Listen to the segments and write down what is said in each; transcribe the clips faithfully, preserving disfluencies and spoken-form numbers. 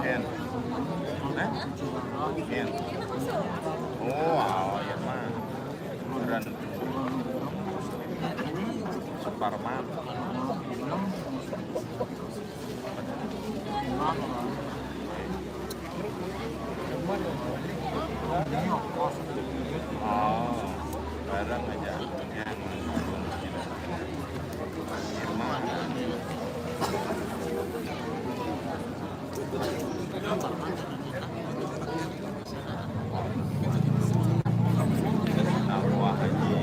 Hen. Hah? Hen. Oh, awal ya mah. Beran. Suparman. Oh, bareng aja. Wah, Haji.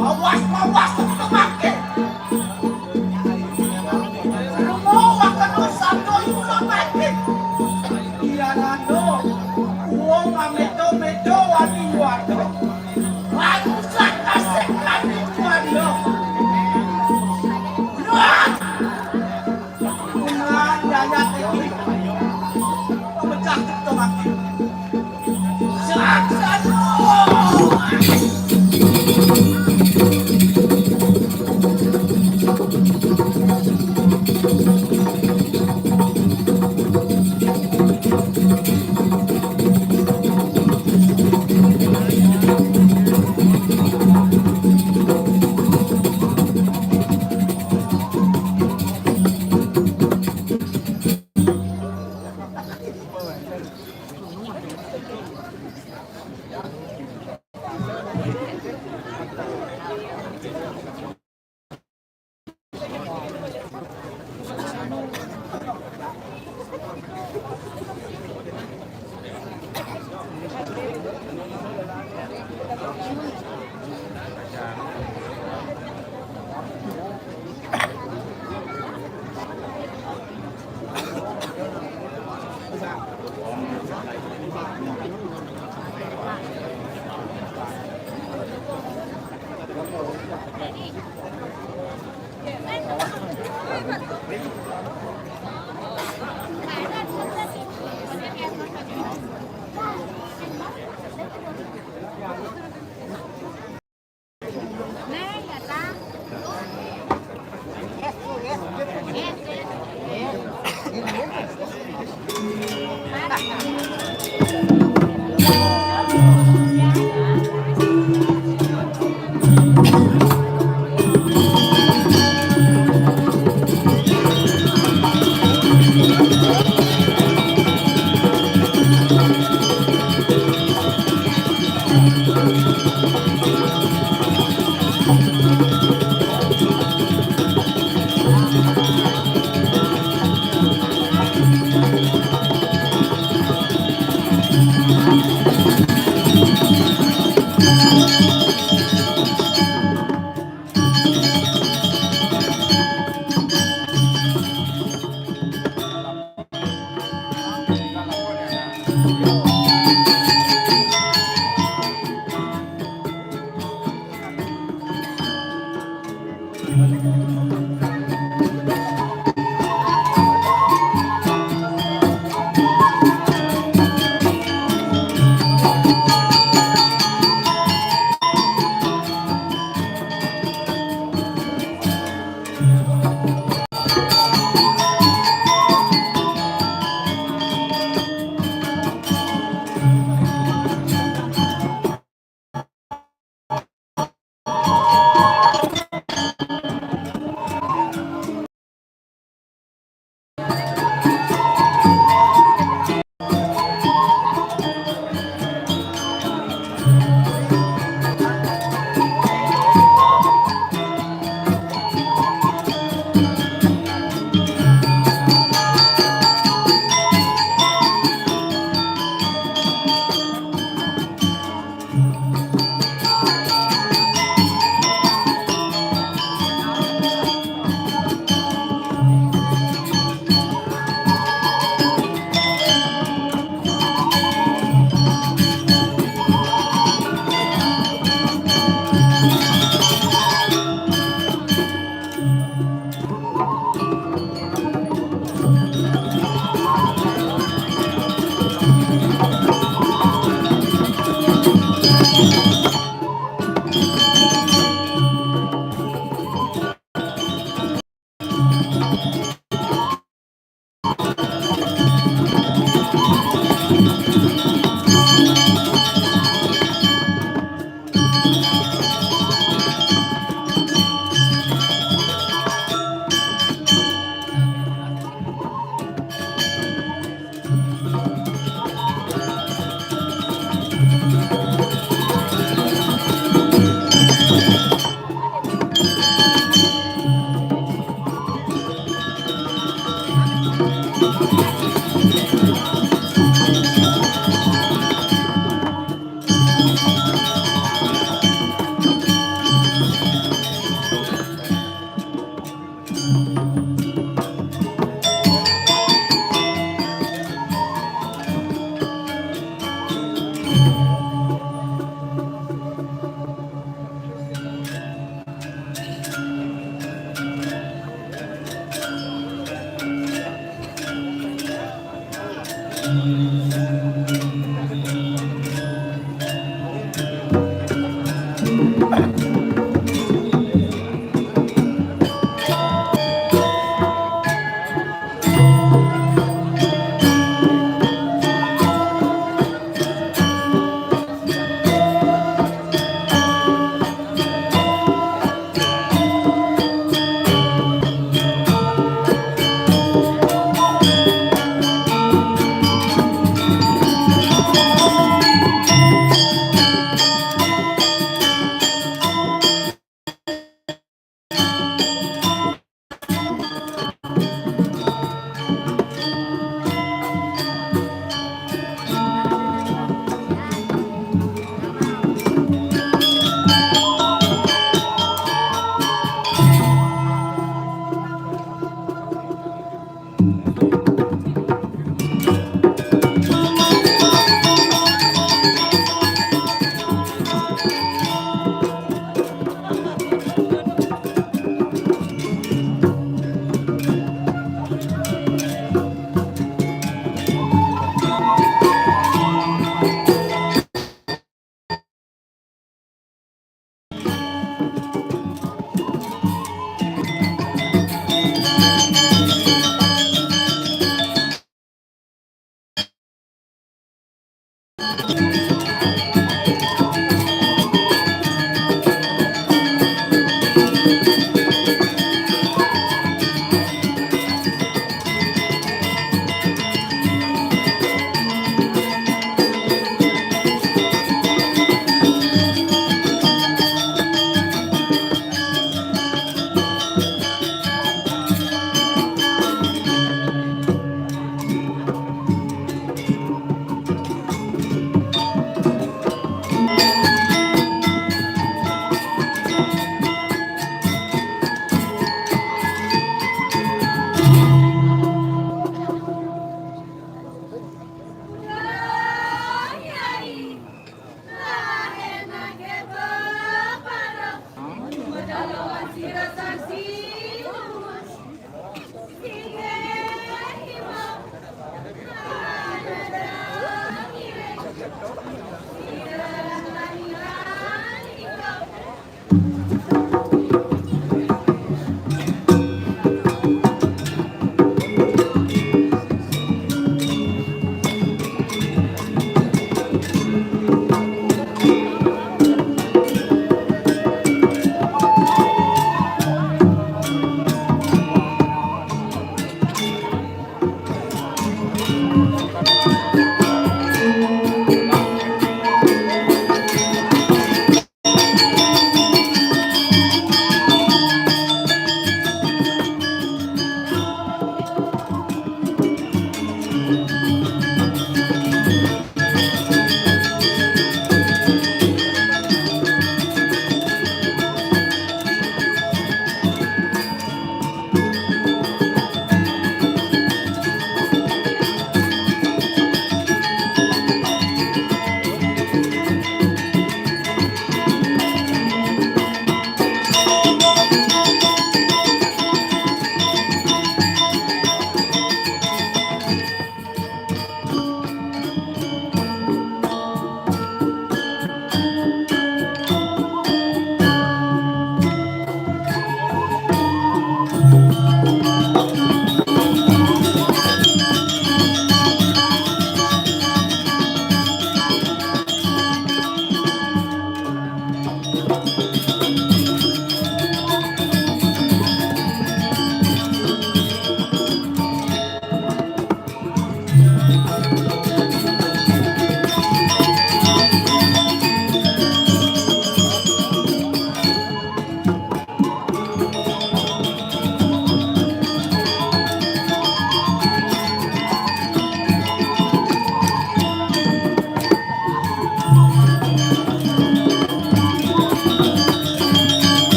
Awas, awas, kemake. Semua kena satu juga mati. Iya, Nando. Uang ameto-meto wani wato. Barusan kasih kami dua dia. Wah! Dengan daya tinggi. Pemecah ketok mati.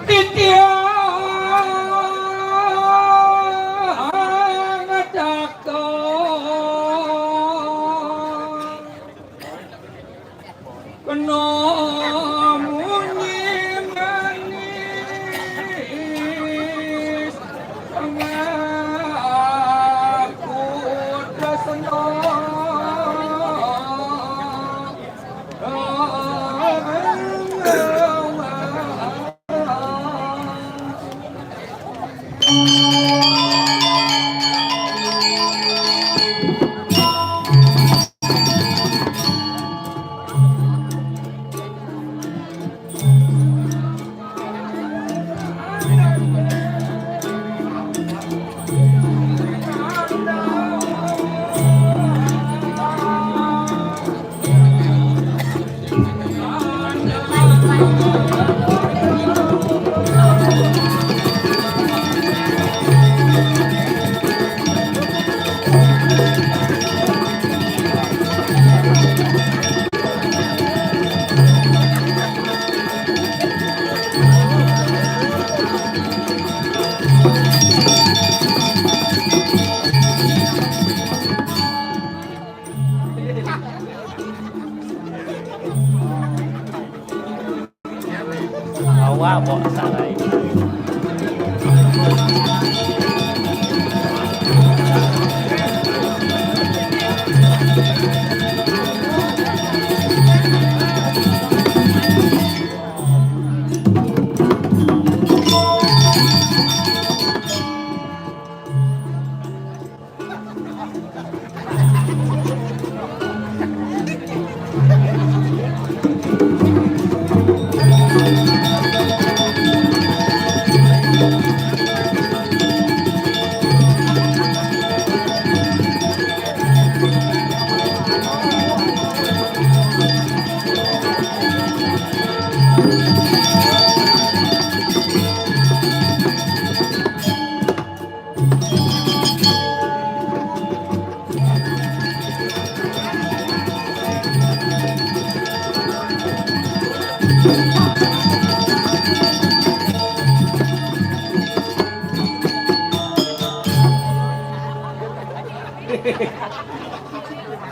Titiang cakep kena munyi manis, ngaku tresna. Awak bawa sarai.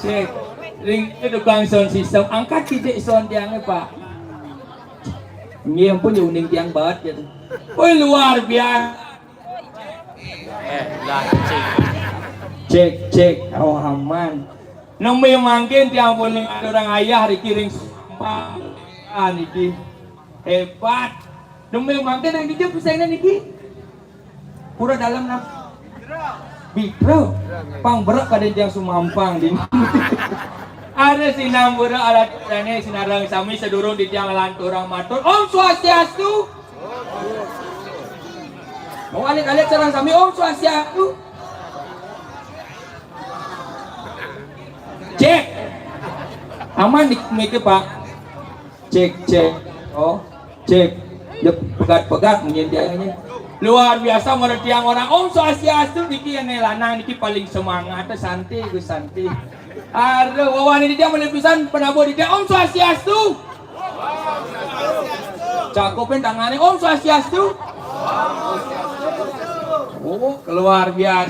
Cek, ring tukang sound system, angkat titik sound tiangnya, Pak. Nggih, ampun, ya uning tiang banget gitu. Woi, luar biasa. Eh, lah, cek. Cek, cek. Oh, aman. Nami mangkin tiang pun orang ayah, Riki ring Sumba. Ah, niki. Hebat. Nami mangkin yang dijawab saya niki. Pura dalam, nah. Bikro. Pang berak kada tiang sumampang, din. Ada sinambura alat dane sinareng sami sedurung di tiang lanturang matur. Om Swastiastu. Mau alit-alit sareng sami, Om Swastiastu. Cek. Aman di mike, Pak. Cek, cek. Oh, cek. Ya, pegat-pegat munyi tiangnya. Luar biasa, mana tiang orang. Om Swastiastu, niki ane lanang niki paling semangat, santai, Gus, santai. Aduh, wawan ini dia mulai pisan penabuh di dia. Om Swastiastu. Cakupin tangannya, Om Swastiastu. Oh, keluar biar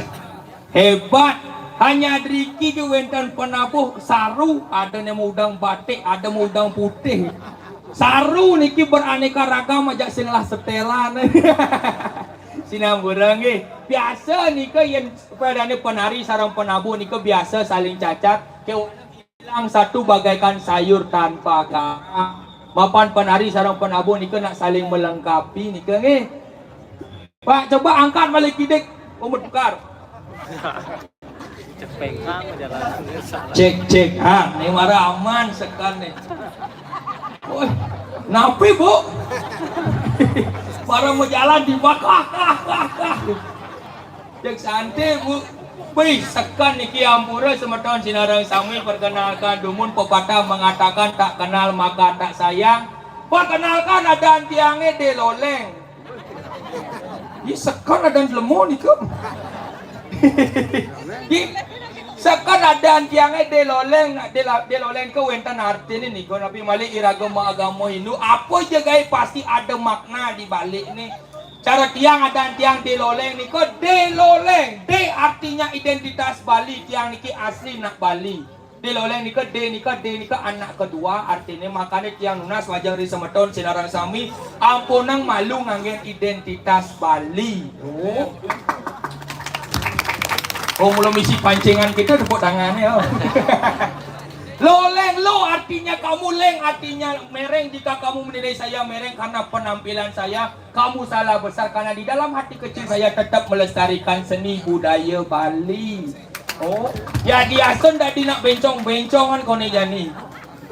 hebat. Hanya driki ke wenten penabuh saru, ada yang udang batik, ada yang udang putih. Saru niki beraneka ragam aja, sinilah setelan. Sinamburan nggih. Biasa nika yen padane penari sareng penabuh nika biasa saling cacat. Ke ilang satu bagaikan sayur tanpa garam. Mapan penari sareng penabuh nika nak saling melengkapi nika nggih. Pak, coba angkat balik kidik. Oh, bertukar. Cepeng ah, jalan. Cek, cek. Ah, ni marah aman sekan ni. Woi, napi, Bu? Para mau jalan di bakah. Cek santai, Bu. Wih, sekan niki ampura semeton sinareng sami, perkenalkan dumun pepatah mengatakan tak kenal maka tak sayang. Perkenalkan adan tiange De Loleng. Ih, sekan adan lemu nika. Ih, sekan adan tiange De Loleng, De La-, De Loleng ke wenten artine nika, napi malih iraga agama Hindu, apa je gae pasti ada makna di balik ni. Cara tiang adan tiang De Loleng nika, De Loleng. De artinya identitas Bali, tiang niki asli nak Bali. De Loleng nika, De nika, De nika anak kedua, artine makane tiang nunas majeng ring semeton sinareng sami, ampunang malu nganggen identitas Bali. Oh. Oh, mula misi pancingan kita tepuk tangannya. Oh. Loleng, lo artinya kamu, leng artinya mereng. Jika kamu menilai saya mereng karena penampilan saya, kamu salah besar karena di dalam hati kecil saya tetap melestarikan seni budaya Bali. Oh, ya diasun dadi nak bencong-bencongan kone jani.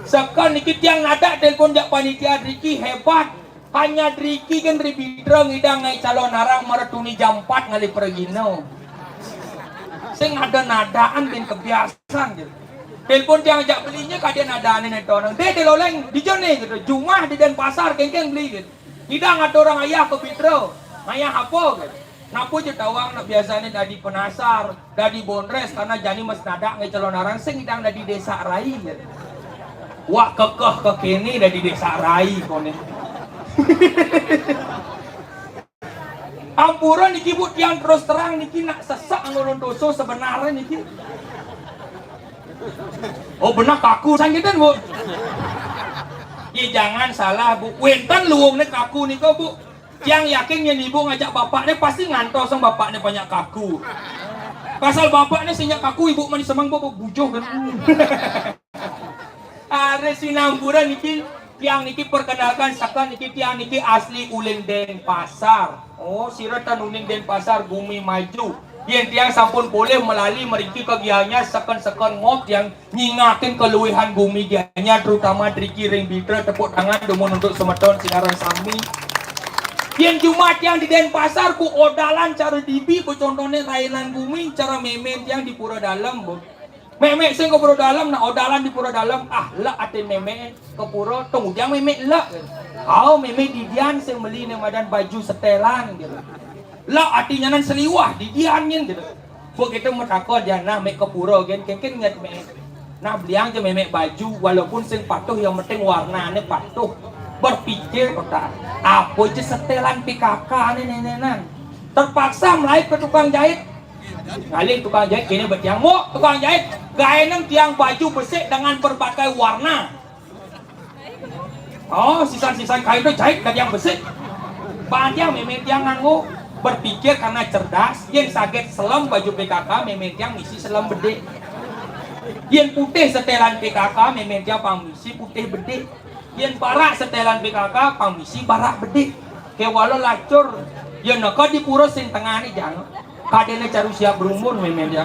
Sekan niki tiang nadak telepon jak panitia driki hebat. Hanya driki kan ribidra ngidang ngai calon arang meretuni jam empat ngalih pergina. Sing ada nadaan bin kebiasaan gitu. Telepon tiang jak belinya kadian nadaan ini orang. De, De Loleng, di jone gitu. Jumah di Denpasar, kengkeng beli gitu. Ngidang ada orang ayah ke Bidra, ngayah apa ke? Napa je tawang nak biasane dadi penasar, dadi bondres, karena jani mas nadak ngai calon arang sing ngidang dadi desa rai ke. Wak kekeh ke kene dadi desa rai kone. Ampura niki, Bu, tiang terus terang niki nak sesak ngulun dosa sebenarnya niki. Oh, benar kaku sangkitan, Bu. Ya, jangan salah, Bu. Wenten luungne kaku nika, Bu. Tiang yakin yen Ibu ngajak bapakne pasti ngantos sang bapakne banyak kaku. Pasal bapakne sing nyak kaku, Ibu mani semeng, Bu, bujuh kan. Are sinamburan niki, tiang niki perkenalkan sekan niki, tiang niki asli uling Denpasar. Oh, sira tan uning Denpasar, Gumi Maju. Yen tiang sampun polih melali meriki kegiahannya seken-seken ngop tiang nyingakin keluihan Gumi Gianyar, terutama driki ring Bidra, tepuk tangan dumun untuk semeton sinareng sami. Yen cuma tiang di Denpasar ku odalan cara dibi, becontone rainan Gumi, cara memen tiang di Pura Dalem, Bu. Memek sing ke Pura Dalem, nah odalan di Pura Dalem, ah, lek ati memek ke pura, tunggu tiang memek lek. Au, memek didian sing meli ne madan baju setelan gitu. Lek ati nyanan seliwah didian nyen gitu. Begitu metakon dia nah mek ke pura gen kengken nget mek. Nah beliang je memek baju walaupun sing patuh yang penting warnane patuh. Berpikir kota, apa je setelan P K K ne nenenan. Terpaksa melai ke tukang jahit. Ngalih tukang jahit kene betiang, "Mu, tukang jahit, gaenang tiang baju besik dengan berbagai warna." Oh, sisan-sisan kain tu jahit ke tiang besik. Bang tiang memen tiang nganggo berpikir karena cerdas, yen saget selem baju P K K, memen tiang misi selem bedik. Yen putih setelan P K K, memen tiang pang misi putih bedik. Yen barak setelan P K K, pang misi barak bedik. Kewala lacur. Yen neka di pura sing tengah ni jang. Kadene caru siap berumur memen dia.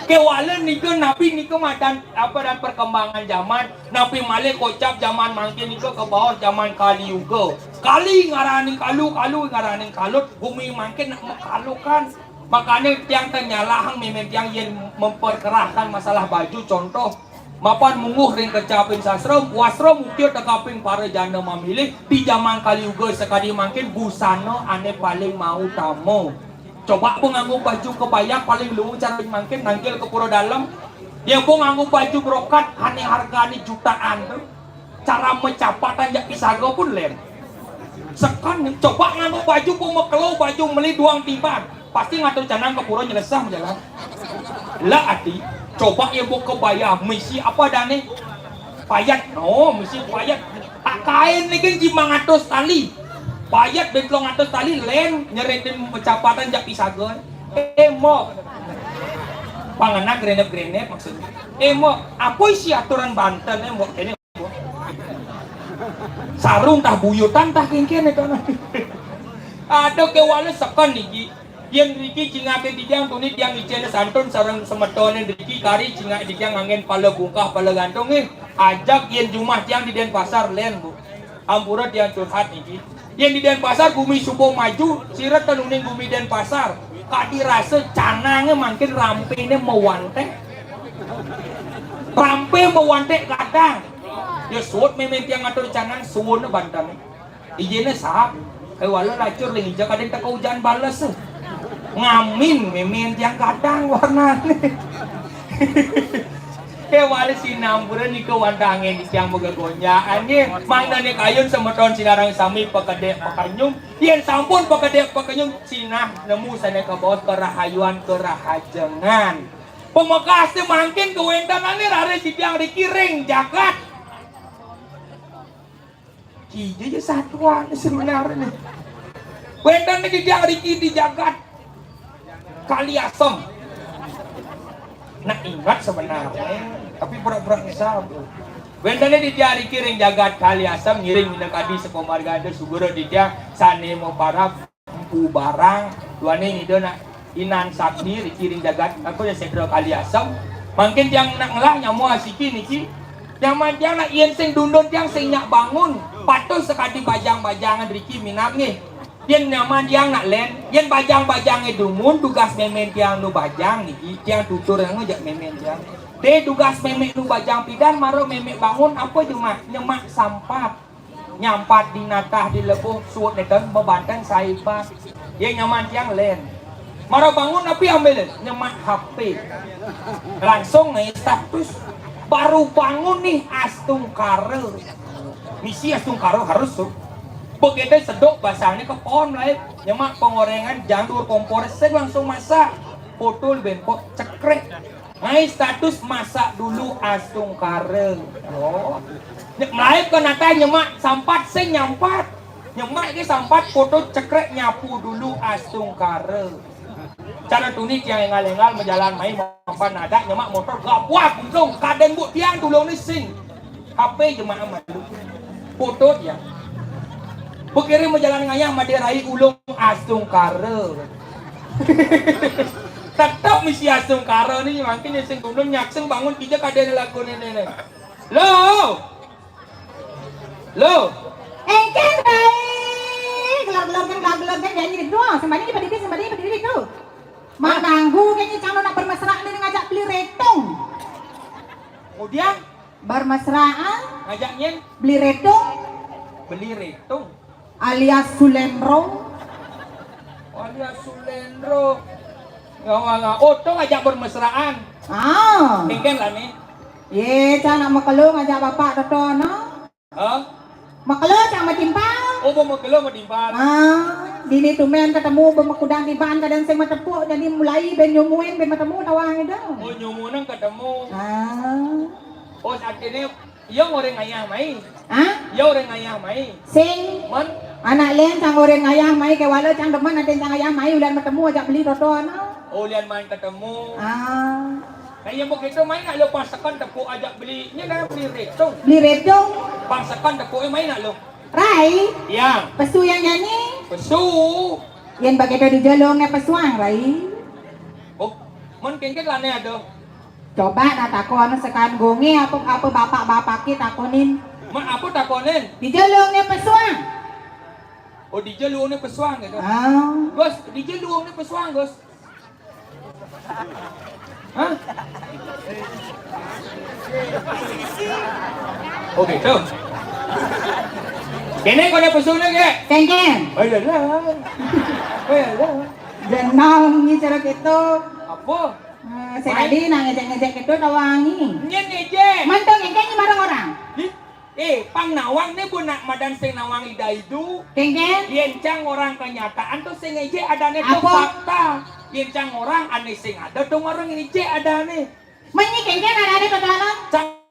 Kewala nika napi nika madan apa dan perkembangan zaman, napi malih kocap zaman mangkin nika ke bawah zaman Kali Yuga. Kali ngaraning kalu, kalu ngaraning kalut, bumi mangkin nak mekalukan. Makane tiang tanyalahang memen tiang yen memperkerahkan masalah baju, contoh mapan mungguh ring kecaping sastra, wastra mukia tekaping para jana mamilih di jaman Kali Yuga sakadi mangkin busana ane paling mautama. Coba bu nganggo baju kebaya paling luung cara mangkin nangkil ke pura dalem. Ya bu nganggo baju brokat ane hargane jutaan tu. Cara mencapatan jak pisaga pun len. Sekan coba nganggo baju bu mekelo baju meli duang tiban. Pasti ngatur canang ke pura nyelesah jalan. Lah ati, coba ya bu kebaya misi apa dane? Payat, no, misi payat. Tak kain ni kan jimang atus tali. Payet ben telung atus tali lén, nyerétin pecapatan jak pisaga. Éh, Mbok. Pangenak grenep-grenep maksudnya. Éh, Mbok, apa isi aturan Banten, éh, Mbok? Kéné, Mbok. Sarung tah buyutan tah kéngkén éta. Aduh, kéwala seken niki. Yén riki cingaké titiang tuni tiang icén santun sareng semetoné riki kari cingak titiang nganggén pala bungkah, pala gantung, éh. Ajak yén jumah tiang di Dénpasar lén, Bu. Ampura tiang curhat niki. Yén di Dénpasar gumi suba maju, sira ten uning gumi Dénpasar. Kadi rasa canangé mangkin rampéné mawanték. Rampé mawanték gadang. Ya suud mémén tiang ngatur canang suwun Banten. Ijiné saha? Kéwala lacur ring ija kadén teka ujan bales. Ngamin mémén tiang gadang warnané. Kéwala sinampura nika wantah anggén tiang magegonjaan nggih. Mangdané kayun semeton sinareng sami pakedék pakenyum. Yén sampun pakedék pakenyum, sinah nemu sané kabaos karahayuan karahajengan. Pamekasé mangkin kawéntenané raris titiang riki ring jagat. Kija ja satuan sebenarnya. Wénten niki titiang riki di jagat Kaliasem. Nah, ingat sebenarnya, tapi pura-pura ngesal. Wénten niki titiang riki ring jagat Kaliasem ngiring minakadi sapamarganta suguru titiang sané maparab Empu Barang, duaning Ida nak Inan Sakti riki ring jagat, apa ya, Sétra Kaliasem. Mangkin tiang nak ngelah nyama asiki niki. Nyaman tiang nak yén sing dundun tiang sing nyak bangun. Patuh sakadi bajang-bajangan riki minab nggih. Yén nyaman tiang nak lén, yén bajang-bajangé dumun dugas mémén tiang nu bajang niki, tiang tutur ngajak mémén tiang. Dé dugas mémé nu bajang pidan mara mémé bangun apa jemak? Nyemak sampat. Nyampat di natah di lebuh suud neten mabanten saiba. Yé nyaman tiang lén. Mara bangun api ambilin? Nyemak H P. Langsung ngaé status. Baru bangun nih astungkara. Misi astungkara harus tuh. Begitu seduk basangné ke pohon lain. Nyemak pengorengan jangan duur kompor sing langsung masak. Putul benpok cekrek. Ngaé status masak dulu astungkara. Oh. Nyemak malaib ka natah nyemak sampat sing nyampat. Nyemak ké sampat foto cekrek nyapu dulu astungkara. Cara tuni tiang énggal-énggal majalan mai mampan nadak nyemak motor gabuak gulung kadén Bu tiang tulung ni sing. H P jemaah malu. Foto tiang. Bekirim majalan ngayah madé rai ulung astungkara. Tetep misi astungkara ni mangkin sing gulung nyakseng bangun kija kadén lagu ni ni. Lo. Lo. Engkén rai. Gelor-gelor kan, gelor-gelor kan, jangan gitu doang. Sembari ini berdiri, sembari ini berdiri tuh. Mak ganggu kayaknya calon nak bermesra ni ngajak beli retung. Kemudian bermesraan. Ngajak nyén? Beli retung. Beli retung. Alias Sulendro. Alias Sulendro. Ngawang-ngawang. Oh, to ngajak bermesraan. Ah. Kéngkén lah ni. Yé, cang nak makelo ngajak bapak toto no. Hah? Makelo cang matimpal. Oh, ba makelo matimpal. Ah, dini tumén ketemu ba makudang tiban kadén sing matepuk, jadi mulai ben nyumuin ben matemu tawang itu. Oh, nyumuin ketemu. Ah. Oh, artinya iya ngoréng ayah mai. Hah? Iya ngoréng ayah mai. Sing. Mon. Anak lén cang ngoréng ayah mai kéwala cang demen adén cang ayah mai ulian matemu ajak beli toto no. Oh, ulian main ketemu. Ah. Nah, iya begitu mai nak lo pang seken tepuk ajak beli. Ini dah beli retung. Beli retung. Pang seken tepuk eh mai nak lo. Rai. Iya. Pesu yang jani. Pesu. Yén begitu di jolong né pesuang, Rai. Oh, mon kéngkén lah né ada. Coba nak takon sekan gongé apa apa bapak-bapak ki takonin. Mak apa takonin? Di jolong né pesuang. Oh, di jolong né pesuang gitu. Ah. Gus, di jolong né pesuang, Gus. Hah? Oh gitu. Kéné koné pesuné ké. Kéngkén. Oh iya lah. Oh iya lah. Jenal ni cara gitu. Apa? Eh, saya tadi nang ngejek-ngejek gitu tawangi. Nyén ngejek. Mantong ngejek bareng orang. Ih, Eh, pang nawang né bu nak madan sing nawang ida idu. Kéngkén? Yén cang orang kenyataan to sing ngejek adané to apa? Fakta. Yén cang orang ané sing ada to orang ngejek adané. Ményi kéngkén adané to dalam? Cang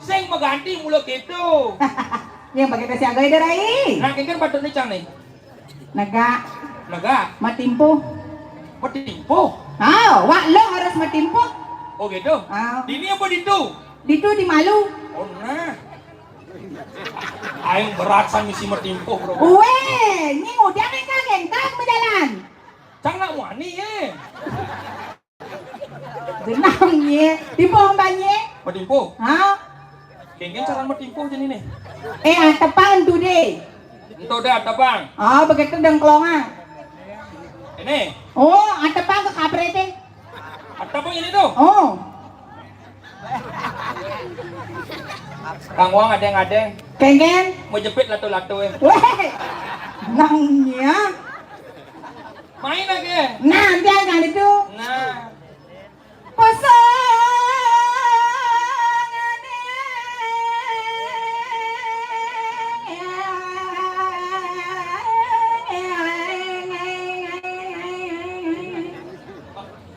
Sing maganti mula kéto. Yang pakai tes siaga itu, Rai. Nah, kéngkén patutné cang né. Negak. Negak. Matimpuh. Matimpuh. Ah, wak lo harus matimpuh. Oh, gitu. Ah. Dini apa ditu? Ditu di malu. Oh, nah. Aing berat san misi matimpuh, Bro. Wéh, ini udah kan kagéntang berjalan. Cang nak muani, eh. Genang, nyé. Timpuh, Mbak, nyé. Matimpuh. Hah? Kéngkén cara matimpuh jadi nih. Eh, atepang tuh deh. Entu dah atepang. Oh, begitu dengklongan. Ini. Oh, atepang ke kaprete. Atepang ini tuh. Oh. Kang Wang adéng-adéng. Kéngkén. Mau jepit latu-latu, eh. Wéh. Nangnya. Main lagi. Nah, nanti akan itu. Nah. Kosong.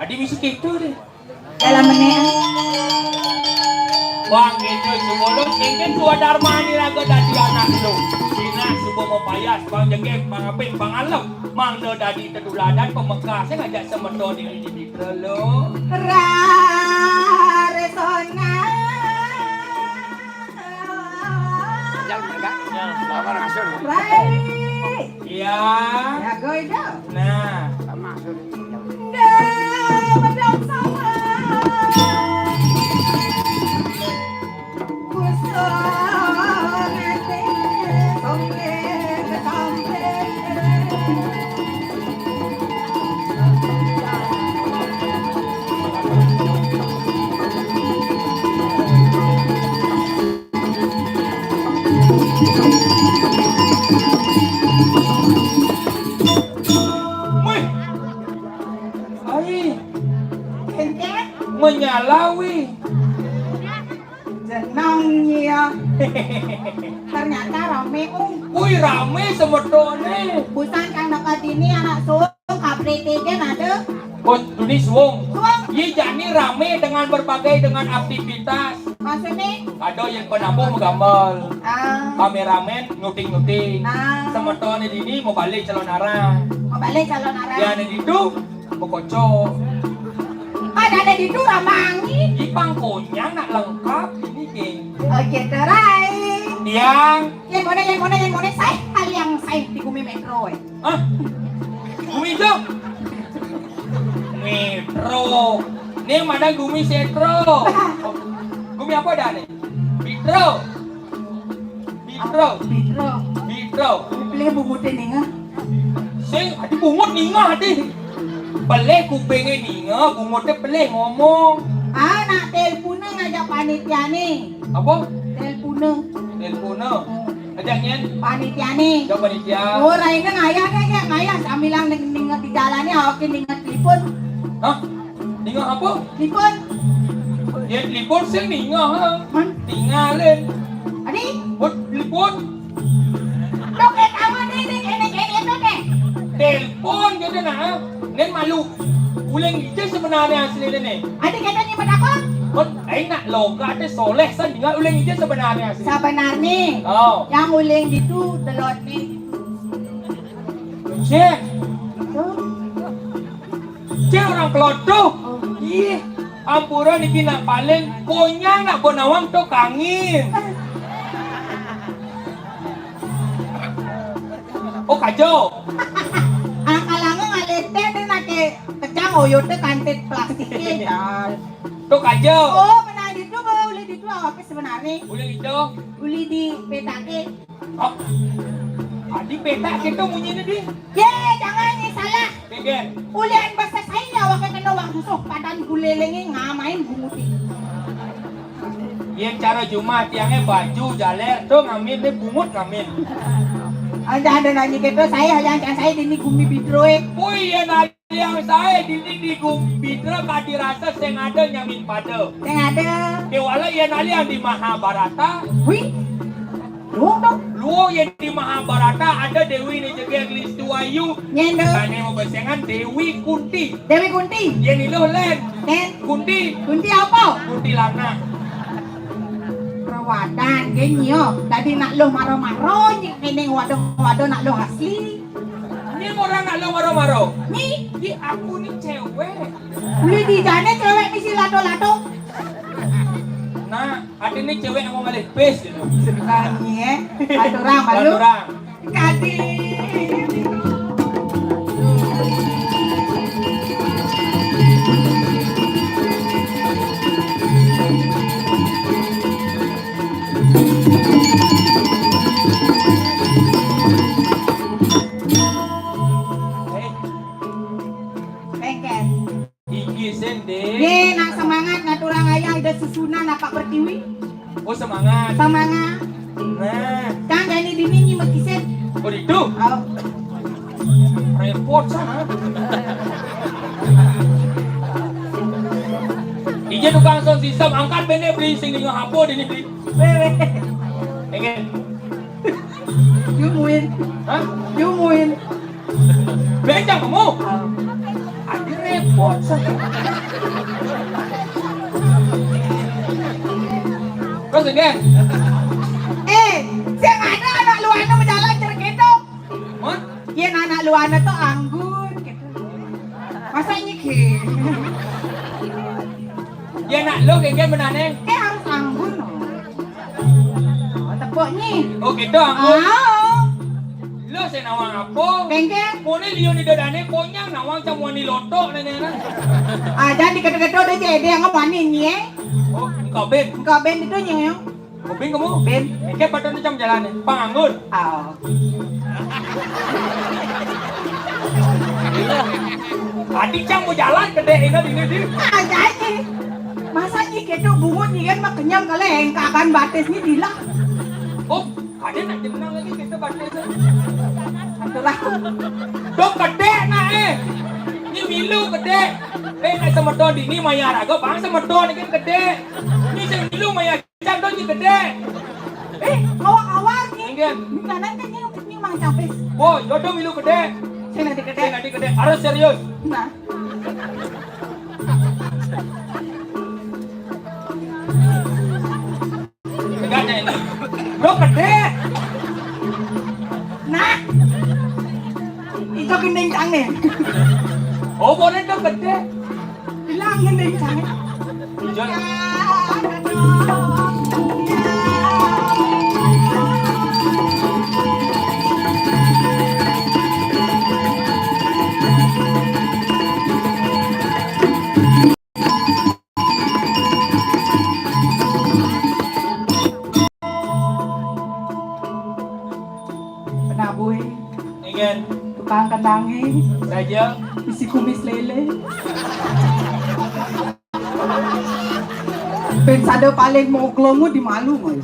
Adi misi kéto deh. Dalam menit. Bang, gitu, sebelum kéngkén Swadarma ni raga dadi anak lu. Cina suba mapayas, Bang Jegég, Bang Apik, Bang Alem. Mangda dadi tetuladan pamekas sing ngajak semeton dini di mitra lu. Raresona. Jangan enggak. Ya, Bapak Rasul. Baik. Iya. Ya, go itu. Nah. Sama suruh. Wih. Ai. Kéngkén. Menyala, wih. Jeneng ya. Ternyata rame, Ung. Wih, rame semetoné. Busan kang naka dini anak suung, kaprete gén ada. Bos, duni suung. Suung. Iya, jani rame dengan berbagai dengan aktivitas. Maksudnya? Ada yang penabuh magambel. Ah. Kameramen nyuting-nyuting. Ah. Semetoné dini mau balik calon arah. Mau balik calon arah. Ya, ada itu mau kocok. Ada, ada di itu ramangi. Ipang konyang nak lengkap ini, geng. Oke, terai. Yang. Yang mana, yang mana, yang mana? Saya hal yang saya di Gumi Metro, eh. Hah? Gumi itu? Metro. Ini yang mana Gumi Setro? Gumi apa dah nih? Pitro. Pitro. Pitro. Pitro. Pilih bungutin nih, nggak? Sing, adi bungut ningah adi. Pelih kupingé ningah, bunguté pelih ngomong. Ah, nak telepon ngajak panitia nih. Apa? Telepon. Telepon. Ngajak nyén? Panitia nih. Ngajak panitia. Oh, raina ngayah deh, ya, ngayah sambilang ning-, ningah di jalannya, oke, ningah telepon. Hah? Ningah apa? Telepon. Ya, telepon sing ningah, ha. Man? Tinggalin. Adi? Buat telepon. Lo kayak tahu nih, nih, ini, ini, itu deh. Telepon gitu nah. Nén malu. Uling ija sebenarnya asli nih. Adi kata nyebut apa? Buat, eh, nak logat deh soleh san tinggal uling ija sebenarnya asli. Sebenarnya. Oh. Yang uling itu telur nih. Cek. Tuh. Cek orang kelotoh. Oh. Ih, ampura niki nak paling konyang nak bonawang to kangin. Oh, kajo. Akalanga ngalete deh nake kecang oyote kantit plastiknya, Jal. To kajo. Oh, menang itu bawa uli itu apa sebenarnya? Uli itu. Uli di petake. Oh. Adi petak gitu munyinya di. Ye, jangan nih salah. Geger. Ulian bahasa saya ya wakil kena uang susuh padan gulelengi ngamain bunguti. Yén cara Jumat tiangnya baju jaler tuh ngamin deh bungut ngamin. Ada ada nanya gitu saya yang saya dini gumi bidroe. Oh iya, nah. Yang sae dini di Gumbidra kadi rasa sing ada nyamin pada. Sing ada. Kewala yen alian di Mahabharata. Wih. Luwung to. Luwung yen di Mahabharata ada Dewi ni jegeg Listu Ayu. Nyen to. Kane mau besengan Dewi Kunti. Dewi Kunti. Yen iluh len. Len. Kunti. Kunti apa? Kuntilanak. Perawatan, gini yo. Tadi nak lo maro-maro, ni kene waduh-waduh nak lo asli. Ni orang nak lo maro-maro. Ni, di aku ni cewek. Beli di jane cewek misi lato-lato. Nah, ada ni cewek yang mau ngalih pes gitu. Sebenarnya, ada orang malu. Ada orang. Kadi. Eh, Bengkel. Iki sende. Ye, nak semangat ngaturang ayah ida susunan apa pertiwi. Oh, semangat. Semangat. Nah. Kan jani dini ni mekisen. Oh, itu. Oh. Repot sana. Ije tukang sound system angkat bene beli sing dengan apa dini beli. Wewe. Pengen. Yumuin. Hah? Yumuin. Becak kamu? Adi repot saya. Terus ini? Eh, sing ada anak luar anu menjalan cerita itu. Mon? Iya, anak luar anu tuh anggun gitu. Masa nyikir? Iya, nak lo kayak menane. Eh, harus anggun loh. Oh, tepuk ni. Oh, gitu, anggun. Ah. Lo sing nawang apa? Bengke. Mone liyo ni dadane konyang nawang cam wani lotok nene na. Ah, jangan diketok-ketok deh, cek dia ngapa ni ni eh? Oh, engkau ben. Engkau ben itu nyong. Kau ben kamu? Ben. Engke patut ni cam jalan ni. Panganggur. Ah. Tadi cam mau jalan gede ini di ini di. Ah, jadi. Masa ni ketok bungut ni kan mak kenyam kali engkakan batis ni dilah. Oh, ada nak jenang lagi kita baca itu. Itulah. Dok gede nak eh. Ni milu gede. Eh, nak semeton di ni maya raga bang semeton ni kan gede. Ni sing milu maya jam tu ni gede. Eh, awak-awak ni. Enggak. Ni kanan kan ni ni mang capis. Boy, jodoh milu gede. Sing nanti gede. Sing nanti gede. Harus serius. Nah. Enggak ada ini. Lo gede. Nah. Itu gending tangan. Oh, boleh dong gede. Bilang gending tangan. Hujan. Penabuh. Ingin. Tukang kendange. Saja. Isi kumis lele. Ben sada paling moglongu di malu, ngoy.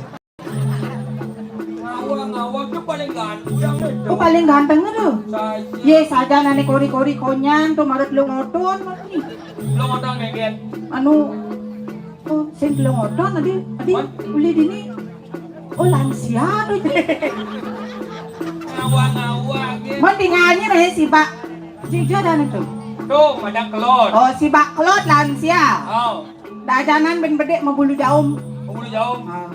Ngawang-ngawang tu paling ganteng. Oh, paling ganteng tu. Saja. Ye, saja nane kori-kori konyan tu marut lu ngoton. Lu ngoton, Gegen. Anu, oh, sing lu ngoton tadi, tadi. Hah? Uli dini. Oh, lansia tu. Ngawang-ngawang, ya. Mun dinganyi nih si Bak. Jija dan itu. Tu, pada kelot. Oh, si Bak kelot lansia. Oh. Dajanan ben bedek mabulu jaum. Mabulu jaum. Ah.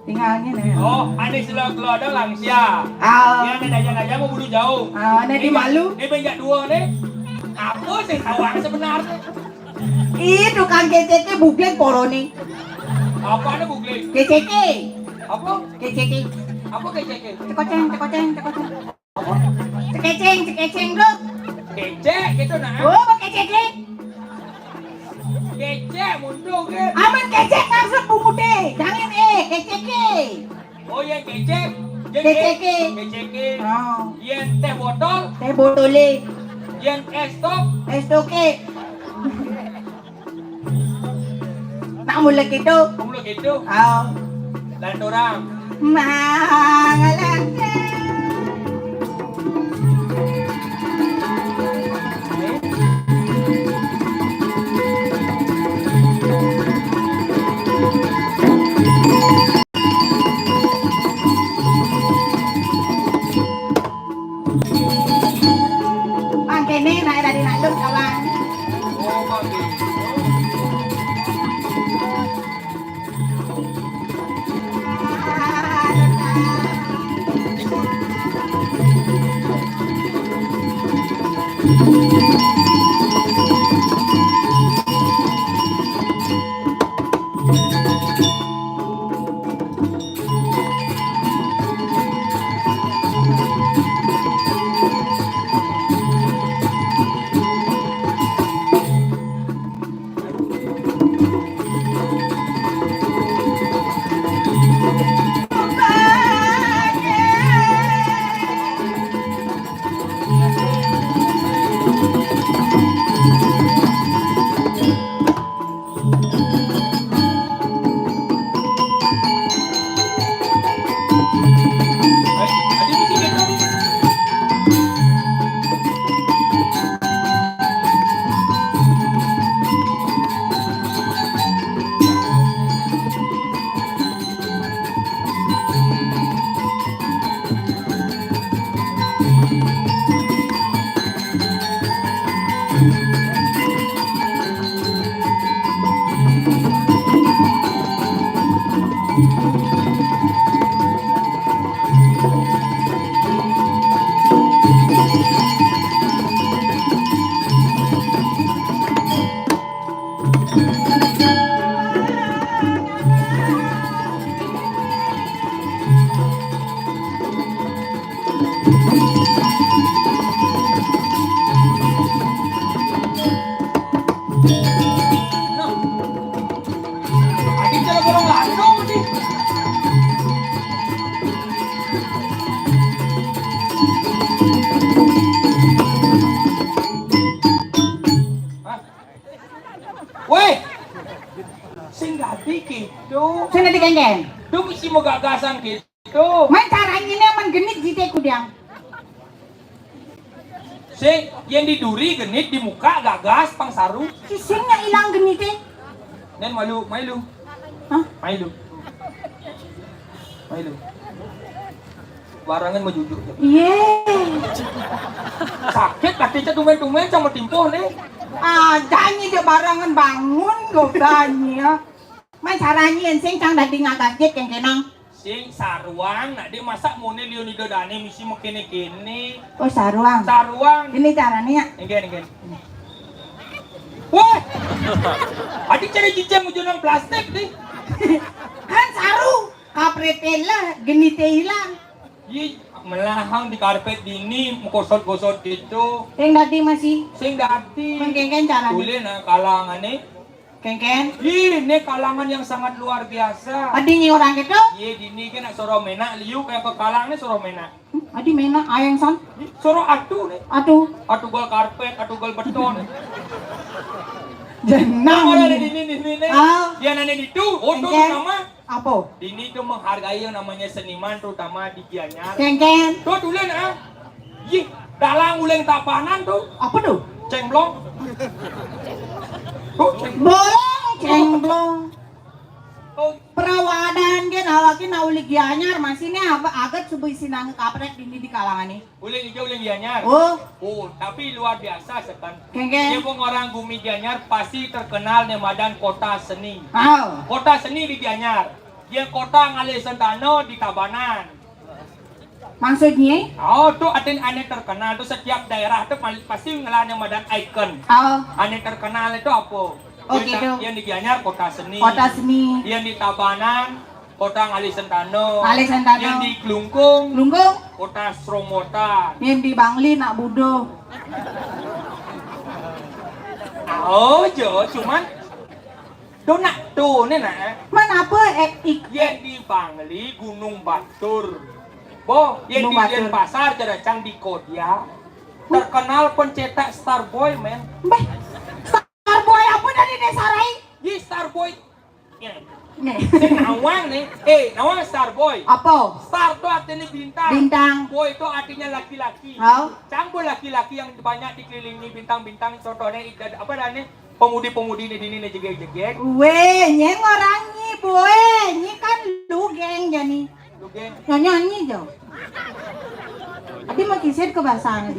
Tinggalnya nih. Oh, ane sila kelot ada lansia. Ah. Ya, ane dajan-dajan mabulu jaum. Ah, ane di malu. Dia banyak dua nih. Apa sih tawang sebenarnya? Ih, tukang keceke buglek porone. Apa ada buglek? Keceke. Apa? Keceke. Apa keceke? Cekoceng, cekoceng, cekoceng. Cekeceng, cekeceng, Bro. Kecek gitu nah. Oh, keceke. Kecek mundur ke? Aman kecek maksud bungude. Jangan eh, keceke. Oh ya kecek. Keceke. Keceke. Oh. Yen teh botol. Teh botole. Yen es tok. Es toke. Nak mula gitu. Mula gitu. Oh. Lanturang. Mangalante. Orang Bandung nih. Hah? Weh, sing dadi gitu. Sing dadi kéngkén. Duh, mesti mau gagasan gitu. Main caranya ini aman genit jité kudiang. Sing, yang di duri genit, di muka gagas pang saru. Sing nya ilang genité. Nén malu, mailu. Hah? Mailu. Mailu. Barangan mau jujur. Iya. Sakit kaki cak tumén-tumén sama timpoh nih. Ah, janji dia barangan bangun, godanya. Main caranya sing cang dadi ngagagit yang kenang. Sing saruang, nak di masak mone liun ida dane misi mekene-kene. Oh, saruang. Saruang. Ini caranya. Enggak, enggak. Wah! Adi cari cicing ujung plastik nih. Kan saru, kaprete lah, genite hilang. Iya, melahang di karpet dini, mengkosot-kosot gitu. Yang dadi masih. Sing dadi. Mengkengken caranya. Boleh nah kalangan nih. Kengken. Ih, ini kalangan yang sangat luar biasa. Adi nyi orang gitu? Iya, dini kan nak soroh menak, liu kayak ke kalang nih soroh menak. Hmm, adi menak, ayang san. Ih, soroh atu nih. Atu. Atu gol karpet, atu gol beton. Jenang. Orang ada di sini, di sini. Ah. Dia nanya di tu, oh tu nama. Apa? Dini tu menghargai yang namanya seniman, terutama di Gianyar. Kengken. Tu tulen ah. Yih, dalang uleng tapanan tu. Apa tu? Cengblong. Tu cengblong. Bolong cengblong. Oh. Perawadan gen awaki na uli Gianyar masih nih apa agat subuh isi nang kaprek dini di kalangan nih. Uling ijo uling Gianyar. Oh. Oh, tapi luar biasa sekan. Kengkeng. Dia pun orang Gumi Gianyar pasti terkenal nemadan kota seni. Oh. Kota seni di Gianyar. Dia kota ngalih sentano di Tabanan. Maksudnya? Oh, tu atin ane terkenal tu setiap daerah tu pasti ngelah nemadan ikon. Oh. Ane terkenal itu apa? Oh, gitu. Yang di Gianyar kota seni. Kota seni. Yang di Tabanan kota ngalih sentano. Ngalih sentano. Yang di Klungkung. Klungkung. Kota Sromotan. Yang di Bangli nak budo. Oh, jo, cuman do nak tu ni nak. Man apa eh, ik, yang di Bangli Gunung Batur. Bo, yang di Denpasar Jeracang di Kodia. Terkenal pencetak Starboy, men. Mbah, Starboy apa dari Desa Rai? Di Starboy. Nih. Sing nawang nih. Eh, nawang Starboy. Apa? Star tu artinya bintang. Bintang. Boy itu artinya laki-laki. Oh. Cang boy laki-laki yang banyak dikelilingi bintang-bintang. Contohnya apa dah nih? Pemudi-pemudi nih dini nih jegek-jegek. Weh, nyeng orang nyi boy, nyi kan lu geng jani. Lu geng. Nyanyi jo. Adi mau kisit ke basang.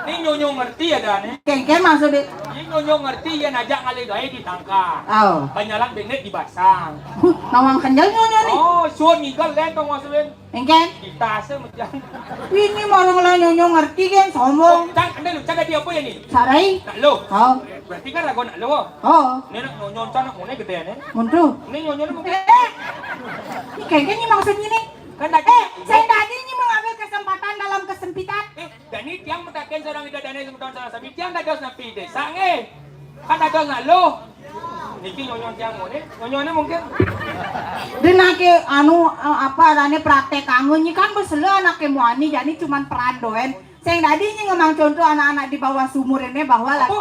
Ini nyonyo ngerti ya dah nih. Kengken maksudnya. Ini nyonyo ngerti ya najak ngalih gawe di tangka. Oh. Banyalan benek di basang. Nawang kenjal nyonyo nih. Oh, suan ngigal lentong maksudnya. Engken? Kita asa mejang. Ini marang lah nyonyo ngerti kan sombong. Cang, anda lu cang dia apa ya nih? Sarai. Nak lo. Oh. Berarti kan lagu nak lo. Oh. Ini nak nyonyo cang nak mune gede nih. Muntu. Ini nyonyo mungkin. Eh. Ini kayaknya ini maksudnya nih. Kan tadi. Eh, saya tadi ini mengambil kesempatan dalam kesempitan. Eh, jadi tiang metaken seorang ida dana semeton salah sami tiang dados napi desa nggih. Kan ada nak lo. Niki nyonyo tiang muni, nyonyone mungkin. Denake anu eh, apa arane praktek kanggo nyi kan besele anake muani jani cuman peran doen. Sing dadi nyi ngemang contoh anak-anak di bawah sumur ini bahwa lagi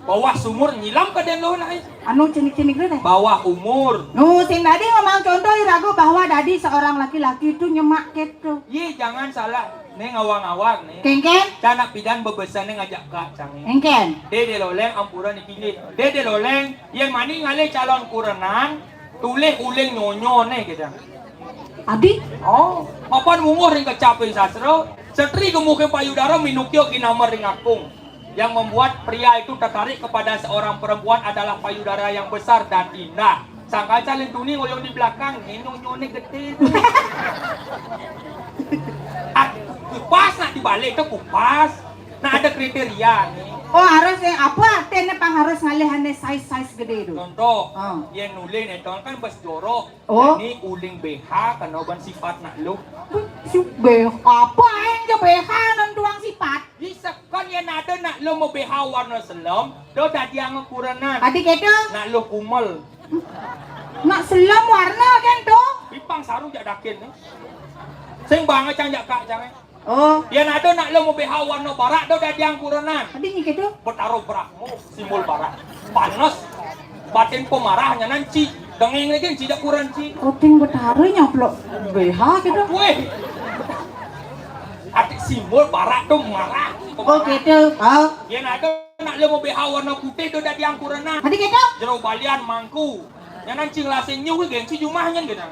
bawah sumur nyilam ke den lo nak. Anu cinik-cinik deh. Bawah umur. Nu sing dadi ngemang contoh irago bahwa dadi seorang laki-laki itu nyemak gitu. Ye jangan salah. Nih ngawang-ngawang nih. Kengken? Canak pidan bebesane ngajak kak cange. Engken. Dede loleng ampura niki nggih. Dede loleng yen mani ngalih calon kurenan tulih uling nyonyone gitu. Adi? Oh, mapan wunguh ring kecaping sastra, setri gemuking payudara minukya ginamar ring akung. Yang membuat pria itu tertarik kepada seorang perempuan adalah payudara yang besar dan indah. Sangkal calon tuni ngoyong di belakang, ini nyonyone gede. Ah, kupas nak dibalik tu kupas. Nak ada kriteria ni. Oh harus yang apa artinya pang harus ngalihane size-size gede tu. Contoh, oh. Yang nulis ni tuan kan bas jorok. Oh. Ini uling B H kena ban sifat nak lu. Si B H apa yang je B H nan tuang sifat? Bisa kan yang ada nak lu mau B H warna selem, lu dadi angkurenan. Adi kedo. Nak lu kumel. Nak selem warna kan tu? Pipang saru jak dakin ni. Sing bang cang jak kak cang eh. Oh. Yén ada nak lo mau B H warna barak do dadiang kurenan. Adi nyi kitu? Betara Brahma, simbol barak. Panas. Batin pemarah nyanan ci. Dengeng lagi ci dak kuren ci. Kuting betara nyaplok B H kitu. Weh. Ati simbol barak tu marah. Oh, kitu. Oh. Yén ada nak lo mau B H warna putih do dadiang kurenan. Adi kitu? Jero balian mangku. Nyanan ci ngelasin nyuh gengsi jumah nyan gitu.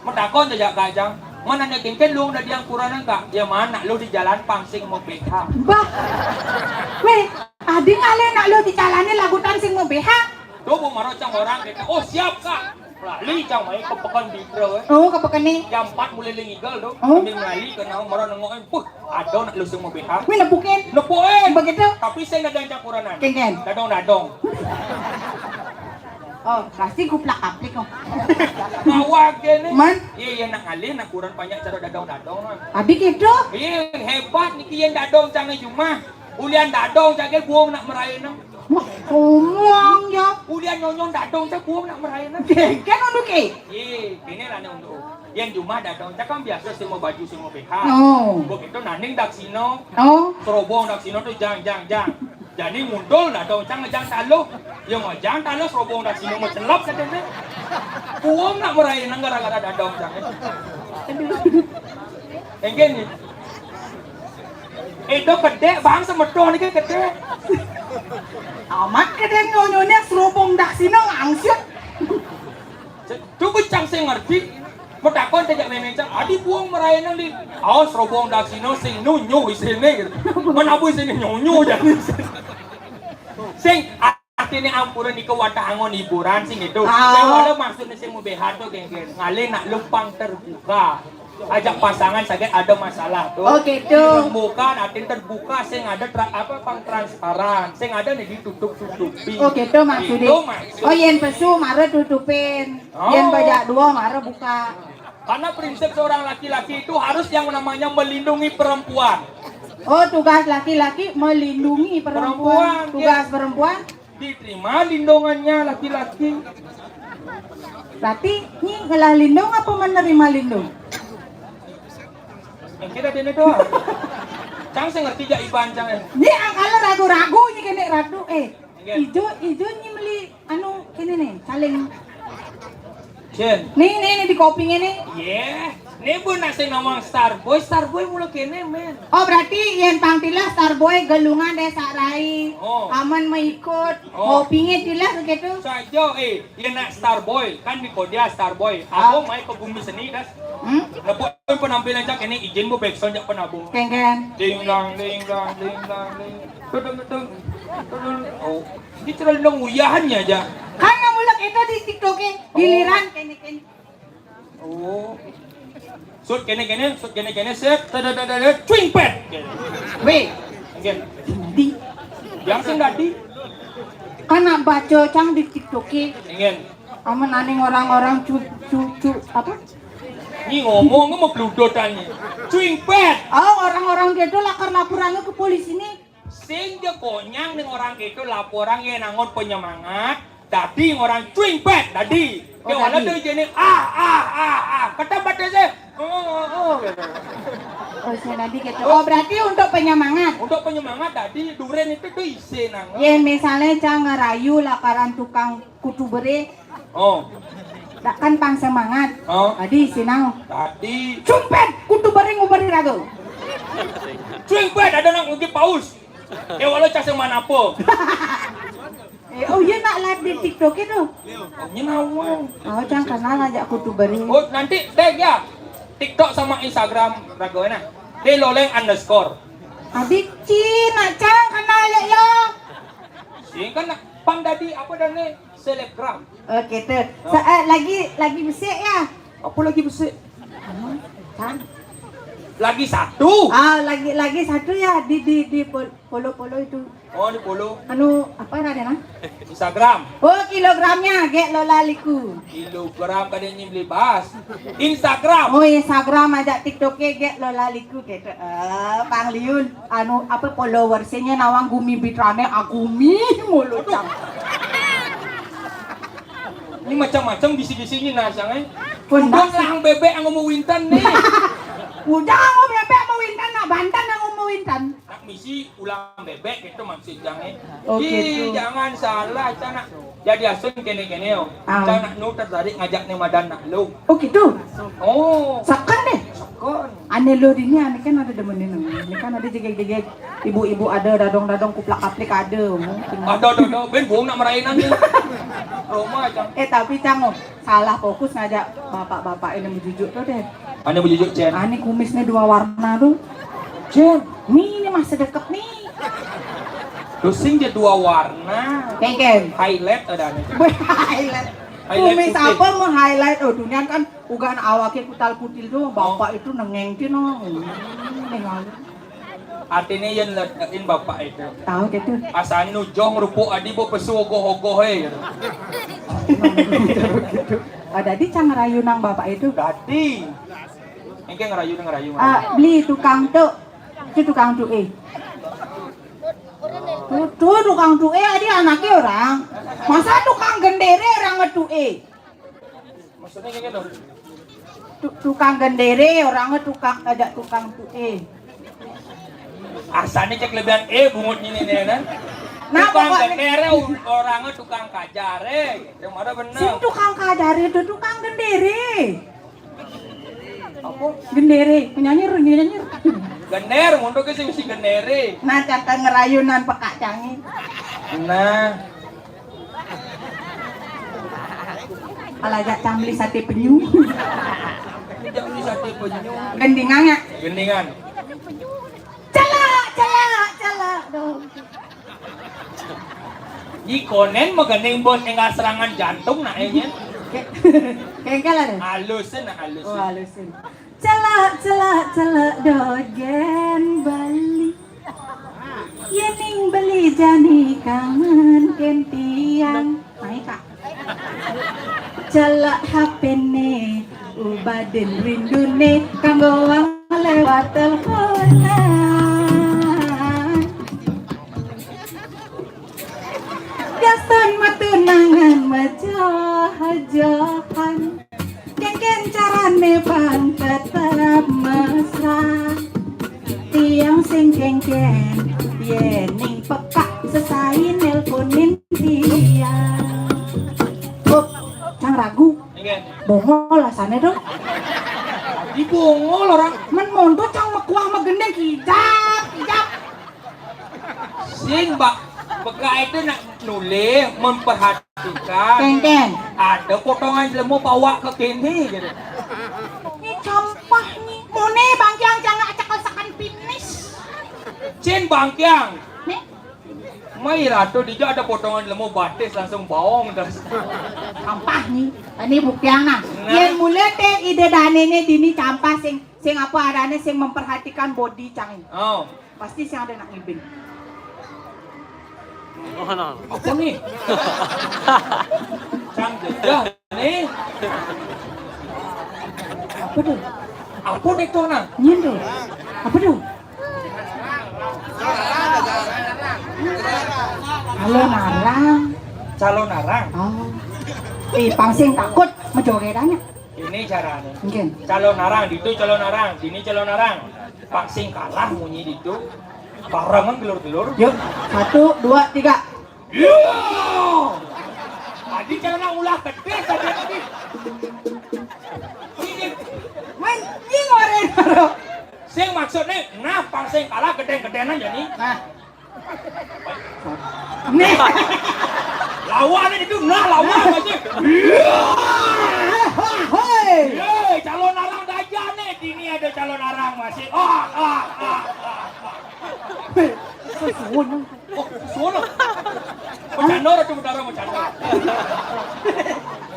Matakon aja kak cang. Mana nak kengken luang dadiang kurenan kak? Ya mana lo di jalan pang sing mau B H. Bah. Weh, adi ngalih nak lo di jalan ni lagutan sing mau B H. Tuh mau maro cang orang kita. Oh siap kak. Lali cang main ke pekan di Bro eh. Oh, ke pekan ni. Jam empat mulai lingigal tuh. Oh. Sambil melali ke nau maro nengok eh. Puh, ada nak lo sing mau B H. Weh, nepukin. Nepukin. Begitu. Tapi saya dadang cang kurenan. Kengken. Dadong-dadong. Oh, pasti kuplak-kaplik oh. Awak gini. Man? Iya, iya nak ngalih, nak kuren banyak cara dadong-dadong. Adi kitu? Iya, hebat niki yén dadong cang jumah. Ulian dadong cang buang nak meraina. Wah, ngomong ya. Ulian nyonyong dadong cang buang nak meraina. Kan untuk eh. Iya, ini lah nih untuk. Yén jumah dadong cang kan biasa sing mau baju sing mau B H. Oh. Begitu naning daksino. Oh. Serobong daksino tuh jang jang jang. Jadi muntul dadong cang ngejang taluh. Yang ngejang taluh serobong daksino mau celap katanya. Kuam nak meraina gara-gara dadong cang. Enggak nih. Itu kedek bang semeton ni kedek. Amat kedek nyonyone serobong daksino langsung. Tuh cang sing ngerti. Matakon tejak memeng cang. Adi buang meraina di. Awas serobong daksino sing nunyu isine gitu. Menabu isine nyonyo jadi. Sing artinya ampura nika wantah angon hiburan sing itu. Ah. Sing ada maksudnya sing mau B H tuh geng-geng. Ngalih nak lupang terbuka. Ajak pasangan saget ada masalah tuh. Oh, gitu. Terbuka, artinya terbuka sing ada tra- apa pang transparan, sing ada nih ditutup-tutupi. Oh, gitu maksudnya. Itu maksud. Oh, yén pesu mara tutupin. Oh. Yén bajak dua mara buka. Karena prinsip seorang laki-laki itu harus yang namanya melindungi perempuan. Oh, tugas laki-laki melindungi perempuan. Perempuan, tugas ya. Perempuan diterima lindungannya laki-laki. Berarti nyi ngelah lindung apa menerima lindung? Yang kita dene doang. Cang sing ngerti jak iban cang eh. Nyi angkala ragu-ragu nyi kene ragu eh. Nggih. Ijo ijo nyi meli anu kene nih, saling. Cen. Nih nih nih di kopingnya nih. Yeh. Nih bu nak sing nawang Starboy, Starboy mula kene men. Oh berarti yén pang tilas Starboy gelungan deh sak rai. Oh. Aman mau ikut. Oh. Kopingnya tilas gitu. Saja eh. Yén nak Starboy kan di Kodia Starboy. Aku mai ke bumi seni das. Hmm? Nepuk penampilan cak ini izin bu backsound cak penabuh. Keng keng. Ding dang ding dang ding dang ding. Tudung tudung. Tudung. Oh, ini terlalu uyahannya aja. Kan kamu lek itu di TikTok eh. Giliran kene kene. Oh. Sut kene kene, sut kene kene, set, tada tada tada, cuing pet. Weh. Nggih. Di. Yang sing dadi. Kan nak baca cang di TikTok eh. Nggih. Amun aning orang-orang cu cu cu apa? Ini ngomong mau bludotan nih. Cuing pet. Oh, orang-orang gitu lah karena kurangnya ke polisi nih. Sing ja konyang ning orang gitu laporan yén angon penyemangat, dadi orang cuing pet dadi. Oh, ya wala dadi. Tuh jenis ah ah ah ah. Kata batasnya. Oh, oh, oh, gitu. Oh, sing dadi gitu. Oh, berarti untuk penyemangat. Untuk penyemangat dadi duren itu tuh isin angon. Yén misalnya cang ngerayu lakaran tukang kutu bere. Oh. Dak kan pang semangat. Oh. Dadi sinau. Dadi. Cumpet kutu bere nguberi raga. Cuing pet ada nak ngugip paus. Ya wala cak sing mana apa? Eh, oh iya nak live di TikTok itu. Oh, ini nawang. Oh, cang kenal aja kutu bere. Oh, nanti tag ya. TikTok sama Instagram raga nah. Deloleng underscore. Adik Cina cang kenal ya ya. Sing kan nak pang dadi apa dan nih? Selebgram. Oke tuh. Sa- eh, lagi lagi besik ya. Apa lagi besik? Kan? Lagi satu. Ah, lagi lagi satu ya di di di pol- polo-polo itu. Oh, di polo. Anu apa ada nah? Instagram. Oh, kilogramnya gek Lola Liku. Kilogram kada ini beli bas. Instagram. Oh, Instagram aja TikTok gek Lola Liku gitu. Eh, Bang Liun, anu apa followersnya nawang gumi bitrane agumi mulu cang. Ini macam-macam bisi-bisi ini nah, Cang, eh. Pun ulang bébék yang mau winten nih. Ulang mau bébék mau winten, nak banten yang mau winten. Nak misi ulang bébék gitu maksud Cang, eh. Oh, ih, gitu. Jangan salah, Cang, nak. Jadi asun kéné-kéné, oh. Ah. Cang nak nu tertarik ngajak nih madan nak lu. Oh, gitu. Oh. Saken deh. Saken. Ané lo dini, ané kan ada demenin. Ini kan ada jegég-jegég. Ibu-ibu ada, dadong-dadong, kuplak-kaplik ada. Mungkin. Ada, ada, ada. Ben, buang nak merain aja. Roma, Cang. Eh, tapi, Cang, oh, salah fokus ngajak bapak-bapak ini bejujuk tuh deh. Ané bejujuk, Cén? Ané kumisnya dua warna tuh. Cén? Nih, ini masih deket nih. Terus sing dia dua warna. Kéngkén. Highlight ada nih. Highlight. Highlight kumis putih. Apa meng-highlight? Oh, dunia kan ugan awaknya kutal-kutil tuh. Oh. Bapak itu nengeng tuh, no. Hmm, nengeng. Artinya yén ledekin bapak itu. Tahu gitu. Asa nu jong rupuk adi bo pesu ogoh-ogoh, eh, gitu. Oh, dadi Cang ngerayu nang bapak itu. Dadi. Engké ngerayu, ngerayu, ngerayu. Ah, beli tukang tuh. Itu tukang tuh, eh. Tuh, tuh tukang tuh, eh, adi anaknya orang. Masa tukang gendéré orang tuh, eh. Maksudnya kayak gitu. Tu-, tukang gendéré, orangnya tukang, ada tukang tué. Asané cék lebihan é bungut ini nih kan. Nah, tukang pokoknya gendéré, orangnya tukang kajaré. Yang mana bener? Sing tukang kajaré itu tukang gendéré. Apa? Gendéré, penyanyi, penyanyi. Gendér, untuk ke sing si gendéré. Nah, kata ngerayunan pekak canggih. Nah. Kalau ajak cambeli saté penyu. Cambeli saté penyu. Gendingan ya? Gendingan. Celak, celak, celak dong. Ih, konen megening bos enggak serangan jantung nak, eh, nyen. Ke-, kengkel ada? Halusin, nah, halusin. Oh, halusin. Celak, celak, celak dogén Bali. Yéning beli jani kangen kén tiang. Naik, Kak. Celak H P-né, ubadin rinduné, kanggo wong lewat teleponan. Gaston matunangan majoh-johan. Kéngkén carané pang tetep mesra. Tiang sing kéngkén, yéning pekak sesai nelponin tiang. Bob, cang ragu. Nggih. Bongol asané dong. Di bongol orang. Men monto cang mekuah megendeng kijap, kijap. Sing, Mbak, pekak itu nak nulih, memperhatikan. Kéngkén. Ada potongan jelema pawak ke kene gitu. Ini campah nih. Mone bangkiang jangan acak lesakan pinis. Cin bangkiang. Nih. Mai ratu dija ada potongan jelema batis langsung baong terus. Campah nih. Ini buktiang nah. Nah. Yén mula té ida dané né dini campah sing, sing apa adané sing memperhatikan body cang. Oh. Pasti sing ada nak ngibing. Oh, no. Apa nih? Cang jejah nih. Apa tuh? Apa nih tuh, nah? Nyin tuh. Apa tuh? Calon arang. Calon arang? Oh. Ih, pang sing takut, majogedannya. Ini caranya. Mungkin. Calon arang, itu calon arang, ini calon arang. Pang sing kalah munyi ditu. Barengan gelur-gelur. Yuk, satu, dua, tiga. Iya. Tadi celana ulah gedé saja tadi. Ini. Men, ini ngoren, bro. Sing maksudnya, nah, pang sing kalah gedé-gedénan jadi. Nah. Nih. Lawan itu, nah, lawan aja. Hei. Yeay, calon arang daja nih. Dini ada calon arang masih. Ah, ah, ah, ah, ah. Hei, suwun. Oh, suwun. Bercanda orang tuh, bercanda, bercanda.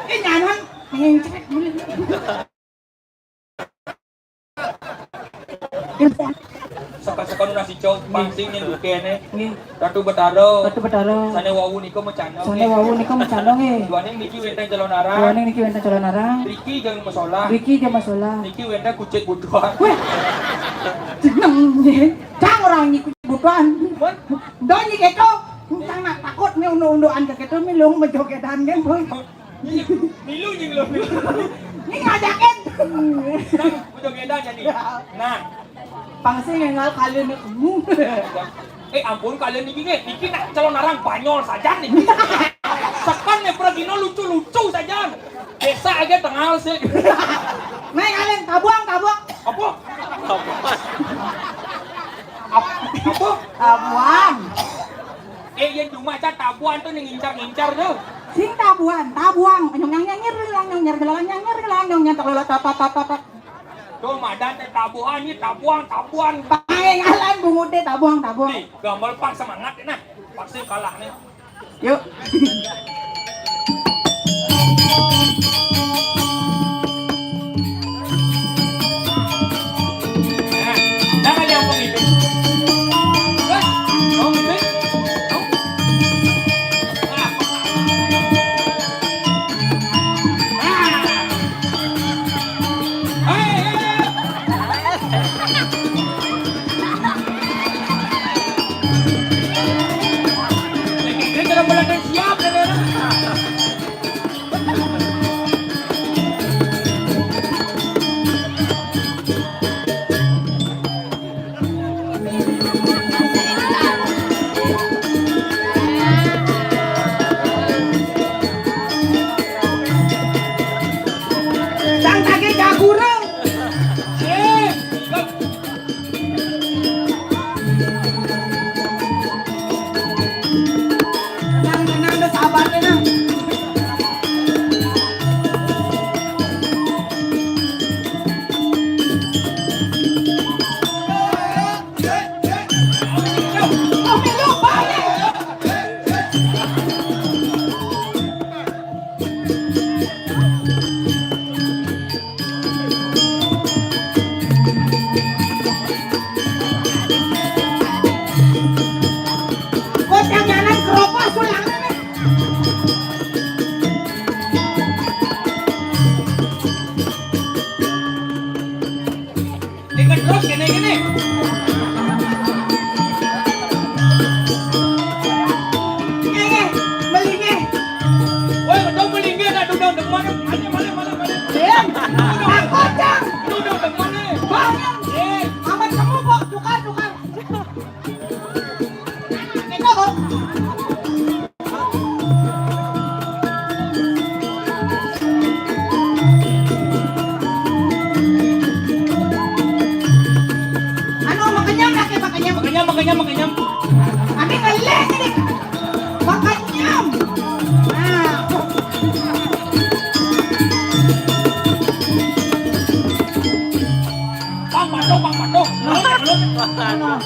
Ini nyaman, ngecek dulu. Seka-seka nu nasi cong, pang sing nyen dukéné. Nggih. Ratu Betara. Ratu Betara. Sané wau nika macana. Sané wau nika macana nggih. Duaning niki wénten calon arang. Duaning niki wénten calon arang. Riki jeung masolah. Riki jeung masolah. Niki wénten kucit butuhan. Wéh. Jeneng nggih. Cang orang nyi kucit butuhan. Wéh. Ndo nyi kéto. Cang nak takut nih undu-unduan kéto nih lung majogedan kan, Boy. Milu jeung lu. Ini ngajakin. Nah, udah beda jadi. Nah, pasti ngengal kalian kamu. Eh, ampun, kalian niki nih, niki nak calon orang Banyol saja nih. Sekan nih pergi no lucu-lucu saja. Desa aja tengah sih. Nah, kalian tabuang, tabuang. Apa? Apa? Tabuang. Eh, yang cuma aja tabuan tuh nih ngincar-ngincar tuh. Sing tabuan, tabuang. Nyong nyang nyang nyir, nyong nyang nyir, nyong nyang nyir, nyong nyang nyir, nyong nyang nyir, nyong nyang nyir, nyong nyang nyir. Tuh, madan teh tabuhan, ini tabuhan, tabuhan. Pangalan bungut teh tabuhan, tabuhan. Nih, gambar pak semangat ya, nah. Pasti kalah nih. Yuk. Nah, jangan yang pengipi. Wah, mau ngipi? Mau? Sang tagih ka guru. Tenang, tenang, udah sabar, tenang. Kok janganan keropas tulangnya nih. Ingat terus gini gini. Eh, eh, melingeh. Woi, betul melingeh, ada duduk depan. Mana, mana, mana, mana? Iya. Takut, Cang. Duduk depan nih. Bangun. Eh. Amat kamu kok tukar, tukar. Itu, Bu. Anu, makenyam lagi, makenyam. Makenyam, makenyam, makenyam. Abi ngelih ini. Makenyam. Nah. Pang patok, pang patok. Nah.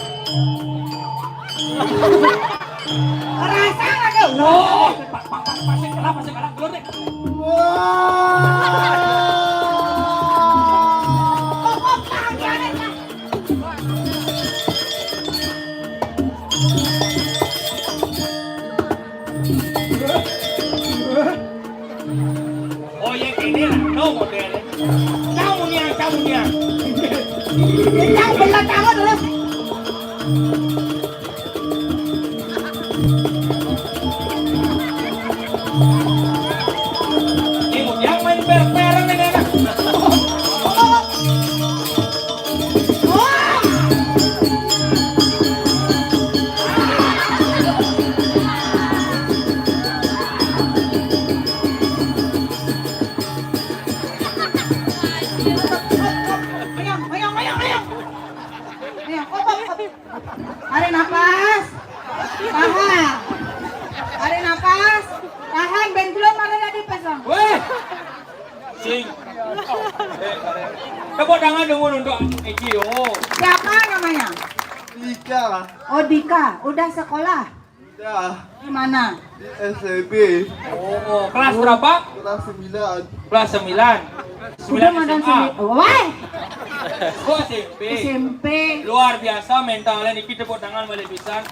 Rasa nggak tuh? Loh, pa-, pa-, pa-, pasti kalah, pasti kalah. Belum deh. Wah. Kok, kok, Kang, jangan, Kang. Oh, yang ini lah, no model. Tahu nih, tahu nih. Yang belah tahu dulu. Ini mau yang main per-, perang ini anak. Ayo, ayo, ayo, ayo. Ayo, op, op, op. Tarik napas. Tahan. Tarik napas. Tahan, ben belum ada tadi pasang. Weh. Sing. Tepuk tangan dulu untuk Egi. Oh. Siapa namanya? Dika. Oh, Dika. Udah sekolah? Udah. Di mana? Di S M P. Oh, kelas berapa? Kelas sembilan. Kelas sembilan. Udah sembilan madan S M A. Sendiri. Wah. Oh, S M P. S M P. Luar biasa mentalnya niki, tepuk tangan balik pisan.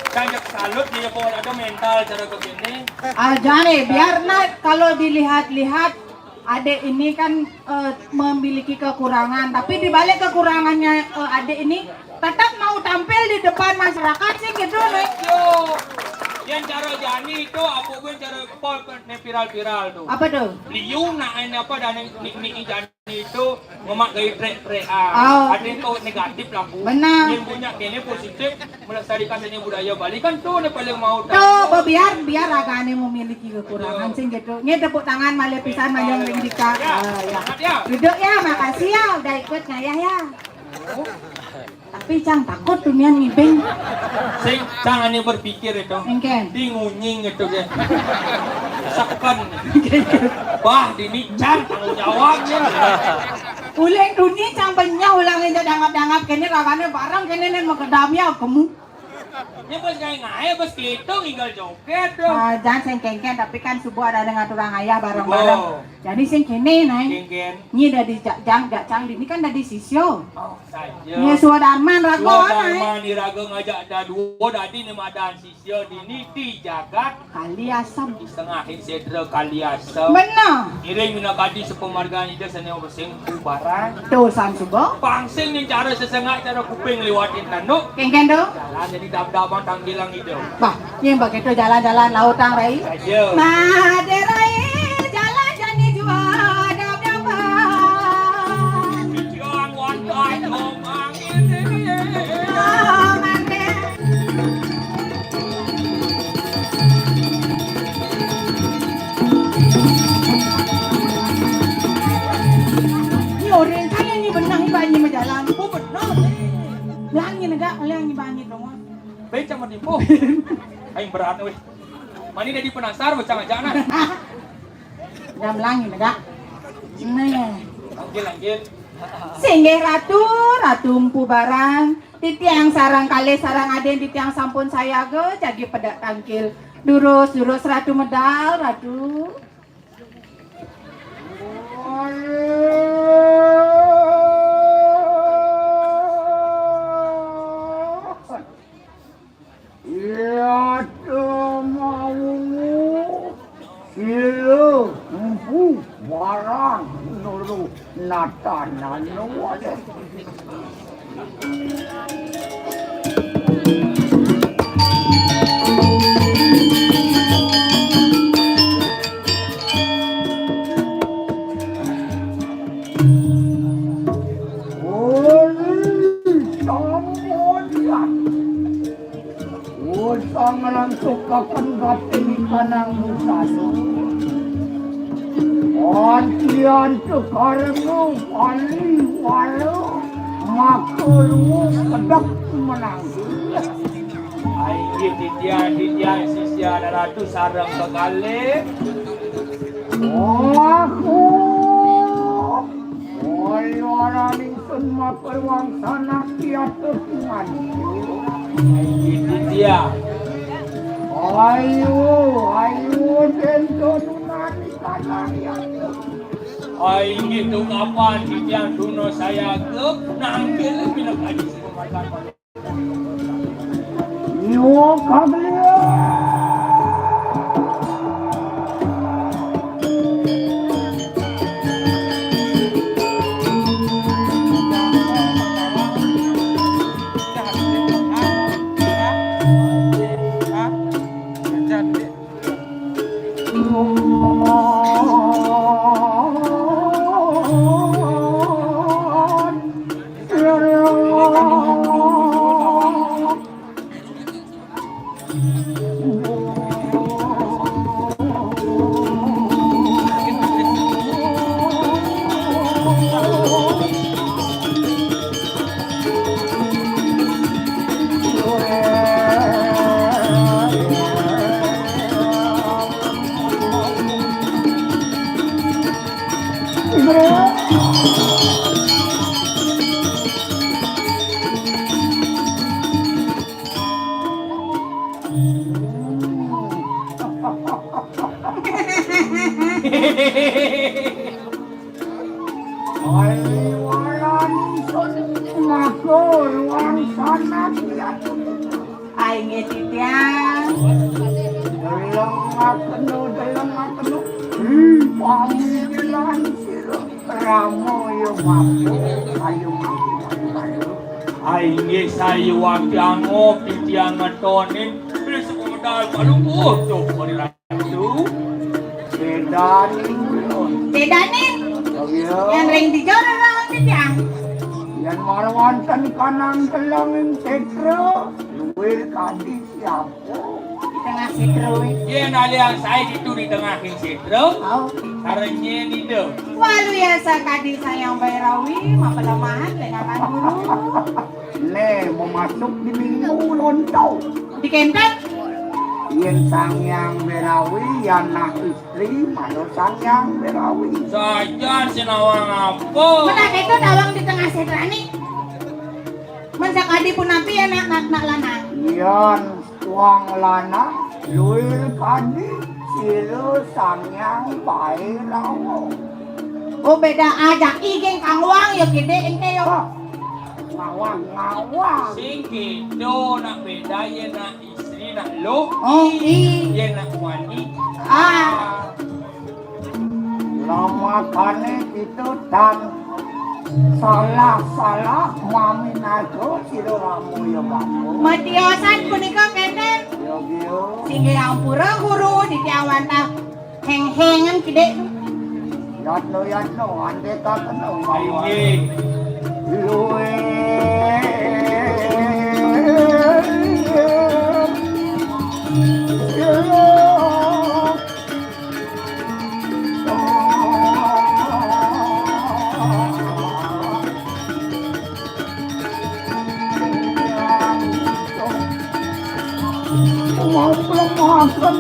Cangkep salut dia, pokoknya ada mental cara begini. Ah, jangan, eh, biar nah kalau dilihat-lihat Adek ini kan, eh, memiliki kekurangan, tapi di balik kekurangannya, eh, adek ini tetap mau tampil di depan masyarakat sih gitu, nih. Yo. Yén cara jani itu, apa pun cara pol né viral-viral tuh. Apa tuh? Liu nak ini apa dan nik nik jani itu ngemak gaya trek-trek ah. Oh. Ada itu negatif lah, Bu. Benar. Yang punya ini positif melestarikan seni budaya Bali kan tuh nih paling mau tahu. Tuh, biar biar ragané memiliki kekurangan sih gitu. Ini tepuk tangan malih pisan mayang ring Dika. Ya, ah, ya. Selamat ya. Duduk ya, makasih ya udah ikut ngayah ya. Tapi cang takut tuh nian ngibing. Sing, cang ané berpikir itu. Engkén. Di ngunying itu ya. Seken. Bah, dini cang tanggung jawabnya. Uling duni cang benyah ulang aja dangap-dangap kéné ragané bareng kéné nén makedam ya kemu. Nya bos ngaé-ngaé bos gitu ngigel joget dong. Ah, jangan sing kéngkén tapi kan subuh ada ngaturang ayah bareng-bareng. Jadi sing kéné naé. Kéngkén. Nyi dadi ja- jang ja- cang dini kan dadi sisyo. Oh. Saja. Nya Swadarman raga Swadarman iraga ngajak dadua dadi nemadan sisya dini di jagat Kaliasem. Di tengahing sedra Kaliasem. Bener. Ngiring minakadi sepamargan Ida sane obesing barang. Dosan suba. Pangsing ning cara sesengak cara kuping liwatin tanduk. Kengken do. Jalan jadi dab-daban tanggilang Ida. Bah, yang begitu jalan-jalan lautang rai. Saja. Made rai jalan jani jua dab-daban. Jangan wantai ngomong ini. Oh, mande. Ini orang kaya ni benar ni banyak berjalan. Oh, benar. Langit negak, langit banyak dong. Baik sama tipu. Aing berat weh. Mani dadi penasar bocah aja nah. Dah melangit negak. Nah. Anggil anggil. Singgih ratu, ratu empu barang. Titiang sarang kalih sarang aden titiang sampun sayaga jagi pedak tangkil. Durus, durus ratu medal, ratu. Iya, temau. Sila empu barang nuru natanan wale. Uli, sampun ya. Usang lantukaken batin kanang musadu. Antian tukarengu wali wala makuru kedek menanggul. Inggih titian, titian sisian ratu sareng kekalih. Aku. Wali wala ningsun maperwang sanak diatur dengan. Iya. Ayo, ayo, dento nunani kanarian. Ai gitu kapan titian duno saya ke nangkil pinakadi. Yo, Gabriel. Ai walan sun makur wang sanak ya. Ai nggih titiang. Deleng ngakenu, deleng ngakenu. Ih, pamikiran sira. Ramo ya mampu. Ayo mampu, ayo mampu. Ai nggih sayuwakti angop titiang ngetonin. Dal palungguh tuh, Ratu. Sédaning ulun. Sédaning? Oh, iya. Yan ring dija ora lawan titiang. Yan mara wonten kanang telenging sétra, luwir kadi siapa? Di tengah sétra, wé. Yén aliang saé ditu di tengahing sétra, oh, saréngé nida. Walu yasa kadi Sang Hyang Bairawi, mapalemahan dengan guru. Né, mamasuk di minggu lonto. Di kénten? Yén Sang Hyang Bairawi, yan nah istri, malu Sang Hyang Bairawi. Sajan sinawang apa? Menak itu nawang di tengah sétrané. Men sakadi punapi ya nak, nak, nak lanang? Yan wong lanang, luwir kadi sira Sang Hyang Bairawa. Oh, béda aja. Igéng kang wang ya gedé enté ya. Ah, ngawang, ngawang. Sing gitu, nak béda ya, nak istri, nak lo. Oh, i. Ya, nak wani. Ah. Lah makané kita tan salah-salah maminarga sira ramu ya, Pak. Matiosan punika kénten. Ya, ya. Singgih ampura, guru, titiang wantah héng-héngen gedé. Yatno, yatno, andé kakeno. Ayo, mawon. Inggih. Luwih. Wong pelemahan.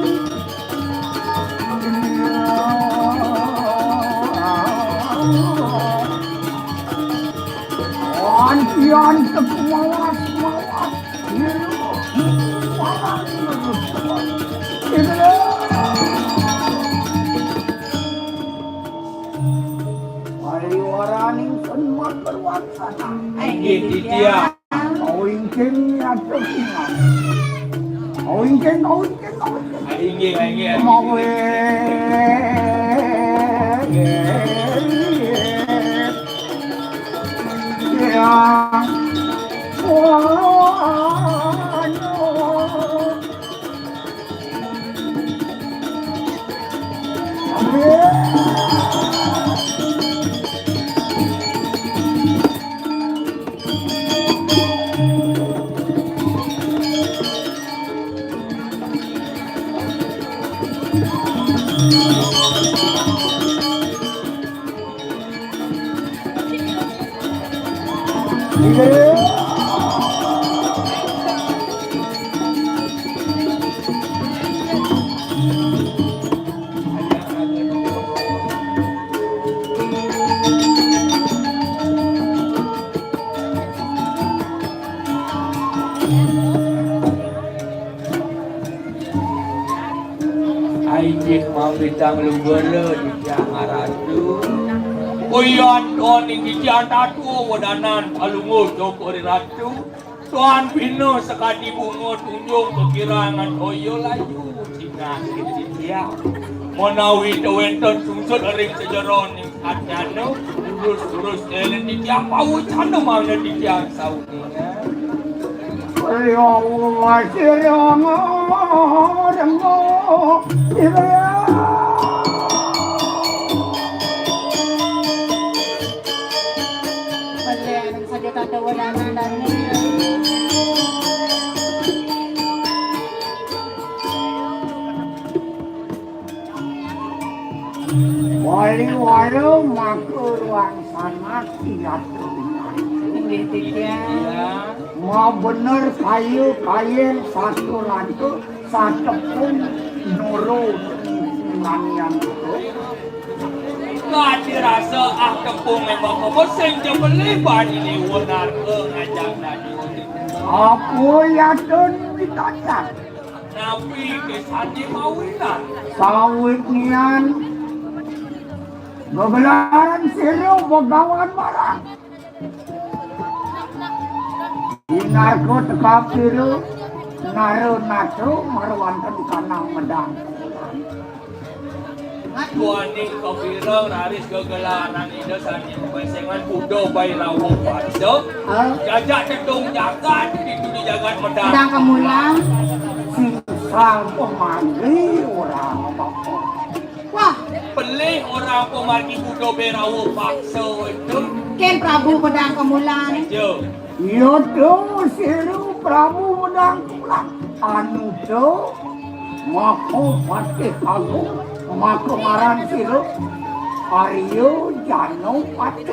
Antian kekuatan, kekuatan. Pariwaraning semat berwacana. Inggih, titiang. Kawingking atur ingat. Kawingking, kawingking, kawingking. Inggih, inggih. Mawe. Ya. Wah, aduh. Inggih mawitang luhur di Tiang Ratu. Uyan tuan ing titiang tatu wedanan palungguh Cokor Ratu. Tuan bina sakadi bunga tunjung kekirangan toya layu tinggal di titiang. Menawi tewenten sungsut ring sejeroning Adnyana, terus-terus éling titiang pawucana mangda titiang sauningan. Ya Allah, sira ngarengga. Beli anu saja tata wadana dan Wali-wali maka ruang sanak diatur. Inggih, titiang. Ma bener kayu kayen satu lantuk satepung nuru nanian itu. Kadi rasa ah tepung memang apa sing jebeli bani dewa narka ngajak nadi. Apa yatun pitacak? Napi kesane mawinan? Sawit nian gegelaran sira begawan marang. Dinarko teka pira nara natra marwanten kanang medang. Tuaning kawirang raris gegelaran Ida sane mapesengan Buddha Bairawa Pada. Hah? Jajak tetung jagat ditu di jagat medang. Medang kemulang. Sing Pamargi orang apa? Wah, pelih orang pamargi Buda Berawa paksa itu. Ken Prabu Medang Kemulan. Aja. Iya tu, sira Prabu Medang Kemulan. Anu tu, maka Patih Agung, maka ngaran sira Arya Janapati.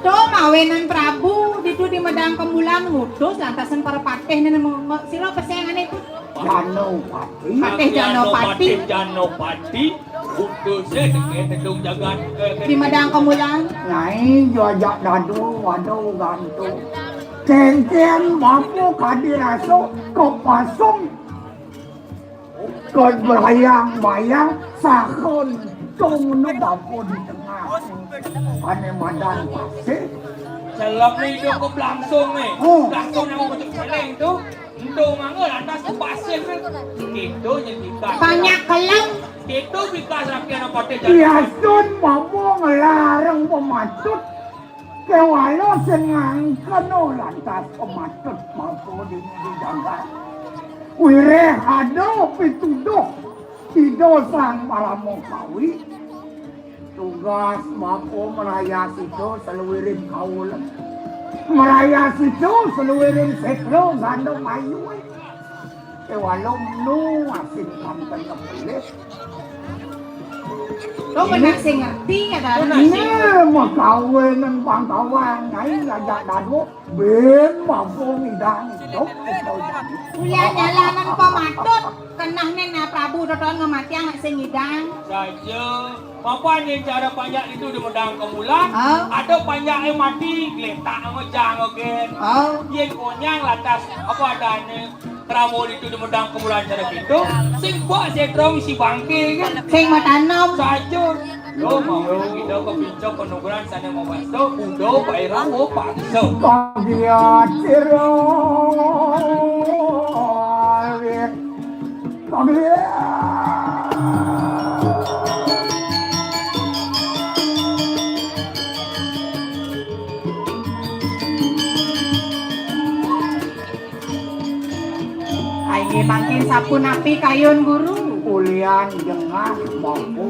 To mawinan Prabu ditu di Medang Kemulan ngutus lantasan para patih nene me-, me-, sira pesengane pun. Janapati. Patih Janapati. Janapati. Utus eh deke tedung jagat, eh, di Medang Kemulan. Nyai jajak dadu wadu gantu. Kengken bapa kadi rasa kepasung. Kebayang-bayang sahun tung nu bapa di tengah. Ane madan pasih. Celep ni hidup ke belangsung ni. Oh. Belangsung yang mau cek seleng tu. Ento mangga lantas ke pasih ni. Kita nyedikan. Banyak kelem. Kita bikas laki anak patih jadi. Biasun bapa ngelarang pematut. Kewala sing ngangkeno lantas pematut mangko dini di jagat. Wireh ada pituduh Ida Sang Parama Kawi. Tugas bapa merayas itu seluwiring kaul. Merayas itu seluwiring sekro gandong ayu. Kewala menu asin kanten kepelih. Lo benak sing ngerti ya, Dar? Nah, makawinan pangkawan, nyai ngajak dadu, ben mampu ngidang hidup kita jadi. Ulian nyalanan pematut, kenah nen, nah, Prabu dodoan ngematiang nak sing ngidang. Saja, papan yang cara panjak itu di Medang Kemulan, oh, ada panjak yang mati, geletak sama jang again. Oh. Yen konyang lantas, apa adanya? Krama ditu di Medang Kemulan cara kita, sing bak setrong si bangke kan. Sing matanom. Saja. Lo mau kita kepinco penugaran sana mau basto, udah baira wo paksa. Kagiat sira. Kagiat. Inggih mangkin sapunapi kayun Guru? Ulian jengah bapa.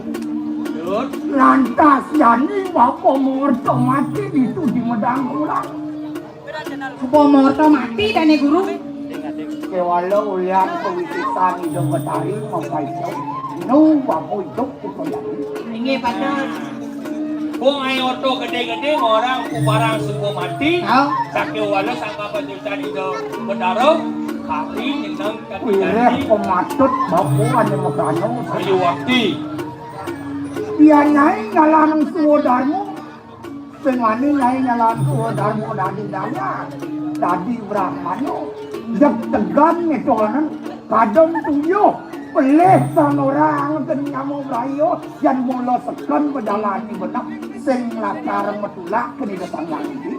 Lantas jani bapa mawerta mati ditu di Medang Kemulan. Suba mawerta mati dane Guru? Kewala ulian kawisisan Ida Betari mapaisa. Nu bapa idup kita jani. Inggih patut. Wong ae oto gede-gede orang kubarang suba mati. Hah? Saking wala sangka pajutan Ida Betara, kami nyeneng kaki. Wireh pematut bapa ane magana. Ayu wakti. Iya nyai ngalang suwa darma. Sing wani nyai ngalang suwa darma dadi daya, dadi brahmana. Jeg tegan ngetuanen kadang tuyuh. Pelih sang orang ten nyama braya. Yan mula seken bedalan ni beneh sing lakar metulak kene datang lagi.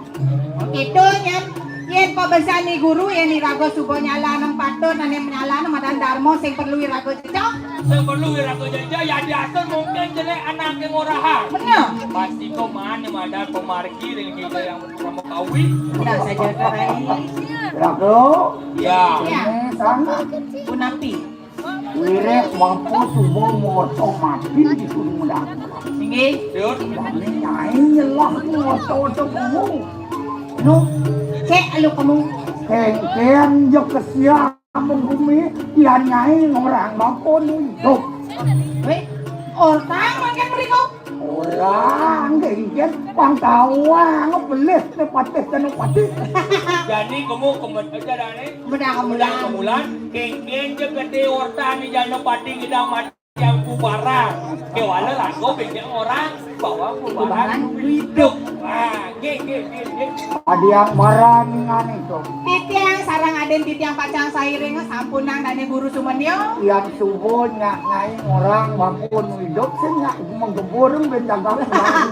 Itu nyan, yen pabesane Guru, yen iraga suba nyalanem patut, ane nyalanem madan darma sing perlu iraga jejak. Sing perlu iraga jejak, ya diatur mungkin jelek anake ngorahang. Bener. Pasti kau mana madan pemargi ring kita yang pertama kawin. Udah saja, Karai. Raga. Ya. Ya. Ini sana. Punapi. Wireh mampu suba mawerta mati di gunung Medang. Inggih. Dane nyai nyelah mawerta-werta kamu. Nu, cek lu kamu. Kengken je kesian bumi, yan nyai ngorang bapa nu idup. Weh, ortang mangken mriko. Ora, nggih, nggih. Pang tawang belih ne patih kena patih. Jani kemu kemet aja dane. Medang kemulan. Medang kemulan, kengken je gede ortane jana patih gedang mati yang kubarang. Kewala lagu bikin orang bahwa kubarang hidup. Wah, nggih, nggih, nggih, nggih. Adi yang barang ngene to. Titiang sareng aden titiang pacang sairing sampunang dane Guru Sumenyo. Yang subuh nyak ngai orang bapa nu idup sing nyak menggebur ben jaga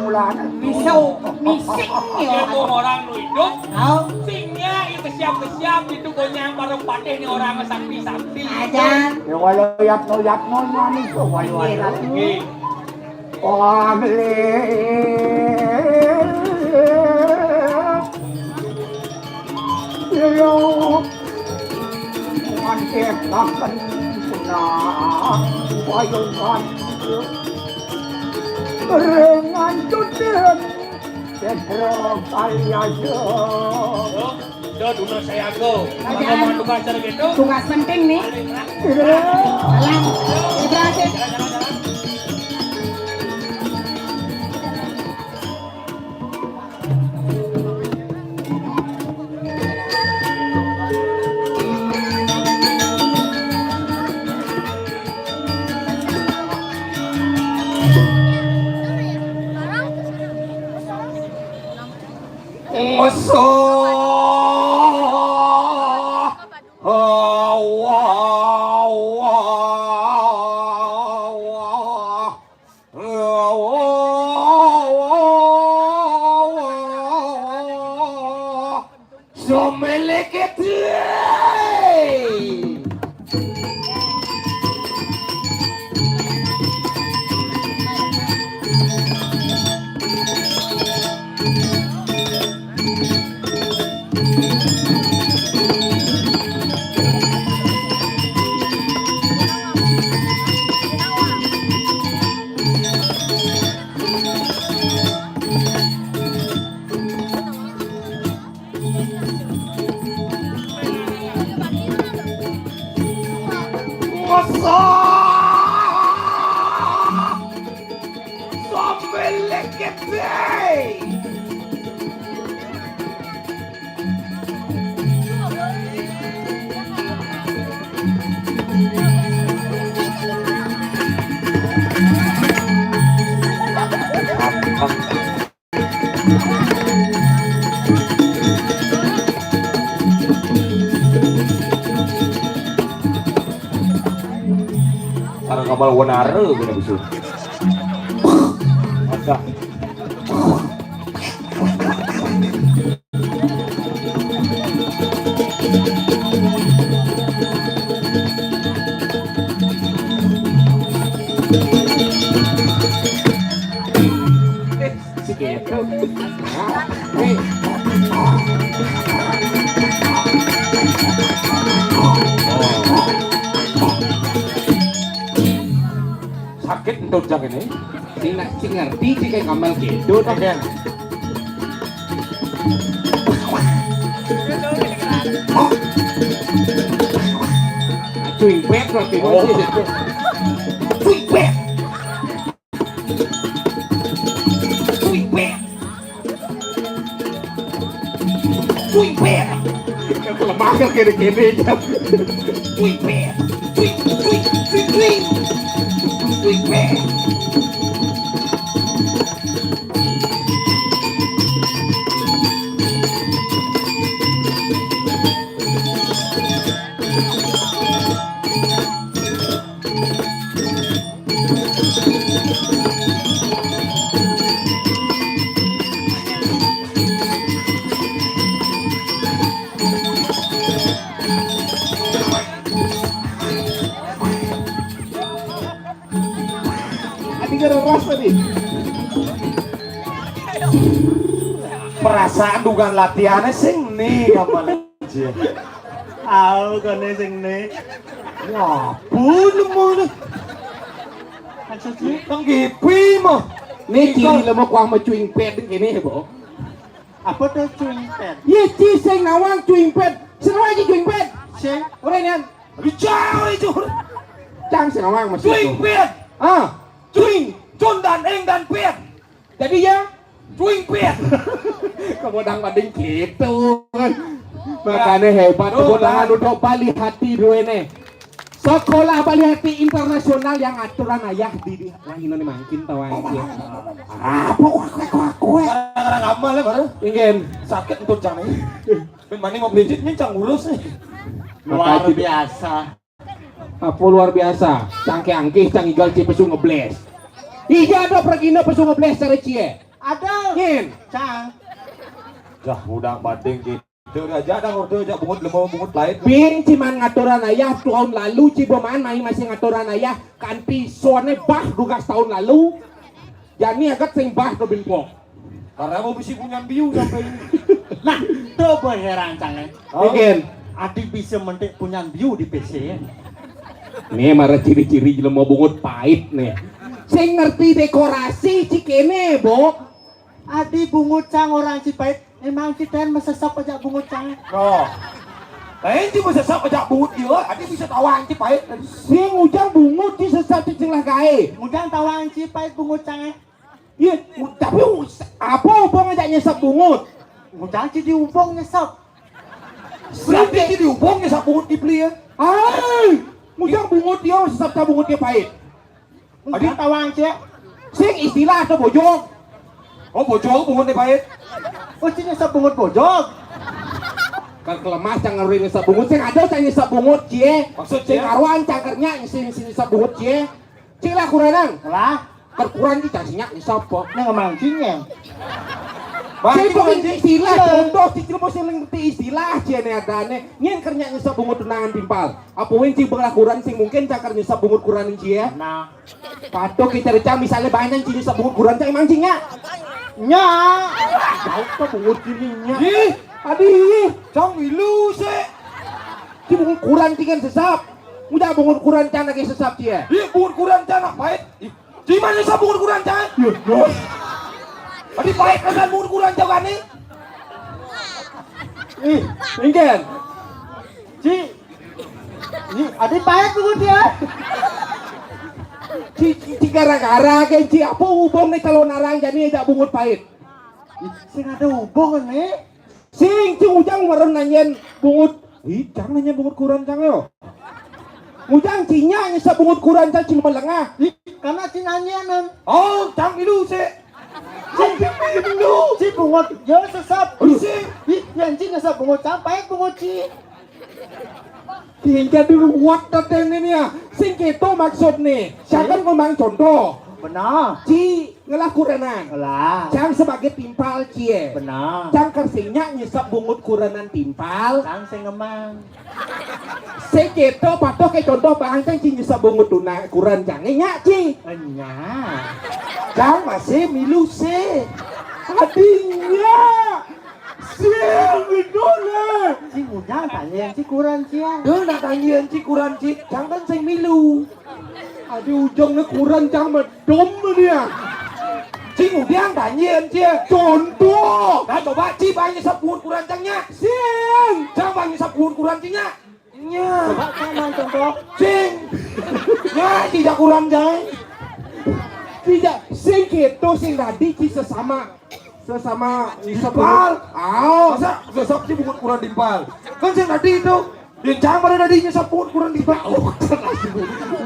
mulane. Miso, misik ya. Yang orang nu idup. Oh. Sing nyak itu siap-siap itu gonyang bareng patih ni orang sakti-sakti. Aja. Ya walau yatno yatno mani to walau. Iya, Ratu. Nggih. Paglih. Iya. Mantep akan Payungan ringan tudun Pedro Kaliaja. Yo, yo, duna sayaga. Ajan. Mangga manduka acara gitu. Tugas penting nih. Paling enak. Alah, Pedro sih. Jalan, jalan, jalan. Somelekete. Masa sampai lekete. Sareng kamal wanara guna bisu. Ada. Segitu. Nah, nih. Sakit entut cang ini. Sing nak, sing ngerti, sing kayak Kamal gitu, dah. Iya. Cuy, beb, berarti. Oh. Cuy, beb. Cuy, beb. Cuy, beb. Lemah kan kene-kene, jam. Cuy, beb. Cuy, cuy, cuy, cuy. Cuy, beb. Adi gara ras tadi. Perasaan dugaan latihannya sing nih, kapan aja. Au, kone sing nih. Wah, pun mau nih. Maksudnya? Kang Gipi mah. Nih, ciri lemah kuang mah cuing ped gini, Bo. Apa tuh cuing ped? Iya, ci sing nawang cuing ped. Seru aja cuing ped. Sing. Ora nian. Jauh itu. Cang sing nawang masih. Cuing ped. Ah, cuing. Cun dan eng dan ped. Jadi ya, cuing ped. Kebodang bading gitu kan. Makanya hebat. Tuh, kebodangan lah. Udah Bali hati duene. Sekolah Bali Hati Internasional yang aturan ayah di, di wah, ini nih mangkin tawa aja. Apa kuak kuak kuak kuak? Gara-gara ngamal ya baru. Ingin. Sakit untuk cang nih. Ben mani mau pijit nih cang ngurus nih. Luar biasa. Apa luar biasa? Cangke angkih, cang igal cie pesu ngebles. Iya ada pergina pesu ngebles cara cie. Ada. Ngin. Cang. Dah udah bading gitu. Tuh aja dah order aja bungut lemau bungut lain. Bin ciman ngaturan ayah tahun lalu, ci beman main masih ngaturan ayah kanti suane bah dugas tahun lalu. Jani agak sing bah ke bin pok. Karena mau bisi punyan biu sampai ini. Nah, tuh boy heran cangen. Oh. Mungkin. Adi bisa mentik punyan biu di P C ya. Nih mara ciri-ciri jelema bungut pait nih. Sing ngerti dekorasi ci kéné, Bo. Adi bungut cang orang ci pait, emang kita mesesep aja bungut cang. Oh. Lain ci mesesep aja bungut ieu, adi bisa tawang ci pait. Sing ujang bungut ci sesep ci cing lah gaé. Ujang tawang ci pait bungut cang. Iya, tapi apa ubung aja nyesep bungut? Ujang ci diubung nyesep. Berarti ci diubung nyesep bungut dibeli ya. Hai, ujang bungut dia sesep ca bungut dia pait. Adi tawang cek. Sing istilah atau bojog? Oh, bojog bungut dia pait. Oh, ci nyesep bungut bojog. Kan kelemas cang ngaruin nyesep bungut, sing ada cang nyesep bungut cie. Maksud sing cie? Karuan cang kernya sing sing nyesep bungut cie. Cik lah kuranan. Lah, keur kuran di cang sinya nyesep kok. Nang mancingnya. Cik pokoknya istilah contoh cik mau sing ngerti istilah cie nih adane. Nyen kernya nyesep bungut tunangan timpal. Apa win cik belah kuran sing mungkin cakar nyesep bungut kuran cie. Nah. Patuh kita cang misalnya banyak cik nyesep bungut kuran cang mancingnya. Nya. Tahu ke bungut ininya. Ih, adi. Cang ilu sih. Ci bungut kuran cing kan sesep. Mudah bungut kuran cang lagi sesep cie. Ih, bungut kuran cang apa ya? Ih, ci mana sesep bungut kuran cang? Iya, iya. Adi pait kan bungut kuran cang kan nih? Ih, mungkin. Ci. Ih, adi pait bungut ya. Ci, ci, ci gara-gara kan ci apa hubung nih kalau narang jadi aja bungut pait. Ih, sing ada hubung nih. Sing cing ujang meren nanyain bungut. Ih, cang nanyain bungut kuran cang yo. Ujang cinya nyesep bungut kuran cang cing melengah. Ih, karena cing nanyain. Oh, cang ilu sih. Cing ilu. Ci bungut yo sesep. Aduh. Sing. Ih, yang cing nyesep bungut cang pait bungut ci. Hingga diruwat datene nih ya. Sing gitu maksud nih. Jangan ngomong contoh. Benar. Ci ngelah kurenan. Ngelah. Cang sebagai timpal cie. Benar. Cang kersinya nyesep bungut kurenan timpal. Cang sing ngemang. Sing gitu patuh ke contoh bahang cang ci nyesep bungut tuna kuran cang nya ci. Enya. Cang masih milu sih. Adinya. Siang gitu lah. Ci ujang tanya ci kuran cia. Dia nak tanya ci kuran ci, cang kan sing milu. Adi ujang nih kuran cang medom dia. Ci ujang tanya cia. Contoh. Nah coba ci banyak sebut kuran cangnya. Sing. Cang banyak sebut kuran cinya. Nya. Coba sama contoh. Sing. Nya tidak kuran cang. Tidak sing gitu sing tadi ci sesama. Sesama nyesep timpal. Aw. Masa nyesep ci bungut kuran timpal? Kan sing tadi itu. Yang cang pada tadi nyesep bungut kuran timpal. Oh,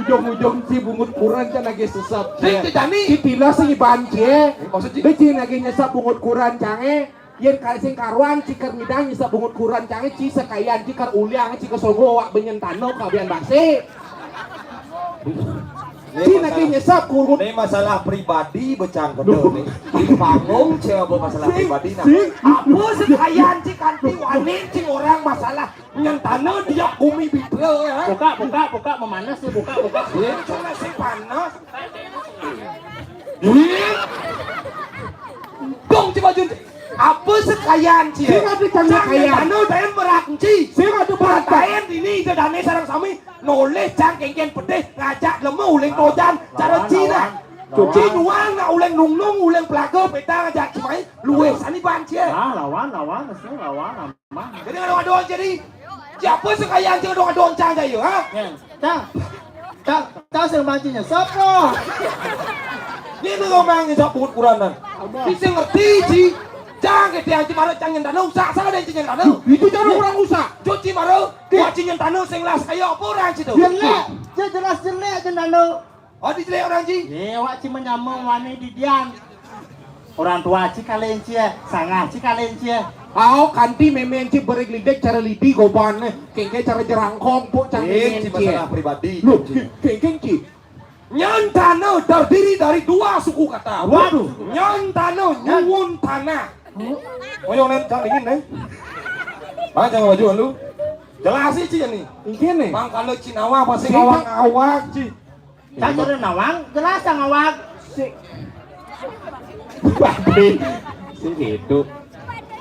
ujung-ujung ci bungut kuran cang lagi sesep. Sing tadi. Ci tilas sing iban cie. Maksud ci? Be ci lagi nyesep bungut kuran cang eh. Yen kali sing karuan ci keur ngidang nyesep bungut kuran cang eh ci sekayan ci keur uliang ci kesonggo awak benyen tano kabian basi. Ci lagi nyesep kurut. Ini masalah pribadi becang kedua nih. Di panggung cewek masalah pribadi nah. Apa sekayan ci kanti wani ci orang masalah nyentana dia bumi bitra ya. Buka, buka, buka, memanas nih, buka, buka. Iya, cuma sing panas. Ih. Dong ci baju. Apa sekayan ci? Sing ada tanya kayan. Anu daen merak ci. Sing ada perhatian ini ide dane sarang sami. Noleh cang kengken pedih ngajak lemu uling tojan cara Cina. Cuci nuang nak uling nungnung uling pelaga peta ngajak cimai luweh sani ban cie. Nah, lawan, lawan, lawan, lawan. Jadi ngadu-ngadu jadi siapa sekayan cing ngadu-ngadu cang saya ha? Cang. Cang, cang sing mancing nyesep loh. Ini ngomong nyesep bungut kuranan. Bisa ngerti ci. Cang kita yang cimara cang nyentana usah salah dan cing nyentana. Itu cara orang usah. Cuci mara. Wajin nyentana sing las kaya apa orang situ? Jelek. Dia jelas jelek nyentana. Oh, dijelek orang ci. Ye, wak ci menyama wani didian. Orang tua ci kalian cie, sangah ci kalian cie. Au kanti memen ci berik lidek cara lidi goban eh. Kengke cara jerangkong pok cang memen ci. Masalah pribadi. Loh, kengke ci. Nyentana terdiri dari dua suku kata. Waduh. Nyentana nyuwun tanah. Oyong nen cang dingin nih. Bang jangan baju lu. Jelas sih ci ini. Ini nih. Bang kalau ci nawa pasti ngawang-ngawang ci. Cang cara nawang, jelas cang nawang. Si. Babi. Si itu.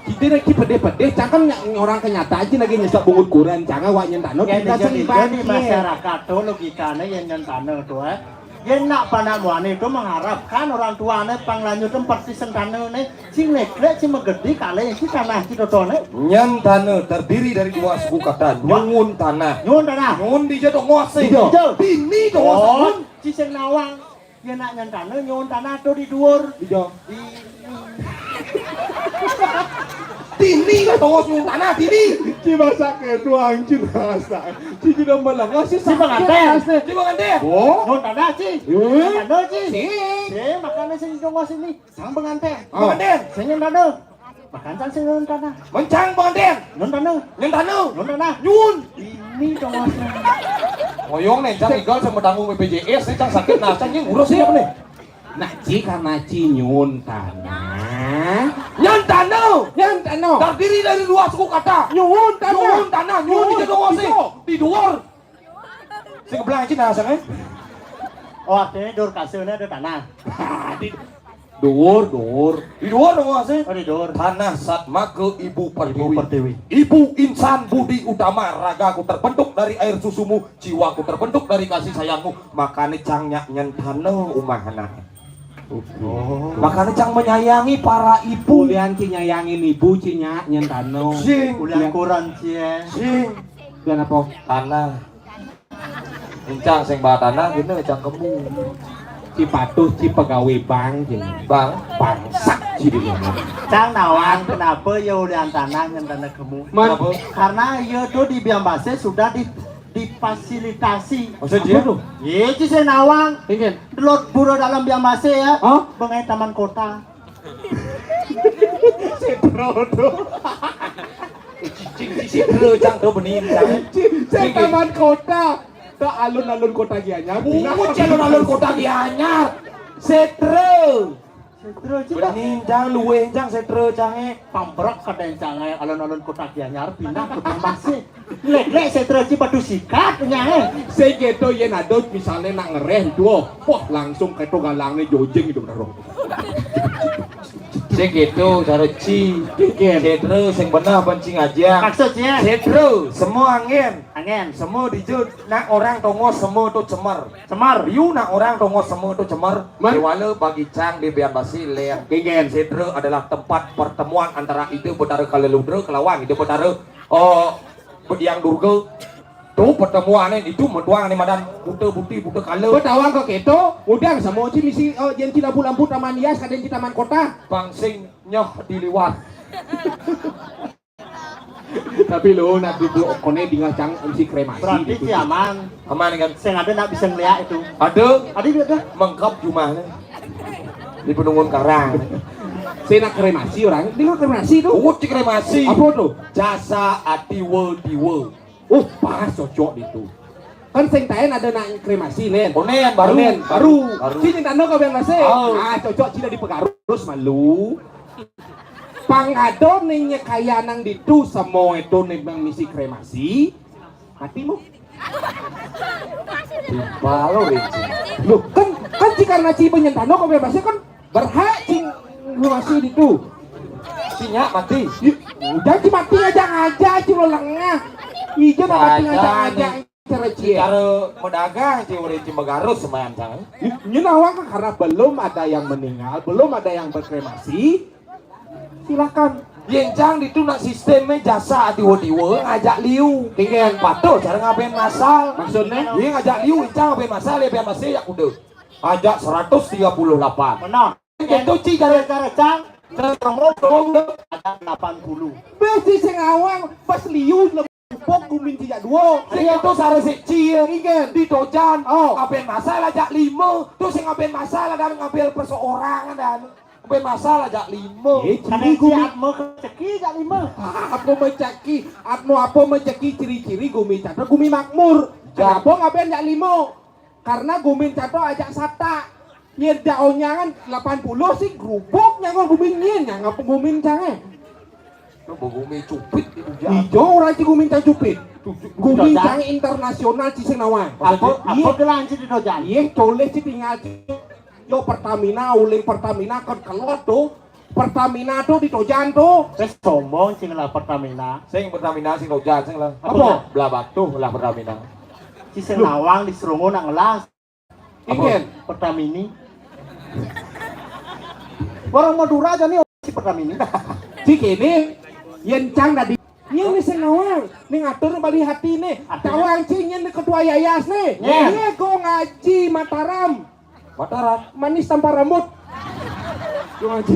Kita lagi pedih-pedih, cang kan ny-, orang kenyataan aja lagi nyesek bungut kuren, cang awak nyentano. Yén kita di, sering yén di banget, masyarakat to logikané yén nyentano to, eh. Yén nak panak muané to mengharapkan orang tuané pang lanjut tempat di sentanoné, sing neglek, sing megedi kalih iki tanah iki totoné. Nyentano terdiri dari dua suku kata, nyuwun tanah. Nyuwun tanah. Nyuwun dija tongosé. Dija. Dini tongosé. Oh, nyuwun. Ci sing nawang. Yén nak nyentano nyuwun tanah to di dhuwur. Dija. Di Dini lah tongos nyuwun tanah, dini. Ci masak keduang, ci masak. Ci sudah melengos, ci. Ci sakit pengantin. Rasanya. Ci pengantin. Oh. Nyuwun tanah, ci. Hmm. Tanah, ci. Ci. Ci, makanya sing tongos ini. Sang pengantin. Oh. Pengantin. Sing nyentano. Makan sang sing nyentano. Mencang pengantin. Nyentano. Nyentano. Nyentano. Nyun. Ini dong, Mas. Ngoyong nih, cang igal sama tanggung B P J S nih, cang sakit, nah, cang ini ngurus siapa nih? Nah, ci karena ci nyun tanah. Nyun tanah. Nyun tanah. Terdiri dari dua suku kata. Nyun tanah. Nyun tanah. Nyun. Nyun. Di dong, di dong. Di luar. Sing kebelah aja nah, sana. Oh, artinya dur kasurnya ada tanah. Di Dhuwur, dhuwur. Di dhuwur, Mas. Oh, di dhuwur. Tanah satmaka ibu pertiwi. Ibu pertiwi. Ibu insan budi utama, ragaku terbentuk dari air susumu, jiwaku terbentuk dari kasih sayangmu. Makanya cang nyak nyentano umah anak. Oh. Makanya cang menyayangi para ibu. Ulian ci nyayangin ibu, ci nyak nyentano. Sing. Ulian kurang, ci, eh. Sing. Ulian apa? Tanah. Encang sing bawa tanah gini cang kemu. Ci patuh, ci pegawai bank gini. Bang, bangsak ci di mana? Cang nawang kenapa ya ulian tanah ngen tanah kemu? Man. Kenapa? Karena ya tuh di Biambase sudah di difasilitasi. Maksudnya? Apa tuh? Iya, ci saya nawang. Ingin. Delot buro dalam Biambase ya. Hah? Bengai taman kota. Setro tuh. Cing, cing, cing, bro, cang, tuh bening, cang. Cing, cing, taman kota. Ke alun-alun kota Gianyar. Bungut, cing, alun-alun kota Gianyar. Setro. Setro, cing. Bening, cang, luweh, cang, setro, cang, eh. Pambrek kadén, cang, eh, alun-alun kota Gianyar, pindah ke Bambase. Lek, lek, setro, cing, batu sikat, nyang, eh. Sing gitu, yén adus, misalnya nak ngereh, tuh, wah, langsung keto galangnya jojeng itu, bro. Sing gitu, cara ci. Pikir. Setro, sing benah, pancing aja. Maksud, ya. Setro, semua angin. Angin. Semua dijut, nak orang tongos, semua tuh cemar. Cemar. Yu, nak orang tongos, semua tuh cemar. Mar. Dewala bagi cang di Biambase, lén. Genggen. Setro adalah tempat pertemuan antara Ida Betara Kala Ludra kelawan Ida Betara, oh, Bediang Durga. Tuh pertemuannya itu metuang nih madan buta buti, buta kala. Betawang ke keto, udah sama ci misi, eh, janji lampu-lampu taman hias, kadén ci taman kota. Pangsing nyoh di liwat. Tapi lo nak duduk kone dingah cang misi kremasi. Berarti gitu. Ci aman. Aman kan? Sing ada nak bisa ngeliat itu. Ada. Ada juga dah. Mengkap jumahnya. Di Penungun Karang. Saya nak kremasi orang, dingah kremasi tuh. Bukan ci kremasi. Apa tuh? Jasa adiwa diwa. Oh, pas cocok itu. Kan sing taén ada nak kremasi, Nen. Oh, Nen, baru. Nen, baru. Baru. Ci nyentano ka Biambase. Oh. Ah, cocok ci di Pegarus malu. Pang ada nih nyekaya nang ditu, semua itu nih bang misi kremasi. Mati mu. Tiba lo, Rinci. Loh, kan, kan ci karena ci penyentano ka Biambase kan berhak ci kremasi ditu. Ci nyak mati. Ih, udah ci mati aja aja ci lo lengah. Ija nak mati aja aja. Cara cie. Cara pedagang cie, udah cie Megarus semayan, cang. Nyen awak kan karena belum ada yang meninggal, belum ada yang berkremasi. Silakan. Yén cang ditu nak sistemnya jasa adiwa-diwa ngajak liu. Tinggal patuh cara ngapain masal. Maksudnya? Iya, ngajak liu, cang ngapain masal ya biar masih ya kuda. Ajak seratus tiga puluh delapan. Benar. Itu ci cara, cara cang. Cara kamu, kamu udah. Ada delapan puluh. Besi sing awang pas liu. Pok gumin tiga dua. Sing itu sare sik cie. Ingen. Di Dojan. Oh. Ngapain masalah jak lima? Tuh sing ngapain masalah dan ngambil perseorangan dan ngapain masalah jak lima? Eh, ciri gumin. Atmo keceki jak lima. Apa meceki? Atmo apa meceki, ciri-ciri gumin catra gumin makmur. Kenapa ngapain jak lima? Karena gumin catra ajak sata. Nyeda onyangan delapan puluh sih grubuk nyangon gumin nyen, nyang apa gumin cange. Coba gumin cupit itu, ya. Ijo ora ci gumin cang cupit. Gumin cang internasional ci sing nawang. Apa, apa gelang ci di Dojan? Iya, coleh ci tinggal ci. Yo Pertamina, uling Pertamina kan kelot tuh. Pertamina tuh di Tojan tuh. Wis sombong sing lah Pertamina. Sing Pertamina, sing Tojan, sing lah. Apa? Belah Batu lah Pertamina. Ci sing nawang di Serungu nak ngelas. Apa? Pertamini. Orang Madura aja nih si Pertamini. Cik ini, yen cang tadi. Iya, nih sing nawang. Nih ngatur bali hati nih. Artinya? Tawang cing, yen ketua yayas nih. Iya. Iya, go ngaji Mataram. Mataram. Manis tanpa rambut. Go ngaji.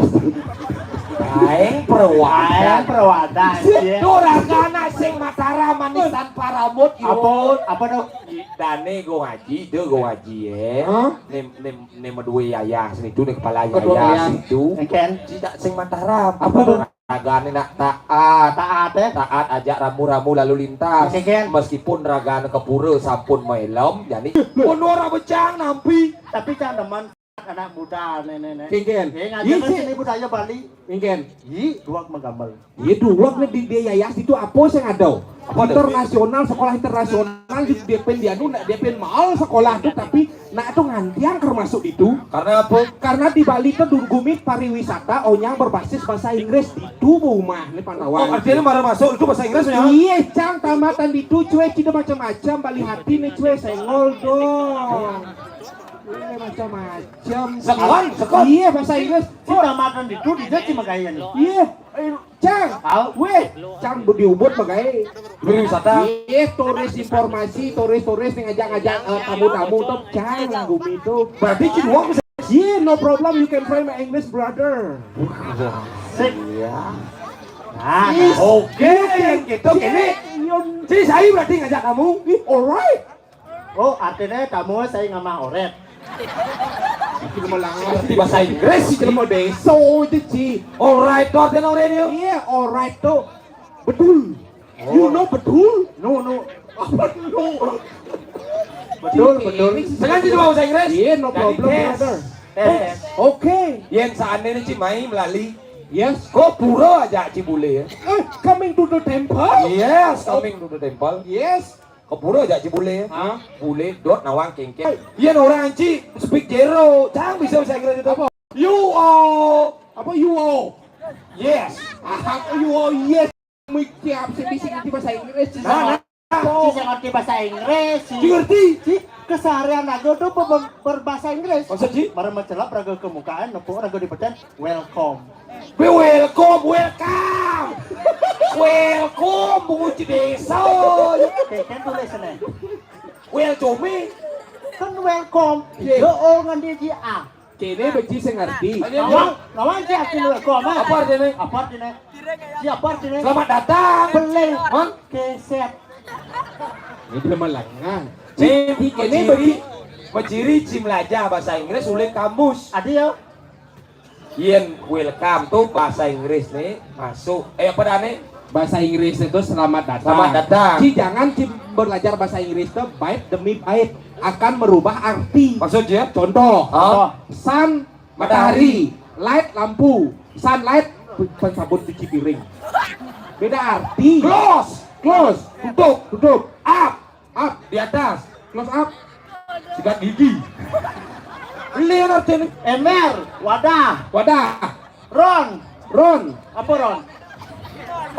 Aing perwakilan. Aing perwakilan, iya. Itu orang anak sing Mataram manis tanpa rambut, apa, apa dong? Dane go ngaji, dia go ngaji ya. Hah? Nih, nih, nih medue yayas nih, itu nih kepala yayas itu. Enten. Cita sing Mataram. Apa tuh? Ragane nak taat. Taat, eh? Taat aja rambu-rambu lalu lintas. Enten. Meskipun ragane ke pura sampun maelem, jani pun ora becang nampi. Tapi cang demen anak muda, nenek-nenek. Enten. Eh, ngajarkan sini budaya Bali. Enten. Yi, duak menggambel. Iya, duak nih di, di yayas itu apa sih ngadau? Apa tuh? Internasional, sekolah internasional di D P di anu, ndak D P mahal sekolah tuh, tapi nak tuh ngantiang termasuk itu. Karena apa? Karena di Bali tuh dulu gumi pariwisata onyang berbasis bahasa Inggris di tubuh rumah nih Pandawan. Oh, artinya baru masuk itu bahasa Inggris ya? Iya, cang tamatan di itu cuy, cida macam-macam, Bali hati nih cuy, senggol dong. Ini macam-macam. Sekon, sekon. Iya, bahasa Inggris. Orang makan di itu di dia cuma kayak nih. Iya. Cang, weh, cang budi ubud bagai. Berwisata. Iya, turis informasi, turis-turis nih ngajak-ngajak eh, tamu-tamu tuh, cang lah gumi itu. Berarti Cina bisa. Yeah, no problem, you can find my English brother. Sip. Iya. Nah, oke, yang gitu gini. Ci, saya berarti ngajak kamu. Alright. Oh, artinya kamu saya nggak mau oret. Iki mau langar di bahasa Inggris, iki mau deso aja, Ci. Alright, tuh artinya oret ya. Iya, alright tuh. Betul. You know betul? No, no. Apa no? Betul, betul. Sengaja di bahasa Inggris? Iya, no problem, brother. Tes, tes. Oke. Yen seandainya Ci mai melali. Yes. Kok pura aja Ci boleh ya? Eh, coming to the temple? Yes, coming to the temple. Yes. Ke pura aja Ci bule. Hah? Bule dot nawang kengkeng. Iya, orang Ci speak zero. Cang bisa bahasa Inggris itu apa? You are. Apa you are? Yes. Ah, you are yes. Mik tiap sih bisa ngerti bahasa Inggris. Nah, nah. Ci sing ngerti bahasa Inggris, Ci. Ci ngerti? Ci, keseharian aku tuh ber- ber- berbahasa Inggris. Masa, Ci? Mara mencelap raga ke mukaan, nepuk raga di peten, welcome. Be welcome, welcome. Welcome, bungut ci desa. Oke, kan tulis nih. Welcome. Kan welcome. Iya. Yo, oh, ngan dia ji A. Kene beci sing ngerti. Nawang, nawang ci arti welcome, ah. Apa artinya? Apa artinya? Ci apa artinya? Selamat datang. Peleng. Hah? Keset. Ini belum malangan. Ci, kene beci. Meciri ci melajah bahasa Inggris oleh kamus. Ada ya? Yen welcome tuh bahasa Inggris nih masuk. Eh, apa dah nih? Bahasa Inggris itu selamat datang. Selamat datang. Ci jangan ci belajar bahasa Inggris tuh bait demi bait akan merubah arti. Maksudnya? Contoh, oh. Sun matahari, light lampu, sunlight pen- pensabun cuci piring. Beda arti. Close, close, tutup, tutup, up, up, di atas, close up, sikat gigi. Lihat artinya. Ember, wadah. Wadah. Ron. Ron. Apa ron?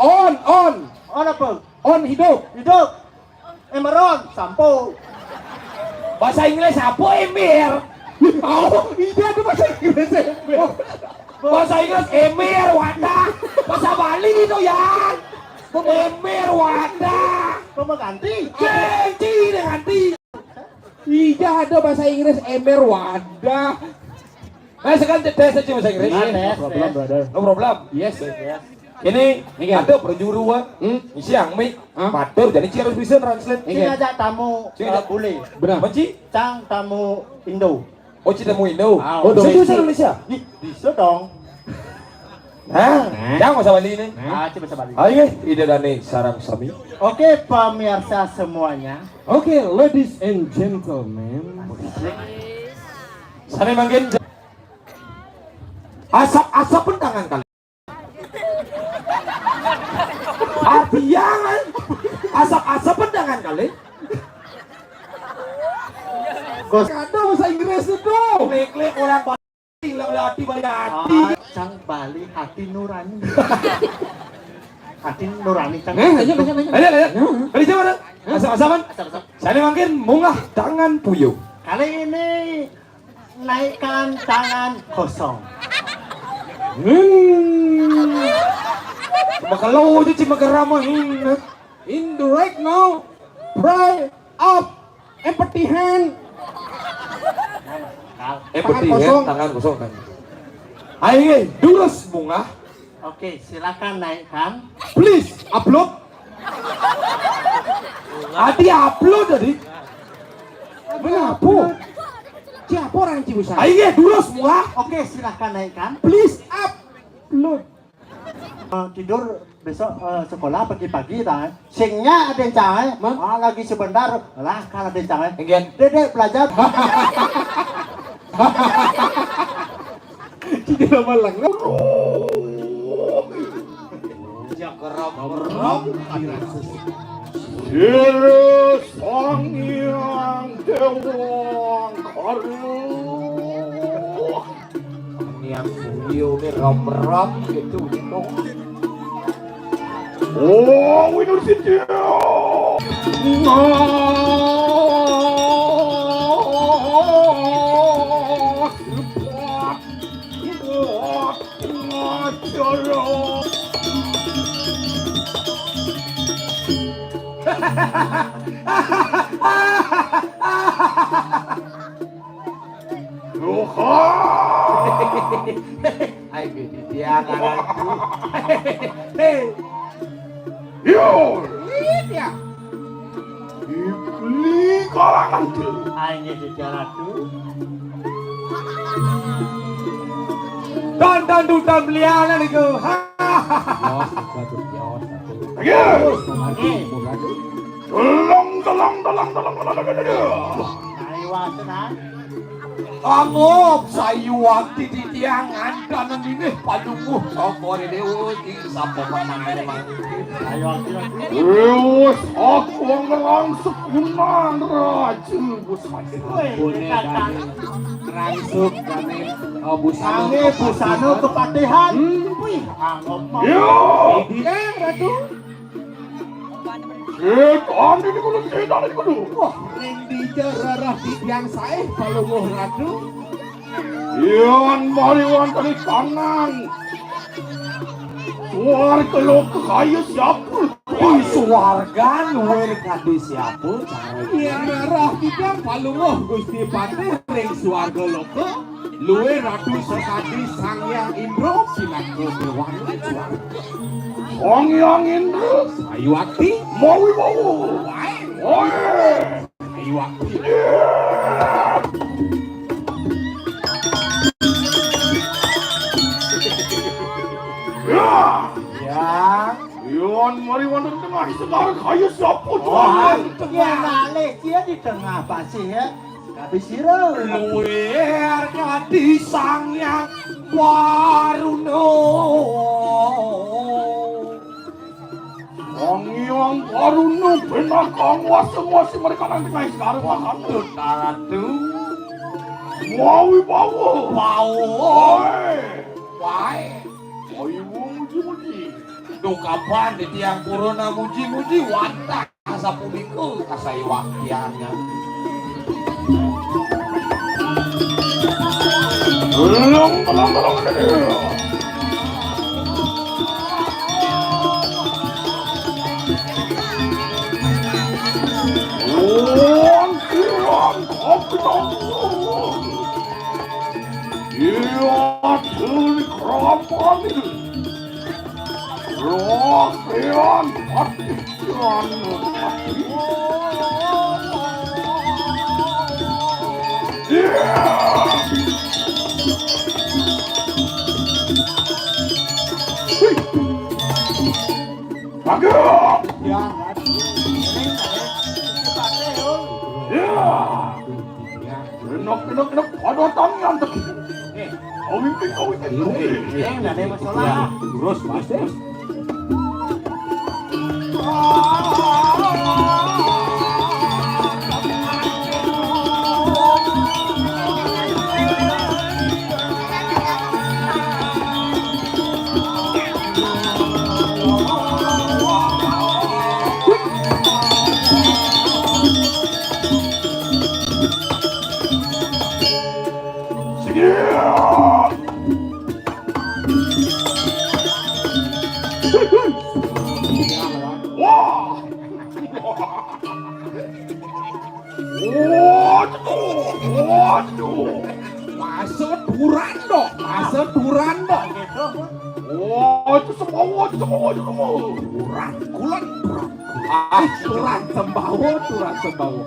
On, on. On apa? On hidup. Hidup. Ember ron, sampo. Bahasa Inggris apa ember? Oh, iya, itu bahasa Inggris ember. Bahasa Inggris ember, wadah. Bahasa Bali itu ya. Ember, wadah. Pemeganti. Ganti, ganti. Iya, ada bahasa Inggris ember, wadah. Nah, sekarang tes aja bahasa Inggris. Iya, no problem, brother. No problem. Yes. Ini ada perjuruan. Hmm? Siang mi. Hah? Matur, jadi ci harus bisa translate. Ci ngajak tamu, ci ngajak bule. Benar. Apa ci? Cang tamu Indo. Oh, ci tamu Indo. Oh, bisa bahasa Indonesia? Bisa dong. Hah? Cang bahasa Bali ini. Ah, ci bahasa Bali. Ayo, ida dane sarang sami. Oke, pemirsa semuanya. Oke, ladies and gentlemen. Sami mangkin. Asap-asapan tangan kali. Artian, asap-asapan tangan kali. Kos kata bahasa Inggris itu. Klik-klik orang Bali, lagi hati banyak hati. Yang bali hati nurani. Hati nurani kan. Eh, ayo, ayo, ayo. Ayo, ayo. Ayo, coba dong. Asap-asapan. Asap-asap. Saya makin munggah tangan puyuh. Kali ini naikkan tangan kosong. Hmm. Cuma kalau aja cuma keramahin. In the right now, pray up, empty hand. Empty hand, tangan kosong kan. Ayo, durus munggah. Oke, silakan naikkan. Please upload. Adi upload tadi. Mengapa? Siapa orang Cibusan? Ayo, durus munggah. Oke, silakan naikkan. Please upload. Eh, tidur besok, eh, sekolah pagi-pagi ta. Sing nya aden cang, eh. Ah, lagi sebentar lah kan aden cang, eh. Dek, dek, belajar. Tidak malang. Sira Sang Hyang Dewa Angkara. Niang Suryo ni ram-ram gitu, gitu. Oh, Winur Sidya. Nah, sepat, sepat, ngajara. Duha! Ai, bini dia ngaranku. Hei. Yo! Iya. Ibli kalangan tu. Ai, ini dia ratu. Dan, dan, dan, dan, belianan itu. Ha! Yos, itu, yos, itu. Ayo! Oke. Tolong, tolong, tolong, tolong, tolong, tolong, tolong. Ayo, Mas, nah. Angop sayuwakti titiang nganten nginih palungguh Cokor Dewa ing sapa panahe mangkin. Sayuwakti. Wis aku ngerang sekunan raja Gus Mati. Woi, Kakang. Rangsuk dane, eh, busana. Sange busana kepatihan. Hmm. Wih, angop mah. Yo. Didine, Ratu. Setan ini kudu, setan ini kudu. Wah, ring dija rereh titiang sae palungguh Ratu. Yan mari wanteni tangan. Swarga loka kaya siapa? Di swarga luwih kadi siapa? Yen rereh titiang palungguh Gusti Patih ring swarga loka. Luwih Ratu sakadi Sang Hyang Indra pinaka dewan swarga. Sang Hyang Indra. Sayuwakti. Mawibawa. Wae. Wae. Sayuwakti. Ya. Ya. Yan mari wonten tengah segara kaya siapa? Wah, tengah malih dia di tengah pasih ya. Kabisira. Luwih kadi Sang Hyang Waruna. Sang Hyang Waruna pinaka nguasa-nguasi mereka nang tengah segara makan. Ratu. Mawibawa. Bawa. Wae. Wae. Wae, muji-muji. Duh kapan titiang purun muji-muji wantah sapunika kasayuwaktiannya. Belum, belum, belum. Wong kirang koplo. Iya, diri kerapan ini. Roh, Rohan, Patihan, Pati. Iya. Wih. Bagus. Ya. Ya. Enak, enak, enak. Ada tangan. Eh. Kawin, kawin, kawin. Yang ada masalah. Terus, terus, terus. Aja Sembawa, aja Sembawa, aja Sembawa. Turan kulon, turan. Ah, turan Sembawa, turan Sembawa.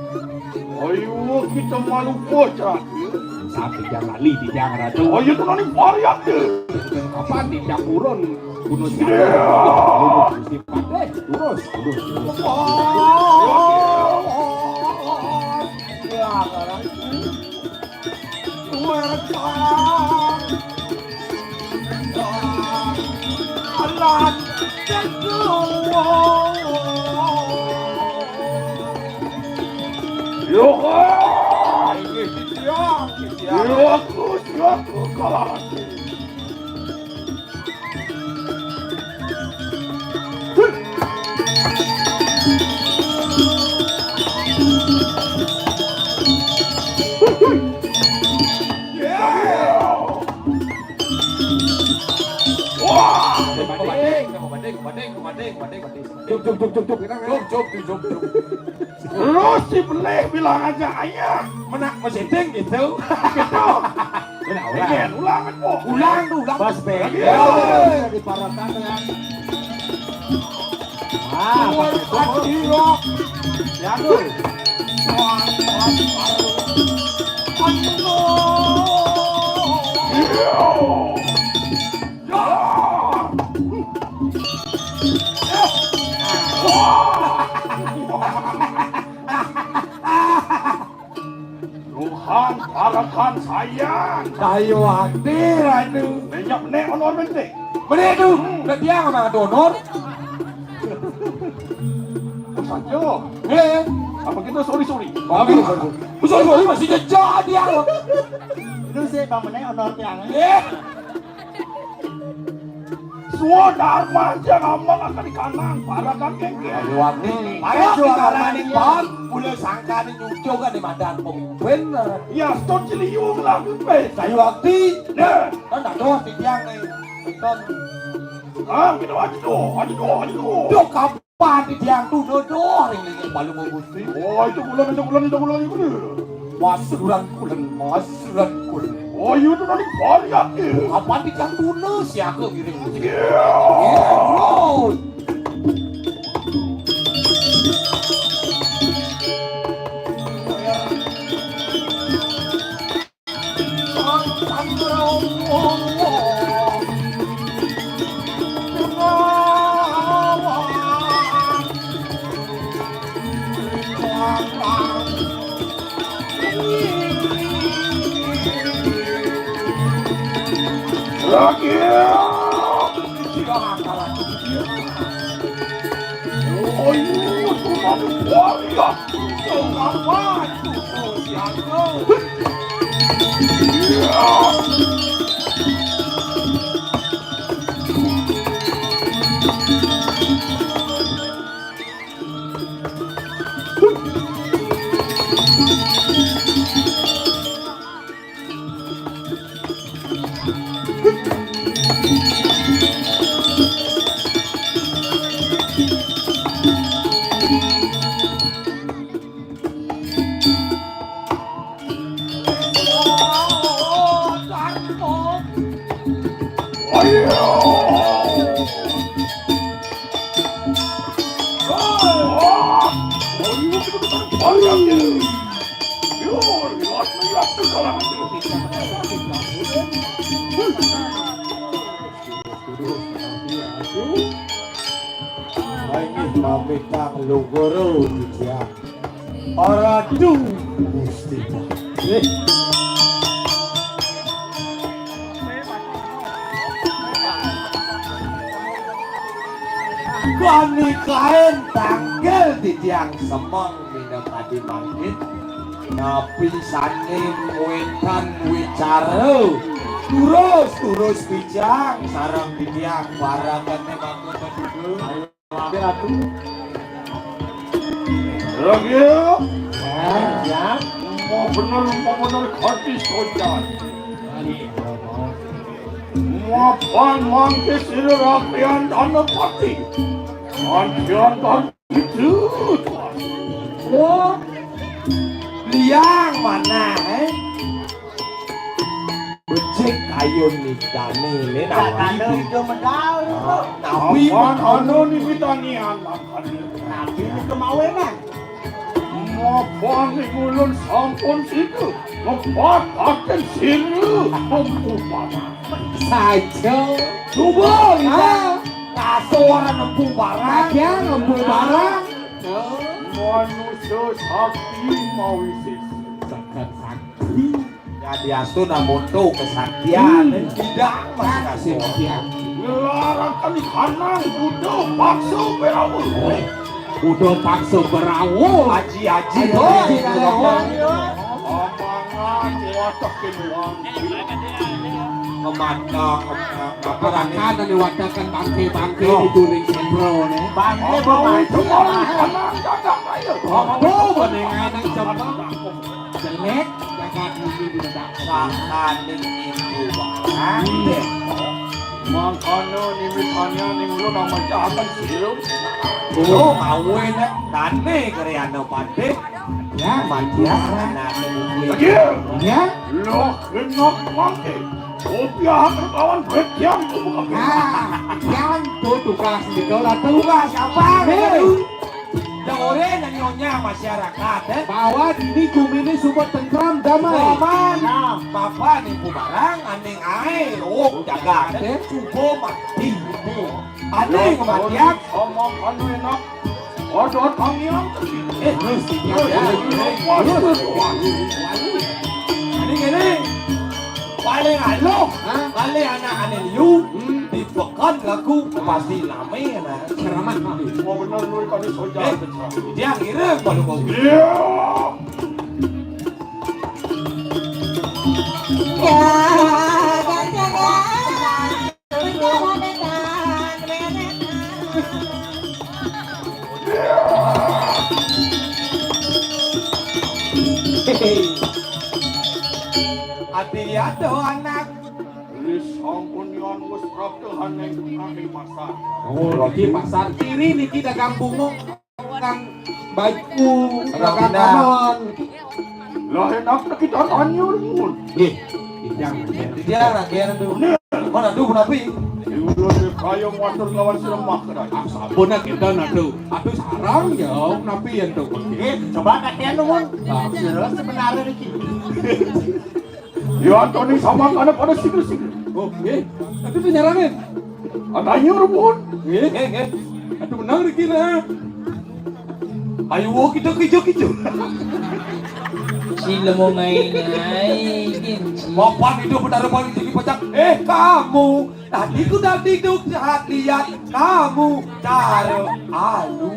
Ayo kita malu bocah. Sampai jangan lali di jangan ada. Ayo tuh nani variat deh. Apa di dapurun? Gunung Siapa? Gusti Patih, lurus, lurus, lurus. Yo, yo, aku, yo, aku, kalah. Wah, banding, banding, banding, banding, banding, banding. Cuk, cuk, cuk, cuk, cuk. Cuk, cuk, cuk, cuk, cuk. Lu si Belih bilang aja ayah. Menak meseding gitu. Gitu. Ulang, ulang. Iya, ulang, Mas, Bu. Ulang tuh, ulang. Pas, Bang. Iya. Iya, di paratan, ya. Ah, pakai sumur. Ya, tuh. Iya. Ya. Tuhan, barakan sayang. Kayu hati, Ranu. Banyak menek honor penting. Menek tu, hmm. Dah tiang mana honor? Saja. Eh. Apa kita sorry, sorry? Bagus. Sorry, sorry, masih jejak dia. Lu sih, Bang, menek honor tiang, eh? Eh. Swadharma aja ngomong akan di kanan, parakan kengke. Ayo, Wati. Ayo, kita rani, Bang. Mula sangka ni nyucuk kan di madan pemimpin. Ya, stot ciliung lah, pemimpin. Ayo, Wati. Nah. Kan tak doh di tiang ni. Betul. Ah, kita aja doh, aja doh, aja doh. Doh, kap- Pati tiang tu dodoh ring linging palu Gusti. Oh, itu kulon, itu kulon, itu kulon, itu kulon. Masuran kulon, masuran kulon. Oh, iya, itu tadi variat ya. Apa di tiang tuna siaga ngiring? Iya. Iya, kulon. Inggih pamit kang luhur titiang. Ratu Gusti. Eh. Kami kain tangkil titiang semeng minangka mangkin. Napi sané wénten wicara, turus-turus bijang sareng titiang paragané mangga. Ayo, Ratu. Lagi. Ya, ya. Mau bener, mau bener hati sojan. Mapan mangke sira rakyat Danapati. Antian dan itu. Oh, liang mana, eh? Becik kayun nikané, lé. Kakanda nawari. Itu medal. Nabi mah anu nimitanian. Nabi ini kemawinan. Mapan ning ulun sampun situ. Ngepat akan siru pembubaran. Saja. Coba kita. Ah. Kasar nempuh barang. Aja nempuh barang. Manusia sakti mawisis. Sakti. Jadi astu namun tuh kesaktian. Hmm. Tidak, Mas Kasih. Kasih. Ngelarakan di kanan, kuda paksa berawul. Kuda paksa berawul. Aji-aji. Aji-aji. Amangan, watekin wang. Ngemata, ngemata. Apa kan ini watakan bangke-bangke. Oh. Di during sentro, nih. Bangke, oh, bangke. Itu orang kanan, dadak aja. Oh, bening anak jembang. Jelek, jagat mungkin tidak. Sakaning ibu barang. Iya. Mangkana nimitanya ning ulun aman jahat sirup. Oh, awen, tane kare ana pate. Ya, mati ya. Anak mungkin. Iya. Ya. Loh, genok mangke. Kopiah kawan brek jam. Ah, yang tuh tugas itu lah tugas apa? Hei. Dore nyonya masyarakat, eh. Bahwa di gumi ini semua tentram damai. Aman. Nah, bapak nipu barang, aning ae, oh, jaga, eh. Subo mati. Aning kematian. Omong anu enak. Odot pangiang. Eh, terus, ya, ya, ya. Terus. Ini gini. Paling anu, hah? Paling anak ane liu, hmm, di pekan lagu pasti lame, nah. Ceramah. Oh, bener, lu tadi soja. Eh, dia ngira kalau mau. Iya. Ya, jangan. Ati ada anak. Wis sampun yon wis prapta haning kami pasar. Oh, lagi pasar kiri niki dagang bungo. Kang baju, dagang kanon. Lah enak kita tanya, Mun. Nggih. Ijang. Dia lagi ada tuh. Mana tuh, napi? Di ulun di payung watur lawan si lemah, kedah. Ah, sampun ya kita, nah, tuh. Aduh, sarang ya, napi ya tuh. Nggih, coba kakean, Mun. Nah. Sebenarnya niki. Ya, Antoni sama kana pada sigel-sigel. Oh, nggih. Aduh, nyarangin. Katanya rumpun. Nggih, nggih, nggih. Aduh, menang niki, nah. Ayo, kita kijo-kijo. Sila mau main-main. Papan itu benar paling tinggi pecah. Eh, kamu. Tadi ku tadi duduk sehat lihat kamu. Cara alu.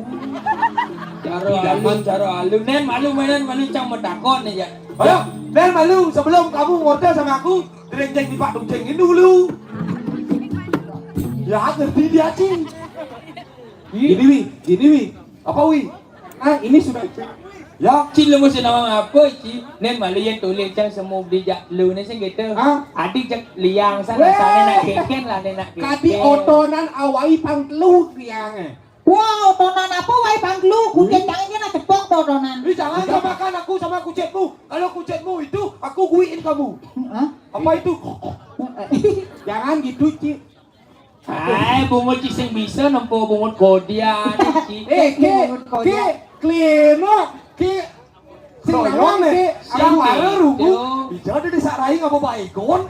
Cara alu, cara alu. Nen malu, nen malu, cang metakon aja. Ayo, nen malu, sebelum kamu ngorder sama aku, dereng-jeng di Pak Dujeng ini dulu. Ya, ngerti dia, Cing. Gini, Wi, gini, Wi. Apa, Wi? Ah, ini sudah. Ya. Ci, lu mesti nawang apa, Ci? Nen malu yang tulis cang semua beli jak lu ni sih gitu. Ah. Adik jak liang sana, weh, sana nak keken lah, nen nak keken. Kadi otonan awai pang telu liang, eh. Wah, otonan apa wai pang telu? Kucit cang ini nak cepok otonan. Ih, jangan samakan aku sama kucitmu. Kalau kucitmu itu, aku guiin kamu. Hah? Apa itu? Jangan gitu, Ci. Ai, bungut ci sing bisa nempuh bungut kodian, ci. Eh, ke, ke, klino, ke, sing nawang, ke, sing arang wara rugu. Itu. Bisa ada di Sarai ngapa baikon?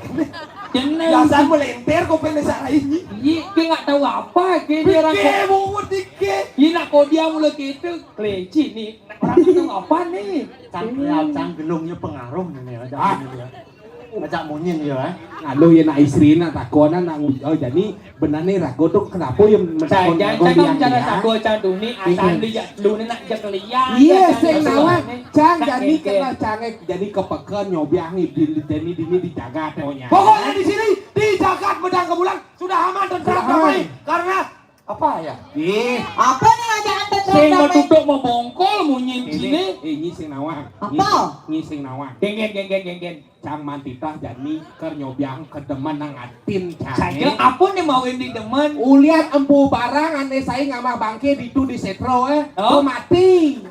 Jenis. Biasa melintir, kau pengen di Sarai. Iya, ke nggak tahu apa, ke dia orang. Ke, bungut dike. Iya, nak kodian mulai gitu, kelinci nih. Nak orang tahu apa nih? Cang, ya, cang gelungnya pengaruh nih, ya. Ah. Ajak munyin ya, eh. Lalu ya nak istri nak takonan nak ngu-, oh, jadi benar nih rago tuh kenapa ya mentakon rago cakap liang cara ya? Rago cang tuh nih, asal iya. Beli jak lu nih nak jak liang. Iya, cang sing tuh nawang. Nih. Cang cang jadi kena cangek jadi kepeken nyobiang di dini dini dijaga tonya. Pokoknya di sini dijaga medang kebulan sudah aman dan sudah damai karena apa ya? Ih. Apa nih aja anda sing mau duduk mau bongkol munyin sini. Ini sing nawang. Apa? Ini sing nawang. Geng geng geng geng geng geng. Cang mantitah jani keur nyobiang kedemen nang atin cang. Saja apa nih mau ini demen? Ulian empu barang ane sai ngamah bangke ditu di setro eh. Oh. Mati.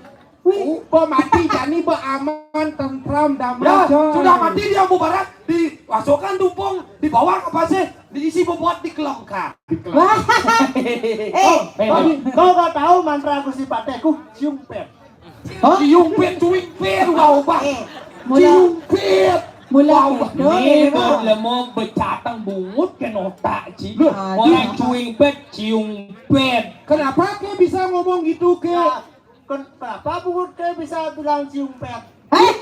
Wih, oh. Pemati jani be aman, tentram, damai. Ya, sudah mati dia empu barang, dimasukkan tumpung, dibawa ke pasir. Jadi si bobot di kelem ka. Wah. Eh, Kau, kau gak tahu mantra Gusti Patihku, ciumpet. Hah? Ciumpet, cuingpet, ubah-ubah. Eh, mula Ciumpet. Mula Ubah-ubah. kedo Nih, itu. Lemong becatang bungut ke otak, Ci. Loh, Aduh. Orang cuingpet, ciumpet. Kenapa ke bisa ngomong gitu ke? Ya, ken- kenapa bungut ke bisa bilang ciumpet? Eh,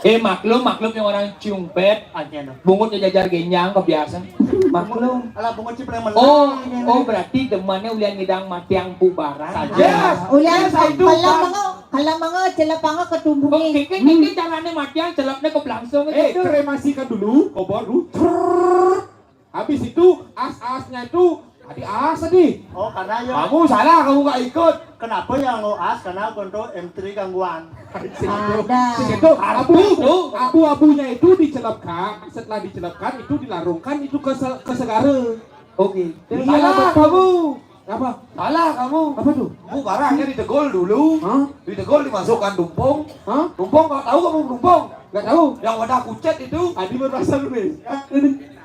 Eh, maklum, maklum yang orang ciumpet. Aja dong. Bungut nyejajar genjang kebiasaan. Maklum. Alah bungut cipleng Oh, menang. Oh, berarti demannya ulian ngidang matiang Empu Barang. Saja. Yes. Ulian Yes, I do. Kalau mengo, kalau mengo celepanga ke Oh, tumbunge. Kengkeng, kengkeng, caranya matiang celepnya ke belangsung Eh, gitu. Kremasikan dulu, kobor dulu. Trrrr. Habis itu as-asnya itu tadi as tadi. Oh, karena ya Kamu salah, kamu nggak ikut. Kenapa yang ngoas? Karena untuk M tiga gangguan. Ada. Itu abu, abu-abunya itu dicelepkan, setelah dicelepkan itu dilarungkan itu ke se- ke segara. Oke. Salah kamu. Apa? Salah kamu. Apa tuh? Bu barangnya ditegol dulu. Hah? Ditegol dimasukkan tumpung. Hah? Tumpung, kalau tahu kamu tumpung. Nggak tahu. Yang wadah kucet itu. Tadi berasal nih.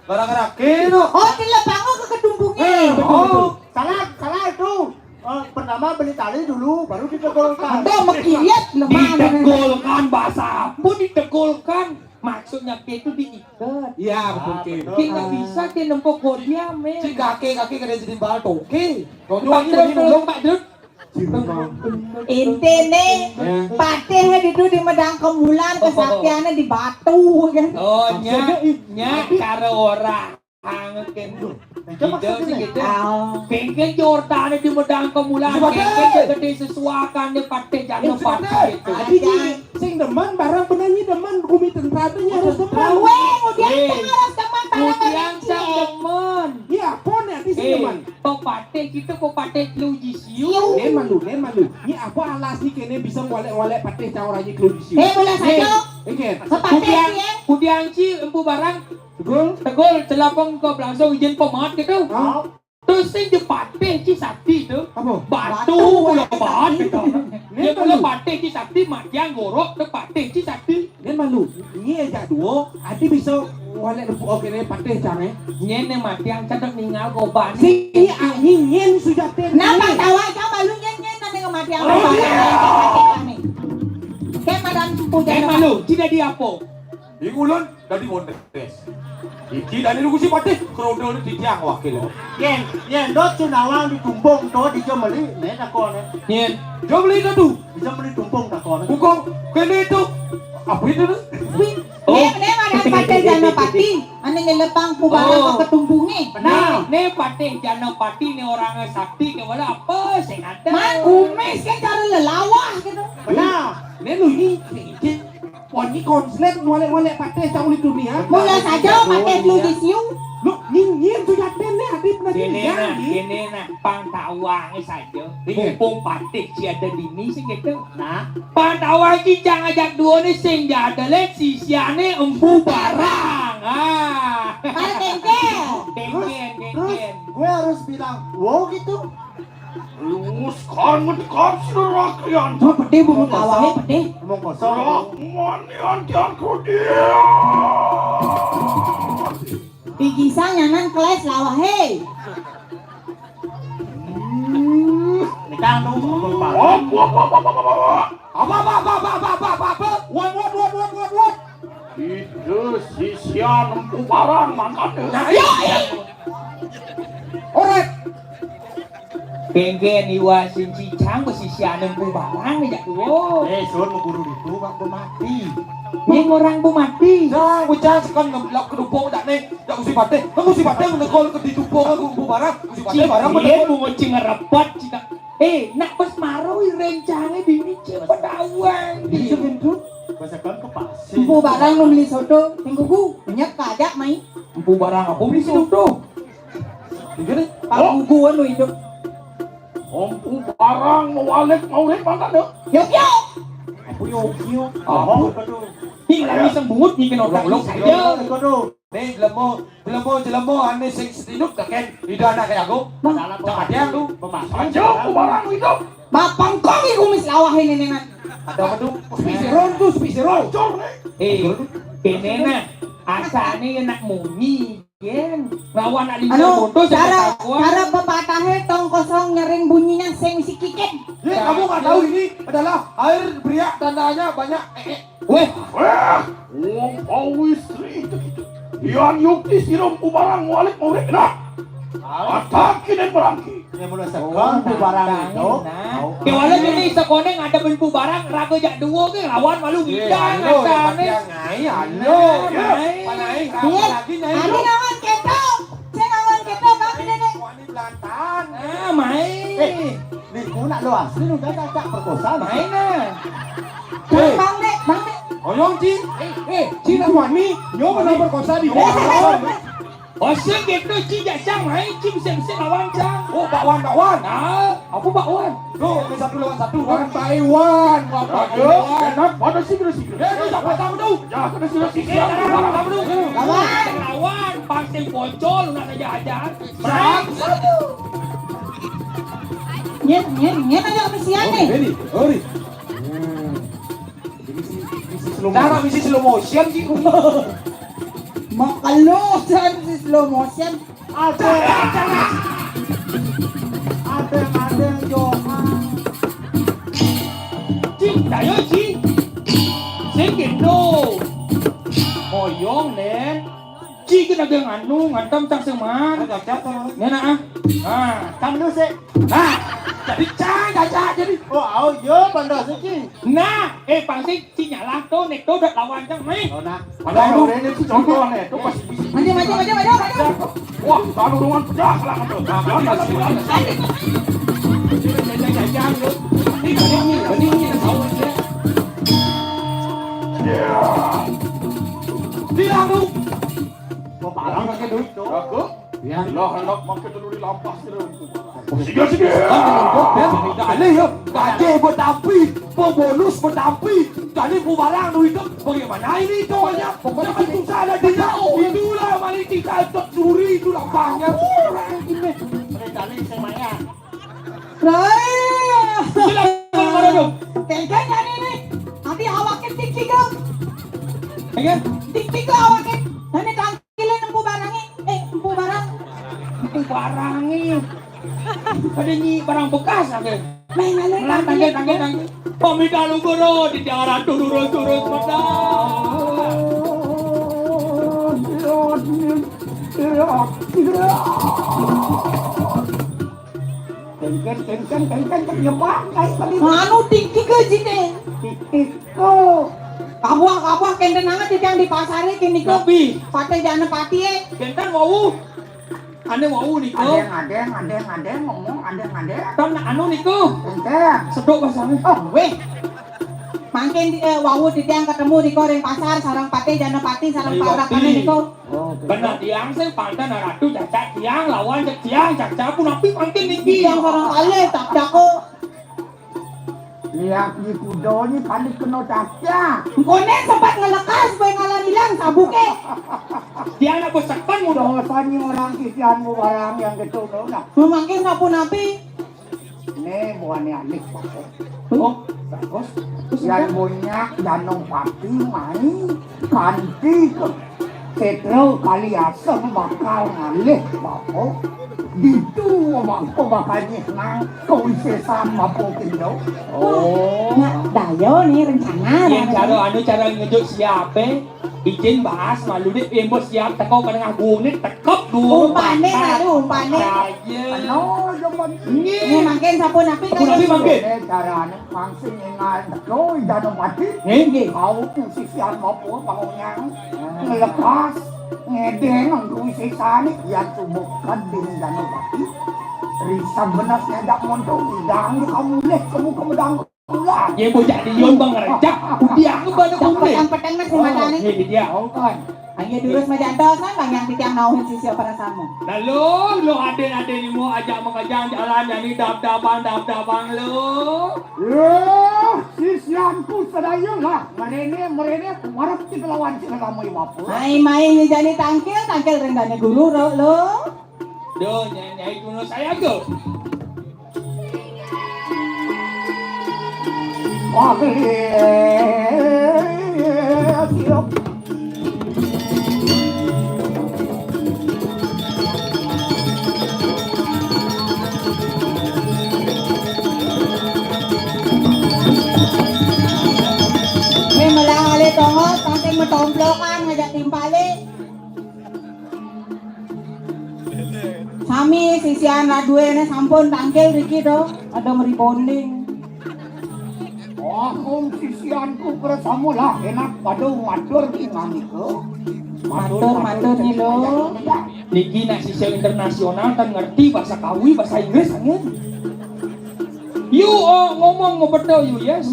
Gara-gara keno. Oh, celepanga ke ketumbunge. Eh, betul, betul. Salah, salah itu. Eh, pertama beli tali dulu, baru ditegolkan. Ada mekiliat lemah. Ditegolkan bahasa apa? Ditegolkan. Maksudnya itu diikat. Iya, betul, Ki. Betul. Kita nggak bisa ke nempok dia, men. Si kakek-kakek kada jadi bal toke. Pak Drut, Pak Drut. Intine Ya. patih itu di medang kemulan, kesaktiannya di batu kan. Oh, nya, Maksudnya, i- nya cara orang. Anget kan. Itu maksudnya. Gitu. Oh. Kengkeng jortane di medang kemulan, Iya, Pak. kengkeng gede sesuakan di patih jano Iya, Pak. patih itu. Jadi, sing demen barang penyanyi demen kumi tentara harus demen. Weh, kemudian Eh. kita harus teman tangan Kudiang sang mencet. Demen. Iya, apa nih arti sing Eh, demen? Pepatih kita pepatih lu jisiu. Nen malu, nen malu. Ini apa alas nih kene bisa ngolek-ngolek patih cang orang kelu di sini? Eh, bola saja. Oke. Sepatih Kudiang, ya. Kudiang ci Empu Barang. Tegol. Tegol celapong ke belangsung izin pemat gitu. Hah? Terus sing di patih ci sakti tu. Apa? Batu pula mat gitu. Dia pula Malu. Patih ci sakti, matiang gorok tu patih ci sakti. Nen malu. Ini aja duo. Adi bisa ngolek lepuk oke nih patih cang eh. Nyen ne matiang cedek ningal goban. Si anjing nyen sudah ten. Napa tawa kau malu nyen nyen nanti kematian. Oh, iya. Kayak madam puja. Eh, malu, tidak di apa? Di ulun dadi wondes. Iki dadi nunggu si patih kerudung di tiang wakil. Yen, yen dot sunawang ditumpung to di jomeli, ne takone. Nyen. Jomeli itu tuh. Bisa meli tumpung takone. Bukan kene itu. Apa itu tuh? Nek nek madam pakai jana pati. Ane ngelepang ku barang Oh. Ketumbunge. Nah, ne patih jana pati ne orang sakti ke mana apa sing ada. Mak kumis kan cara lelawah gitu. Benar. Nen lu ini. Wah, ini konslet ngolek-ngolek patih cang ulit dunia. Mula saja pakai flu di siu. Lu nyin nyin sudah ten nih adi pernah Kene jadi. nak, kene nak, pang tawang saja. Iya. Mumpung patih si ada dini sih gitu. Nah, pang tawang ki cang ajak dua ni sing ada le sisiane Empu Barang. Ah. Para kengkel. Kengken, Terus kengken. Gue harus bilang wow gitu. Lu sekarang mendekam si lerakian. Mau pede bungut lawangnya pede. Ngomong kosong. Rahman yang diangkut dia. Bigisang nyanan keles lawah hei. Nikang tuh ngomong Wah, wah, wah, wah, wah, wah, wah. Apa apa apa apa apa apa apa apa? What what what what what what? Itu sisian Empu Barang mantannya. Nah, iya iya. Alright. Kengken iwa sing cicang besi sianem ku barang ni jak tuwo. Eh, sun mau guru itu waktu mati. Yang orang bu mati. Nah, bocah sekan ngeblak kedupung tak nih. Tak usi patih. Kan usi patih menekol ke didupung aku Empu Barang. Usi patih barang Dia menekol. Mau ngocing ngerepot cina. Eh, nak pas maroi rencangnya dini cepat awang. Itu pintu. Bahasa kan ke pasir. Empu Barang nu beli soto, minggu ku, minyak kajak mai. Empu Barang apa beli soto? Gimana? Pak gugu anu hidup. Empu Barang mewalik mau rek makan deh. Yuk yuk. Apa yo kio? Apa? Aduh. Ih, lami sembungut ni kena otak Ulung, ni ulung, saja. Aduh. Nih, jelemo, jelemo, jelemo ane sing sedinuk tak ken. Ida anak kayak aku. Bang. Salah Tak ada aku. Pemakai. Aja aku barang itu. Bapang kong iku mis lawah ini nengan. Ada apa tuh? Spisiron tuh, spisiron. Cor nih. Eh, kene nak. Asane nak munyi. Yen lawan Adi Anu, Mutus, cara, cara pepatahnya tong kosong nyering bunyinya sing misi kikin. Ye, kamu nggak tahu ini adalah air beriak, tandanya banyak, eh, eh. Weh. Wah, wong pawis itu. Yan yukti sirum kubarang walik murid nah. Ataki dan berangki. Ini mulai sekon kubarang itu. Nah. Kewala jadi sekone ngadepin kubarang, raga jak dua ke lawan malu. Iya, ngidang halo, asane. Ngai, halo. Nah, ya, Ngai. Panai, iya. Lagi, Ngai. Anu lawan keto. Saya lawan keto, Bang Dede. Wani belantan. Ah, main. Eh, niku nak lo asli, lu gak cacak perkosa, Bang. Main, nah. Eh. Bang Dek, Bang Dek. Oyong, Ci. Eh, eh, Ci, nak wani. Nyo, mana perkosa di bawah. Oh, sing gitu, Ci, jak cang main, Ci, bisa-bisa lawan, cang. Oh, bakwan, bakwan. Nah, apa bakwan? Tuh, satu lawan satu. One by one, one by one. Enak, mana sih, terus sih? Eh, itu siapa tahu tuh? Ya, kena sih, sih, siapa tahu tuh? Lawan, lawan, pasti bocor, nak saja aja. Main. Nyet, nyet, nyet aja kesian nih. Ready, ready. Cara misi slow motion ki. Makalo, cara misi slow motion. Ada, ada, ada, Johan. Ci, ayo, Ci. Sing gitu. Oyong, Nen. Ci, kena geng anu, ngantem cang seman. Ada siapa? Nen, ah. Ah, tam lu sih. Nah, jadi cang, gajah jadi. Oh, au, yo, bandar sih, Ci. Nah, eh, pang sih, Ci nyalah tuh, nek tuh udah lawan cang, nih. Oh, nah. Padahal udah ini sih contoh nih, tuh pas bisi. Maju, maju, maju, maju, maju. Wah, kalau ruangan pecah, salah satu. Nah, kan masih ada. Ini, ini, ini, ini, tahu aja. Iya. Bilang lu. Kok parang pakai duit tuh? Aku? Ya. Lah, anak makan dulu di lapas, sih, lu. Sige, sige. Kan menunjuk, ya. Dale, yo. Gaji betampi, pembonus betampi. Jadi, bubarang duit itu bagaimana ini, cowoknya? Pokoknya kan susah ada dia. Itulah, mari kita untuk curi itu lapangnya. Kurang ini. Mereka nih, saya banyak. Lah, iya. Sila, kalau ada dong. Tega nggak nih, nih? Tapi awaknya tinggi, dong. Iya. Tinggi, dong, awaknya. Tanya kan. Kile nempu barange, eh, nempu barang. Nempu barange. Ada nyi barang bekas ada. Main, main, main, nah, tangge, tangge, tangge. Pamit alu guru, di darat turun, turun, padang. Kengken, kengken, kengken, kengken, nyebak, guys, tadi. Anu, tinggi ke sini. Tinggi ke. Kabuah, kabuah, kenten anget titiang di pasare kini ke. Tapi. Pate jana pati, eh. Kenten wau. Ane wau niku. Adeng, adeng, adeng, adeng, ngomong, adeng, adeng. Kan anu niku. Kenten. Sedok basane. Oh, weh. Mangkin, eh, wau titiang ketemu di ring pasar, sareng pate jana pati, sareng parak ane niku. Oh, bener. Bener, tiang sing panten ratu cacak tiang lawan cek tiang cacak pun api mangkin niki. Tiang sareng kalih tak jago. Lihat di kudo ni paling kena cacak. Engkone sempat ngelekas, boy ngalar hilang sabuke. Tiang nak besekan mudah. Dosa ni orang kisian mu barang yang gitu tu nah. Mangkin sapu napi. Nih, buahnya alih, Pak. Oh, bagus. Terus yang punya Danau Pati main kanti ke Petro kali asem bakal ngalih, Pak. Ditu, Pak, bakal nang kewisesan, Pak, gitu. Oh. Nah, dayo nih rencana. Yang cara anu, cara ngejuk siapa? Izin bahas malu dek, embos siap teko ke tengah gunit, tekep dulu. Umpane, aduh, umpane. Aja. Anu, zaman ini. Ini mangkin sapu napi. Sapu napi mangkin. Eh, carane mangsing ingat. Lo, jangan mati. Nggih. Kau sisian maupun bangunnya. Ngelepas, ngedeng, nunggu sisane, ya tubuh kan dini jangan mati. Risa bener ngajak monto, idang di kamu leh, kamu kemedang. Ye bocah dion bang rejak, udiang ke bana. Petang-petang nasi matane. Ye dia. Ayo durus majantos, kan bang yang titiang nauhin sisya para samu. Lalu, lo aden-aden ni mau ajak mengajang jalan jani dab-dabang, dab-dabang lo. Ya, sisyanku sedaya lah. Merene, merene, kumarep kita lawan sila kamu ibu apa. Mai-mai ni jani tangkil, tangkil rendahnya guru lo. Duh, nyai, nyai kuno saya ke. Sisian raduéné sampun tangkil riki to, ada mribonding. Oh, kun sisianku prasamalah enak pada matur ingangika. Matur, matur, Nyi Luh. Niki nak sisya internasional kan ngerti bahasa Kawi, bahasa Inggris angin. Yu, oh, ngomong ngebeto yu, yes.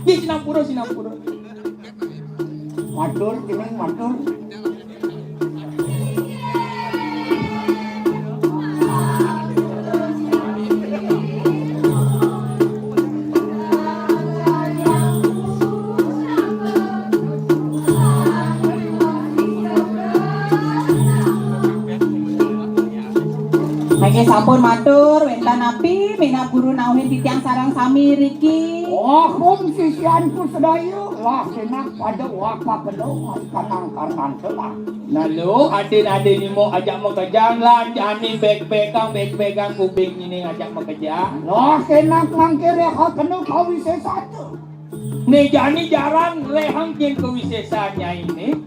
Nggih, sinampura, sinampura. Matur, jeneng matur. Nggih sampun matur, wénten napi minab guru nauhin titiang sareng sami riki? Oh, kun sisianku sedaya, lah senang pada waka kedong kanang karnan telah. Nah lo, adin-adin nimo ajak makejang, lan jani bek-bekang, bek-bekang kuping ini ajak makejang. Lah senang mangkir ya kena kawi sesatu. Né jani jaran léhang kén kawisésan nyainé.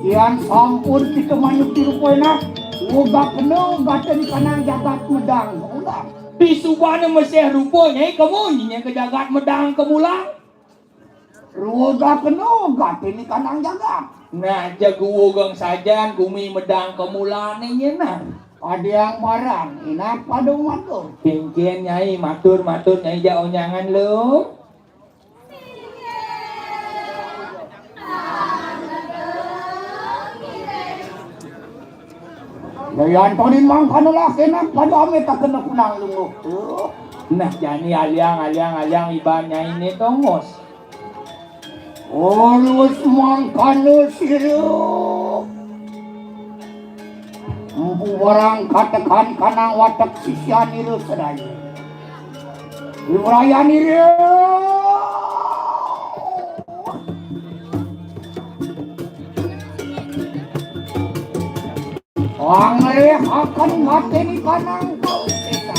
Yan sampun kita manyuk di rupa enak, uga kena gaten kanang jagat medang. Uga. Di subané mesih rupa nyai kemu nyai ke jagat medang kemulang. Uga kena gaten kanang jagat. Nah, jaga ugang sajan gumi medang kemulané nyai nah. Ada yang marang, enak pada matur. Kénkén nyai matur-matur nyai jak onyangan lo. Yayan Toni mangkana lah kena pada ame tak kena kunang lungguh. Nah, jani aliang, aliang, aliang iban nyai né tongos. Alus mangkana sira. Empu barang katekan kanang watek sisian ira sedaya. Wibrayan ira. Pangrih akan mateni kanang kau sesa.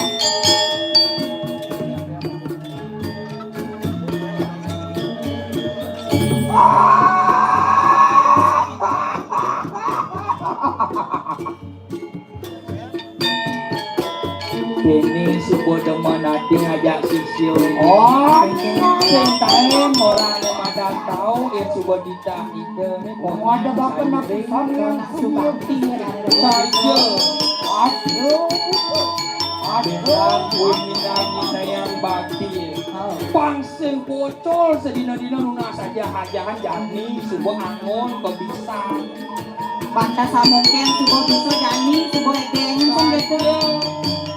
Déné suba demen ati ngajak sisya. Oh, sing taén ora ada madan tau, yén suba ditah ida. Ada bapak nak sami yang suba. Saja. Aduh. Aduh. Bintang kuwi minang minang bakti. Pang Sing pocol sedina-dina nunas aja hajahan jani suba angon kebisan. Pantas samungkin suba bisa jani suba edeng pun gitu.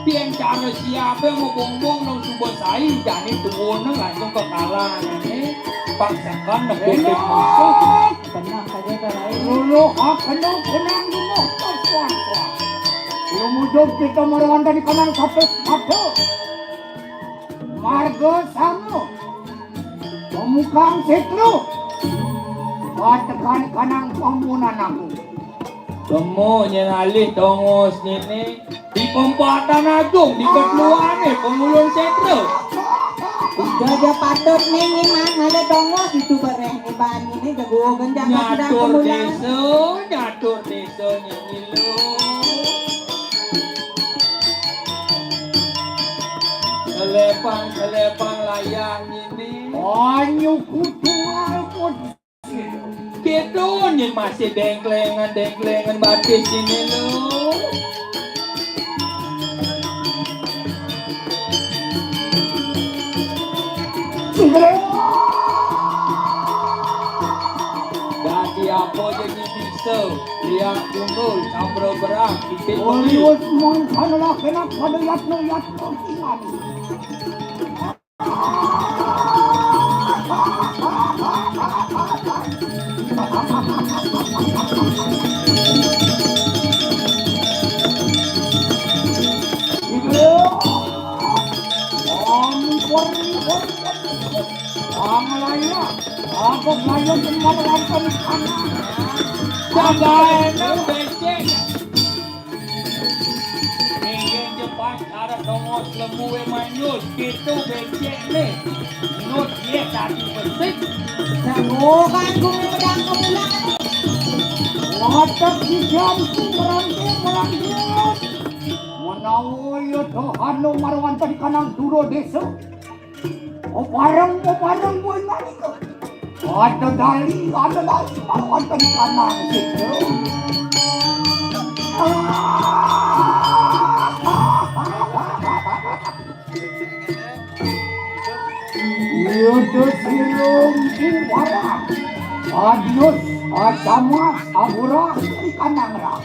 Pian cara siapa yang mau bongbong nang suba sai jani tuwun nang langsung ke kalangan ini. Paksakan nepuk musuh. Tenang saja, Bang. Luluh, ah, kenang, kenang, luluh. Tuh, tuh, tuh. Lu mujur kita marawan tadi kanan satu, satu. Marga sama. Pemukang setru. Patekan kanang pambunan aku. Temu nyén alih tongos nyéné di Pempatan Agung, di ketuané pengulun setra. Udah aja patut ning iman ada tongos itu bareng iban ini jago genjang. Nyatur desa, nyatur desa nyéné lo. Selepang, selepang layah nyéné. Banyu kutual pun. Kéto nyén masih dengklengan-dengklengan batis ini lo. Dadi apa jadi bisa lihat gundul, sambra berang, titik. Olius mangkana kena pada yatna yatna. Inggih Jepang, cara dongos lembu we manyus, gitu becek ne. Nut ye tadi pesik. Jago kan gumi pedang kemulan. Adat sijanku merangke merangke. Menawa ya dohano marwanta di kanang duro desa. Opareng opareng kuwi nalika. Ada dali, ada dali marwanta di kanang desa. Yudhasirung Kuwara. Adius, Acamas, Agura, Ikanangra.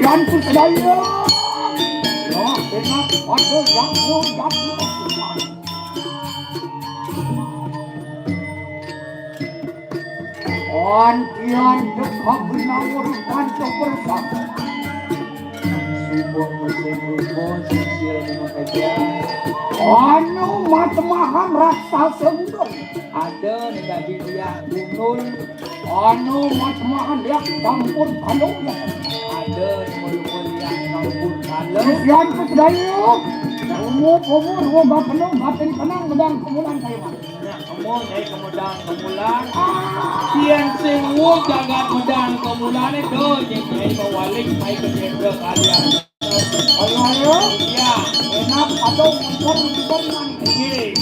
Yan Kusdaya. Ya, enak, waduh, yang, yang, yang. Antian deka binawur panca persada. Suba mesin rupa sisil memakai. Anu matemahan raksasa gudul. Ada ning daging liang gundul. Anu matemahan liang sampun kalo. Ada ning luka liang sampun kalo. Sian Kusdaya. Umur, umur, umur, batin kenang, bedang kemulan kaya mah. Nya, kemo nyai kemedang kemulan. Pian sing wong jagat medang kemulan itu, nyai mawalik mai ke desa kalian. Ayo, ayo. Ya, enak atau mumpung mumpung nang. Nggih.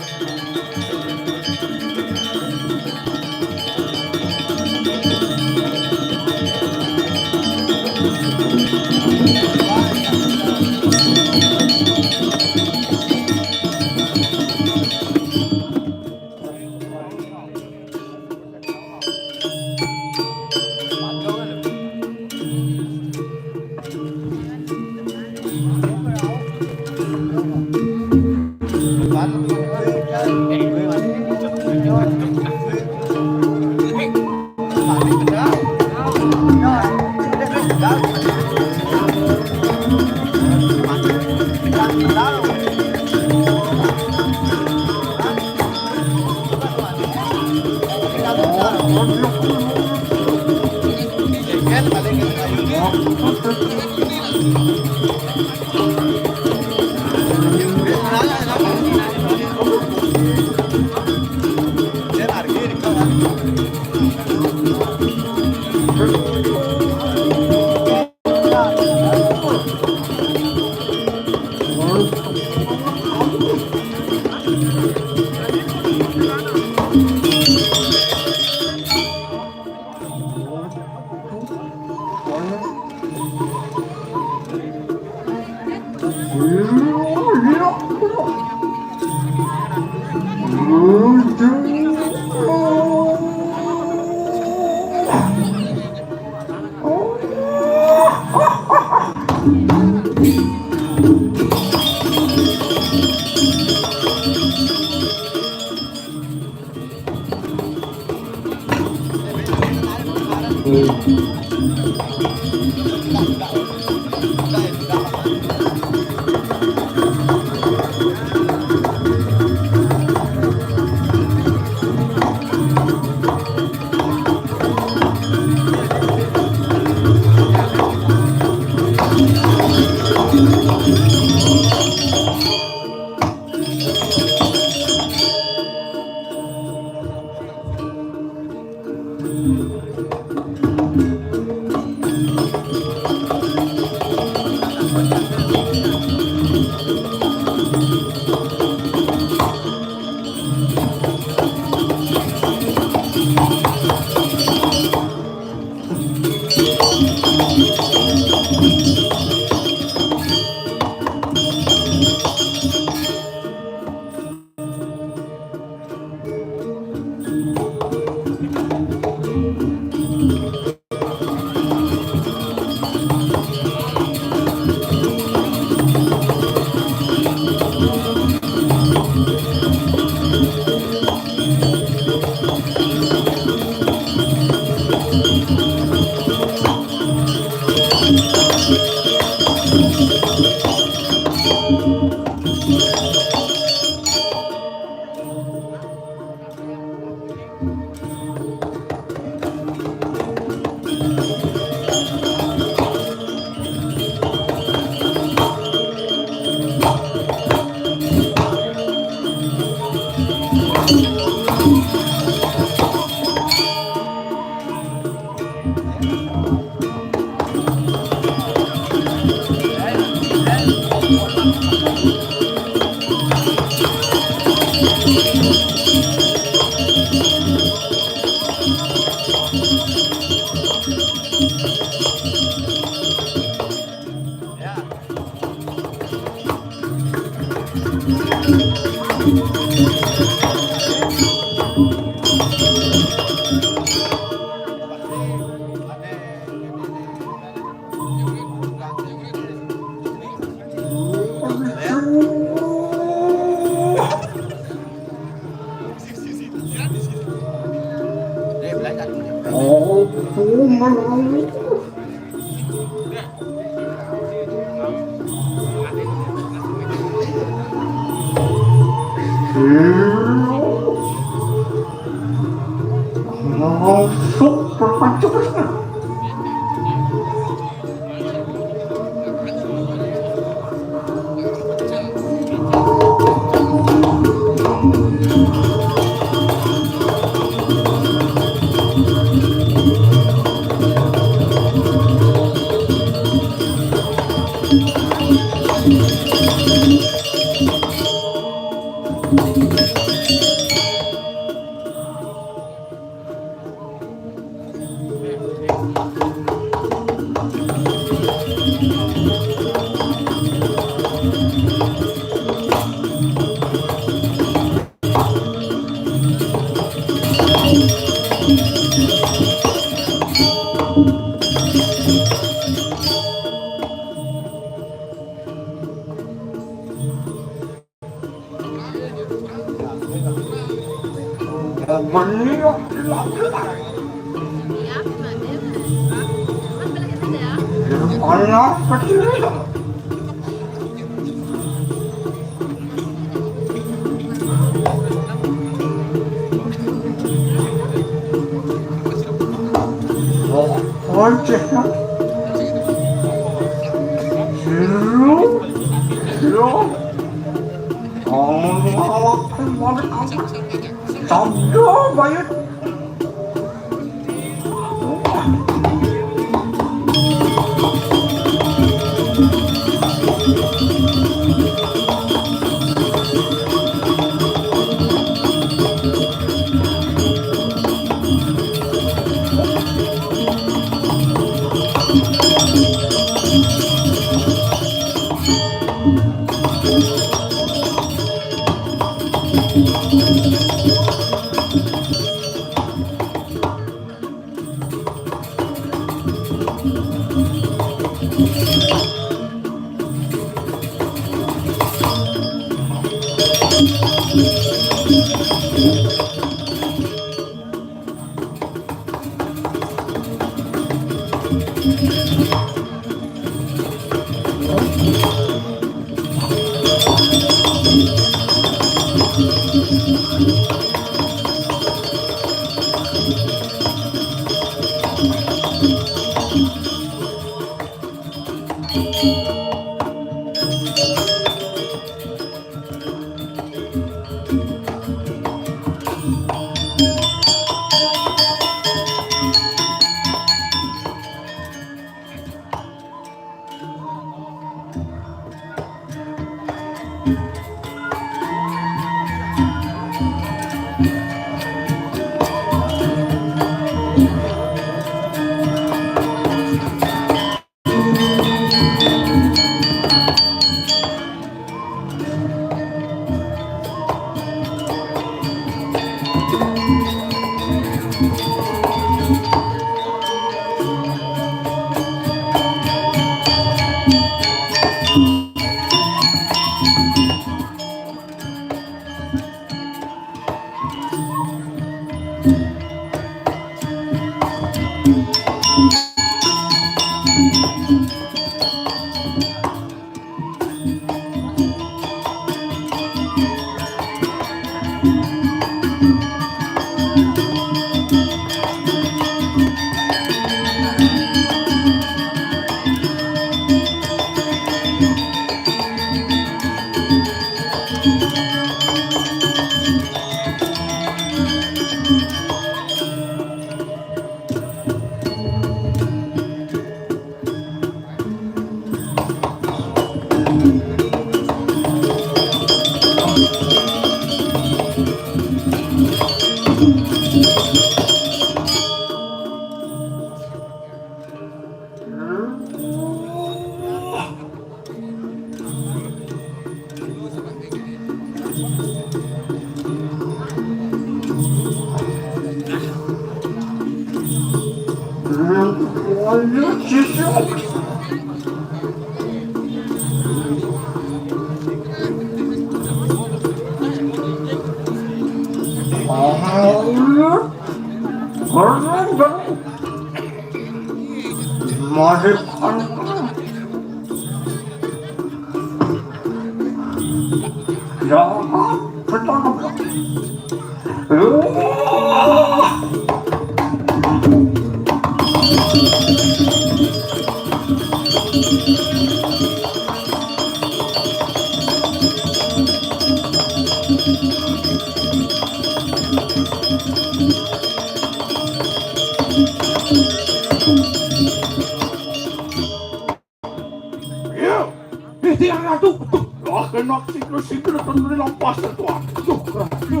Iya. Eh, Tiang Ratu. Tuh, wah, kena siklus-siklus terus lampas tuh. Tuh, Ratu.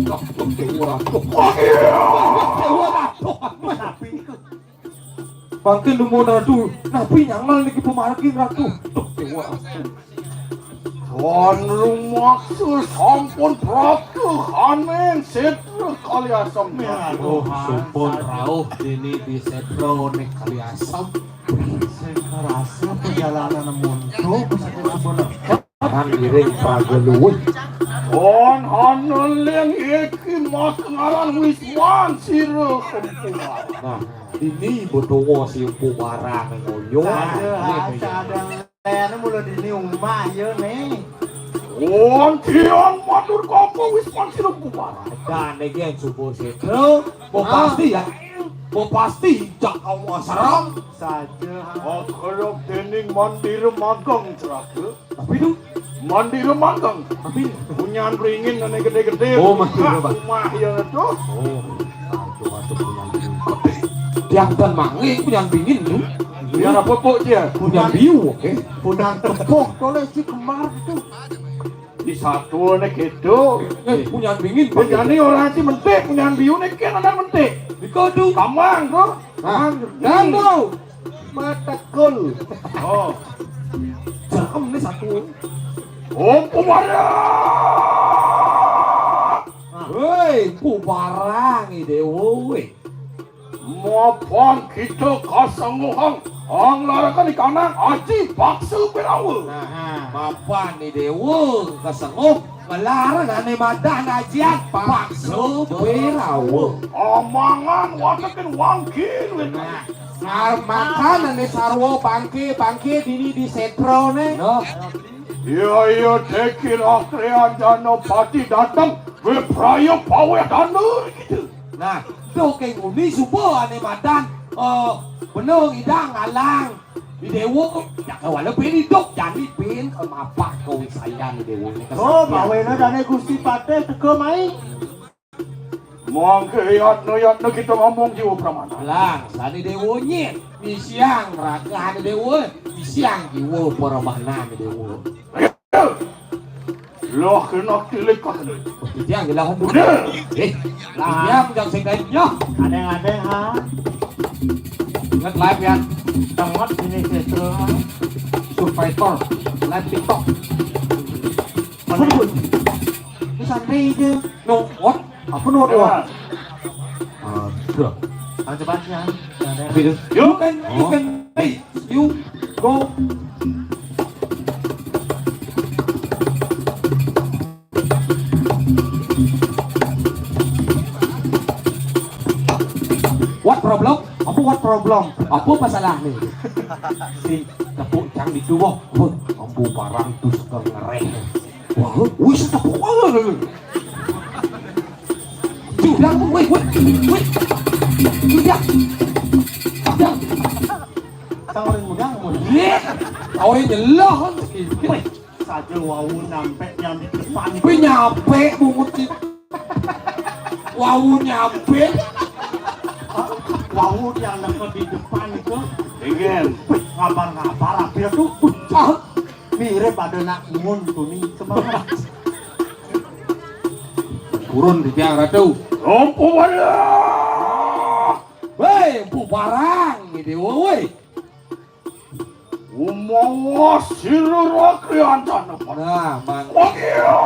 Tuh, Dewa Ratu. Oh, iya. Dewa Ratu. Mangkin dumun Ratu, napi nyangal niki pamargin Ratu. Tuh, Dewa Ratu. Wan rumaksud sampun prapta kaning setra kaliasem. Aduh, sumpun rauh dini di setra ning kaliasem. Sing ngrasa perjalanan mundur, sing sebenarnya. Kan iring praga luwih. Kon ana ling iki mak ngaran Wiswan sira kempulan. Nah, ini bedowo si Empu Warang ngoyo. Ada, ada. Lene mula dini omah ya, nih. Wong tiang matur koko Wiswan sira Empu Warang. Dan iki yang subuh setra, mau pasti ya. Mau pasti jak kamu serem. Saja. Akrab dening Mandira Magang, Ceraga. Tapi itu Mandira Magang. Tapi punyan beringin nane gede-gede. Oh, Mandira, Pak. Rumah ya tuh. Oh, aduh, aduh, punyan beringin. Tiang dan mangi punyan beringin tuh. Punyan apa, Pok, dia? Punyan biu, oke. Punyan tepuk, kalau si kemar itu. Di satu nek itu. Eh, punyan beringin, Pak. Punyan ini orang si mentik, punyan biu nek kan ada mentik. Di kodu. Kamang tuh. Nah, dan tuh. Matekul. Oh. Jerem nih satu. Om Pumarang. Woi, Pumarang iki, woi. Mapan kita kasanguhang anglarakan ikanang aji paksa pirawa. Nah, mapan ni dewa kasanguh ngelarang ane madan ajian paksa pirawa. Amangan watekin wangkin wit. Nah, Ar-, makan ane sarwa bangke, bangke dini di setrone. Iya, iya, tekir akrean jana pati dateng, wipraya paweh dana gitu. Nah, do keng uni suba ane madan, eh, benung idang alang di dewa, ya kawala ben hidup, jani ben kemapak kawisayan di dewa ini. Oh, kesaktian. Bawena dane Gusti Patih teka mai. Mangke yatna-yatna kita ngomong jiwa pramana. Lang, sane dewa nyet. Misiang raga ane dewa, misiang jiwa pramana ane dewa. Loh, kena tilik kok. Mesti dia ngelah. Udah. Eh, lah. Dia yang sing kainnya. Adeng-adeng, ha. Ingat live ya. Tengok sini sestra. Survivor. Live TikTok. Mana pun. Ini santai aja. No, what? Apa no, what? Aduh. Ayo cepat ya. Yuk. You can, you can, hey, you go. What problem? Apa what problem? Apa masalah ni? Si tepuk cang di tubuh. Huh, ambu barang tu suka ngereh. Wah, wis tepuk apa ni? Sudah, wait, wait, wait. Sudah. Sudah. Tawarin muda, muda. Ye, tawarin jelah. Wait. Saja wau nyampe yang di depan itu. Kuwi nyampe bungut iki. Wau nyampe. Wau yang dekat di depan itu. Ingin. Wih, ngabar-ngabar apa tuh? Wih, ah, mirip ada nak ngun tuni semangat. Purun di tiang ratu. Rompo wala. Weh, bu barang gitu, woi. Umawa sira rakyancana. Nah, mang. Wah, iya.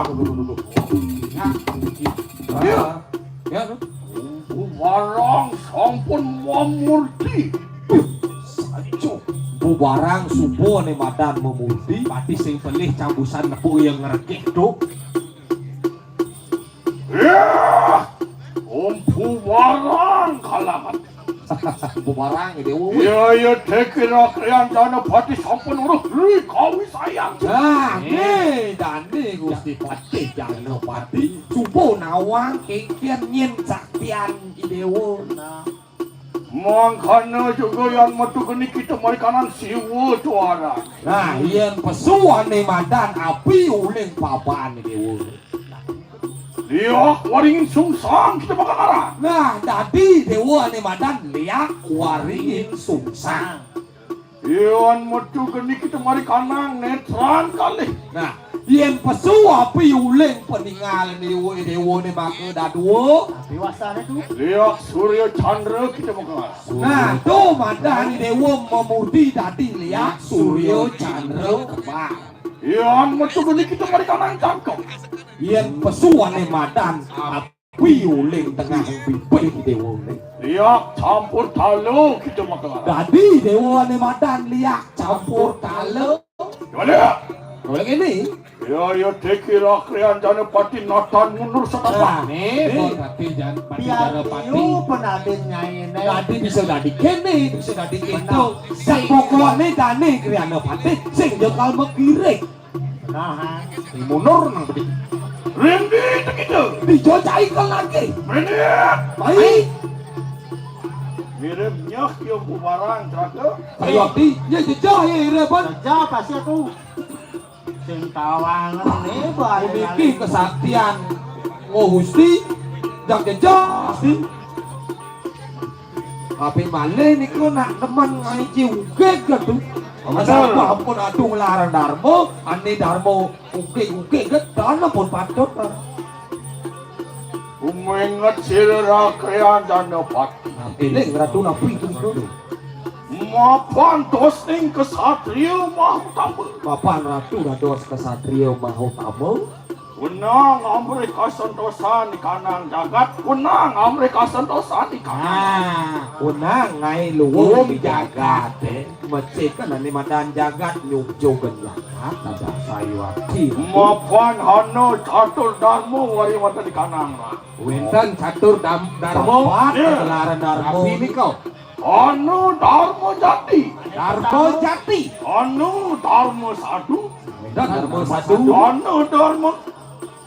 Aduh, aduh, aduh, aduh. Nah, iya. Ya, tuh. Barang sampun mamurti. Sajo. Bubarang suba né madan mamurti, pati sing pelih cambusan nepuk yang ngregeh, tuh. Yah! Ompu barang kalamat. Ompu barang, Déwa. Iya, iya, Dékira Krian Janapati sampun uruh dri kawi sayang. Nah, nggih, dané Gusti Patih Janapati. Suba nawang kéngkén nyén saktian I Déwa. Nah. Mangkana juga yan metu geni kita marikanan siwa tuara. Nah, yén pesu ané madan api uling paban Déwa. Liak waringin sungsang kita bakal arah. Nah, dadi Déwa ané madan liak waringin sungsang. Yan metu geni kita marikanan netran kalih. Nah, yén pesu api uling paningal Déwa, Déwa né maka dadua. Tapi wasané tu. Liak Surya Chandra kita bakal. Nah, to madan Déwa mamurti dadi liak Surya Chandra kembar. Yan metu geni kita marikanan cangkem. Yén pesu ané madan api uling tengah bibih Déwa né. Liak campur tala kita bakal. Dadi Déwa ané madan liak campur tala. Gimana? Kalau ini. Ya, ya, Dékira Krian Janapati natan mundur setapak. Nah, né, Déwa Patih Jan-, Patih Janapati. Pian penadin nyai né. Dadi bisa dadi kéné, bisa dadi kéto. Benar. Sak pokokné dané Kriana Patih sing jekal makirik. Nah, ha. Sing mundur nang bedi. Rindi tekita. Dija cai kal lagi. Rindi. Baik. Ngirim nyah ki Ompu barang, Caka. Ayo, Abdi, nya jejah ya, Ira, Ban. Jejah pasti aku. Sing tawangan né, bahaya. Puniki kesaktian. Oh, Gusti, jak jejah, Gusti. Tapi malih niku nak demen ngaji ugig gitu. Bener. Sampun aduh nglarang Darma, ané Darma ugig-ugig gitu, dana pun patut. Umenget sira rakyan dana pati. Nah, eling Ratu napi itu, Ratu? Mapan tosning kesatria mahutama. Mapan Ratu dados kesatria mahutama. Wenang amrih kasantosan di kanang jagat, wenang amrih kasantosan di kanang. Ah, wenang ngaé luung di jagat, eh. Mecékan ané madan jagat nyugjug jagat, ada sayuwati. Mapan hana catur darma wari wonten di kanang. Wénten catur dam-, darma. Papat, ya. Gelaran darma. Napi nika? Anu Darma Jati. Darma Jati. Anu Darma Sadu. Wénten Darma Sadu. Anu Darma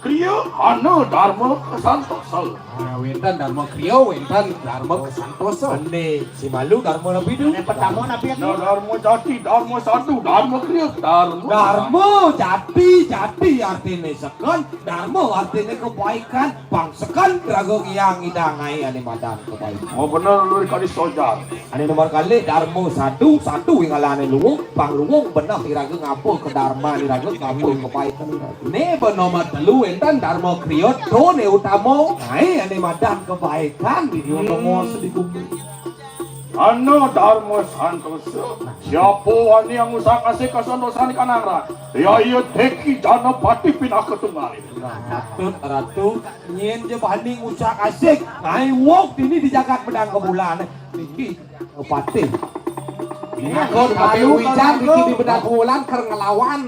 Kriya, anu Darma Kesantosa. Nah, wénten Darma Kriya, wénten Darma Kesantosa. Ané si malu darma napi tu? Ané pertama napi anu? Nah, Darma Jati, Darma Sadu, Darma Kriya, Darma. Darma Jati, jati artiné seken, darma artiné kebaikan. Pang seken raga ngidang-ngidang ngaé ané madan kebaikan. Oh, bener, lu kali sojar. Ané nomor kalih Darma Sadu, sadu ing alané luung, pang luung beneh iraga ngaba kedarman iraga, ngaba kebaikan iraga. Né ba nomor telu wénten Darma Kriya, to né utama, ngaé ané madan kebaikan di dunia. Hmm. Tongos di gumi. Ana Darma Santosa. Siapa wani yang ngusang asih kasantosan di kanang rat? Ya iya Dékira Janapati pinaka tunggal. Nah, patut Ratu, nyén ja bani ngusang asih. Ngaé wong dini di jagat Bedang Kebulan. Niki patih. Pinaka tapi wican niki di Bedang Kebulan keur ngelawan.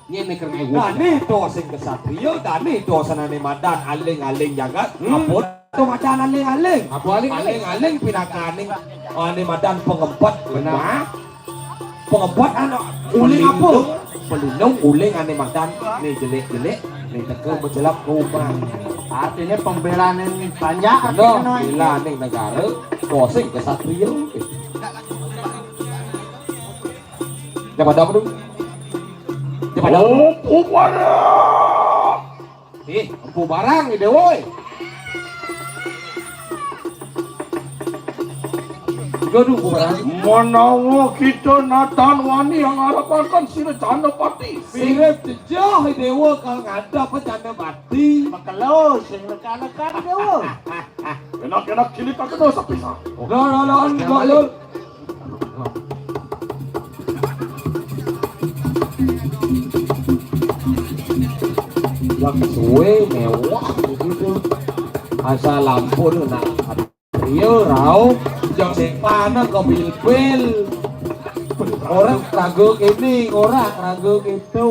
Nyén né keur ngéwut. Dané to sing kesatria, dané to sanané madan aling-aling jagat. Hmm. Apa to madan aling-aling? Apa aling-aling? Aling-aling pinakaning ané madan pengempet. Benar. Pengempet anu uling apa? Pelindung, pelindung uling ané madan né jelék-jelék, né teka majelep ka umah. Artiné pembélané banyak. Benar, artiné bela ning negara, to sing kesatria. Cepat apa tu? Cepat apa? Oh, Empu Barang. Eh, Empu Barang ni, Déwa. Gaduh, Empu Barang. Menawa kita natan wani yang harapaken sira Janapati. Sira jejeh, Déwa, kal ngadep Janapati. Makelo, sing lekan-lekan, Déwa. Enak-enak cilik kakeno sapisan. Lho, lho, lho, lho, lho. Yang suwe mewah gitu. Asal lampu tuh, nah, Rio rau, yang sing panas kok bilbil. Orang ragu ini, orang ragu itu.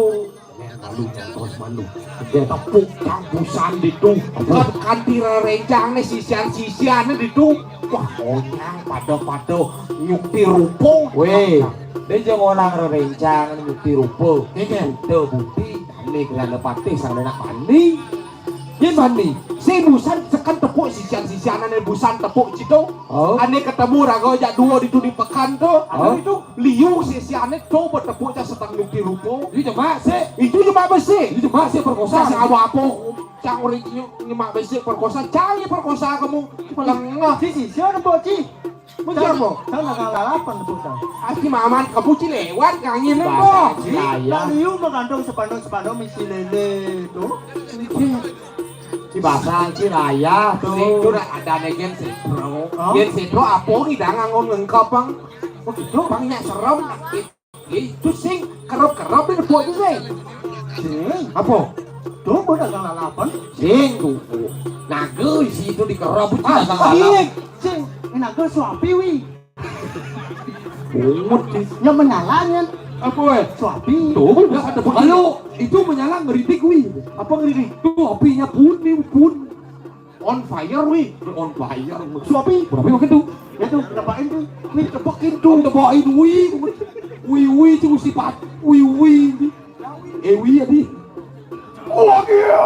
Malu, terus malu. Dia tepuk campusan ditu. Kan kanti rerencang nih, sisian-sisian nih ditu. Wah, onyang pada-pada nyukti rupa. Weh, dia jangan orang rerencang nyukti rupa. Iya. Udah bukti, kami kerana patih sang anak mandi. Yen mandi, si busan seken tepuk sisian-sisian ane busan tepuk cito. Oh. Ane ketemu raga jak dua ditu di pekan tu. Oh. Anu itu liu sisiane tu betepuk cak setang nyukti rupa. Itu cuma si. Itu cuma besi. Itu cuma si perkosa. Cak si apa-apa. Cak orang nyu-, nyemak besi perkosa. Cari perkosa kamu. Lengah. Si sisian apa, Ci? Mun siapa? Tahu nak lalapan tu, tahu. Aki maman kamu ci lewat kangin. Bahasa kok. Cilaya. Nak liu mengandung sepanduk-sepanduk misi lele tu. Ci bahasa cilaya tu. Itu dah ada ne gen setro. Hah? Gen setro apa ni dah ngangon ngengkap, Bang? Oh, gitu? Bang, nyak serem. Itu sing kerap-kerap ni buat tu, sing. Sing. Apa? Tu pun dagang lalapan. Sing tu. Naga isi itu dikerap tu. Ah, dagang lalapan. Sing. Ini naga suapi, wi. Bungut, sis. Yang menyalanya. Apa, weh? Suapi. Tuh, udah ada bunyi. Kalau itu menyala ngeritik, wi. Apa ngeritik? Tuh, apinya pun, nih, pun. On fire, wi. On fire. Suapi. Berapa makin tuh? Ya tuh, tebakin tuh. Wi, tebakin tuh. Tebakin, wi. Wi, wi, itu sifat. Wi, wi. Eh, wi, ya, di. Oh, iya.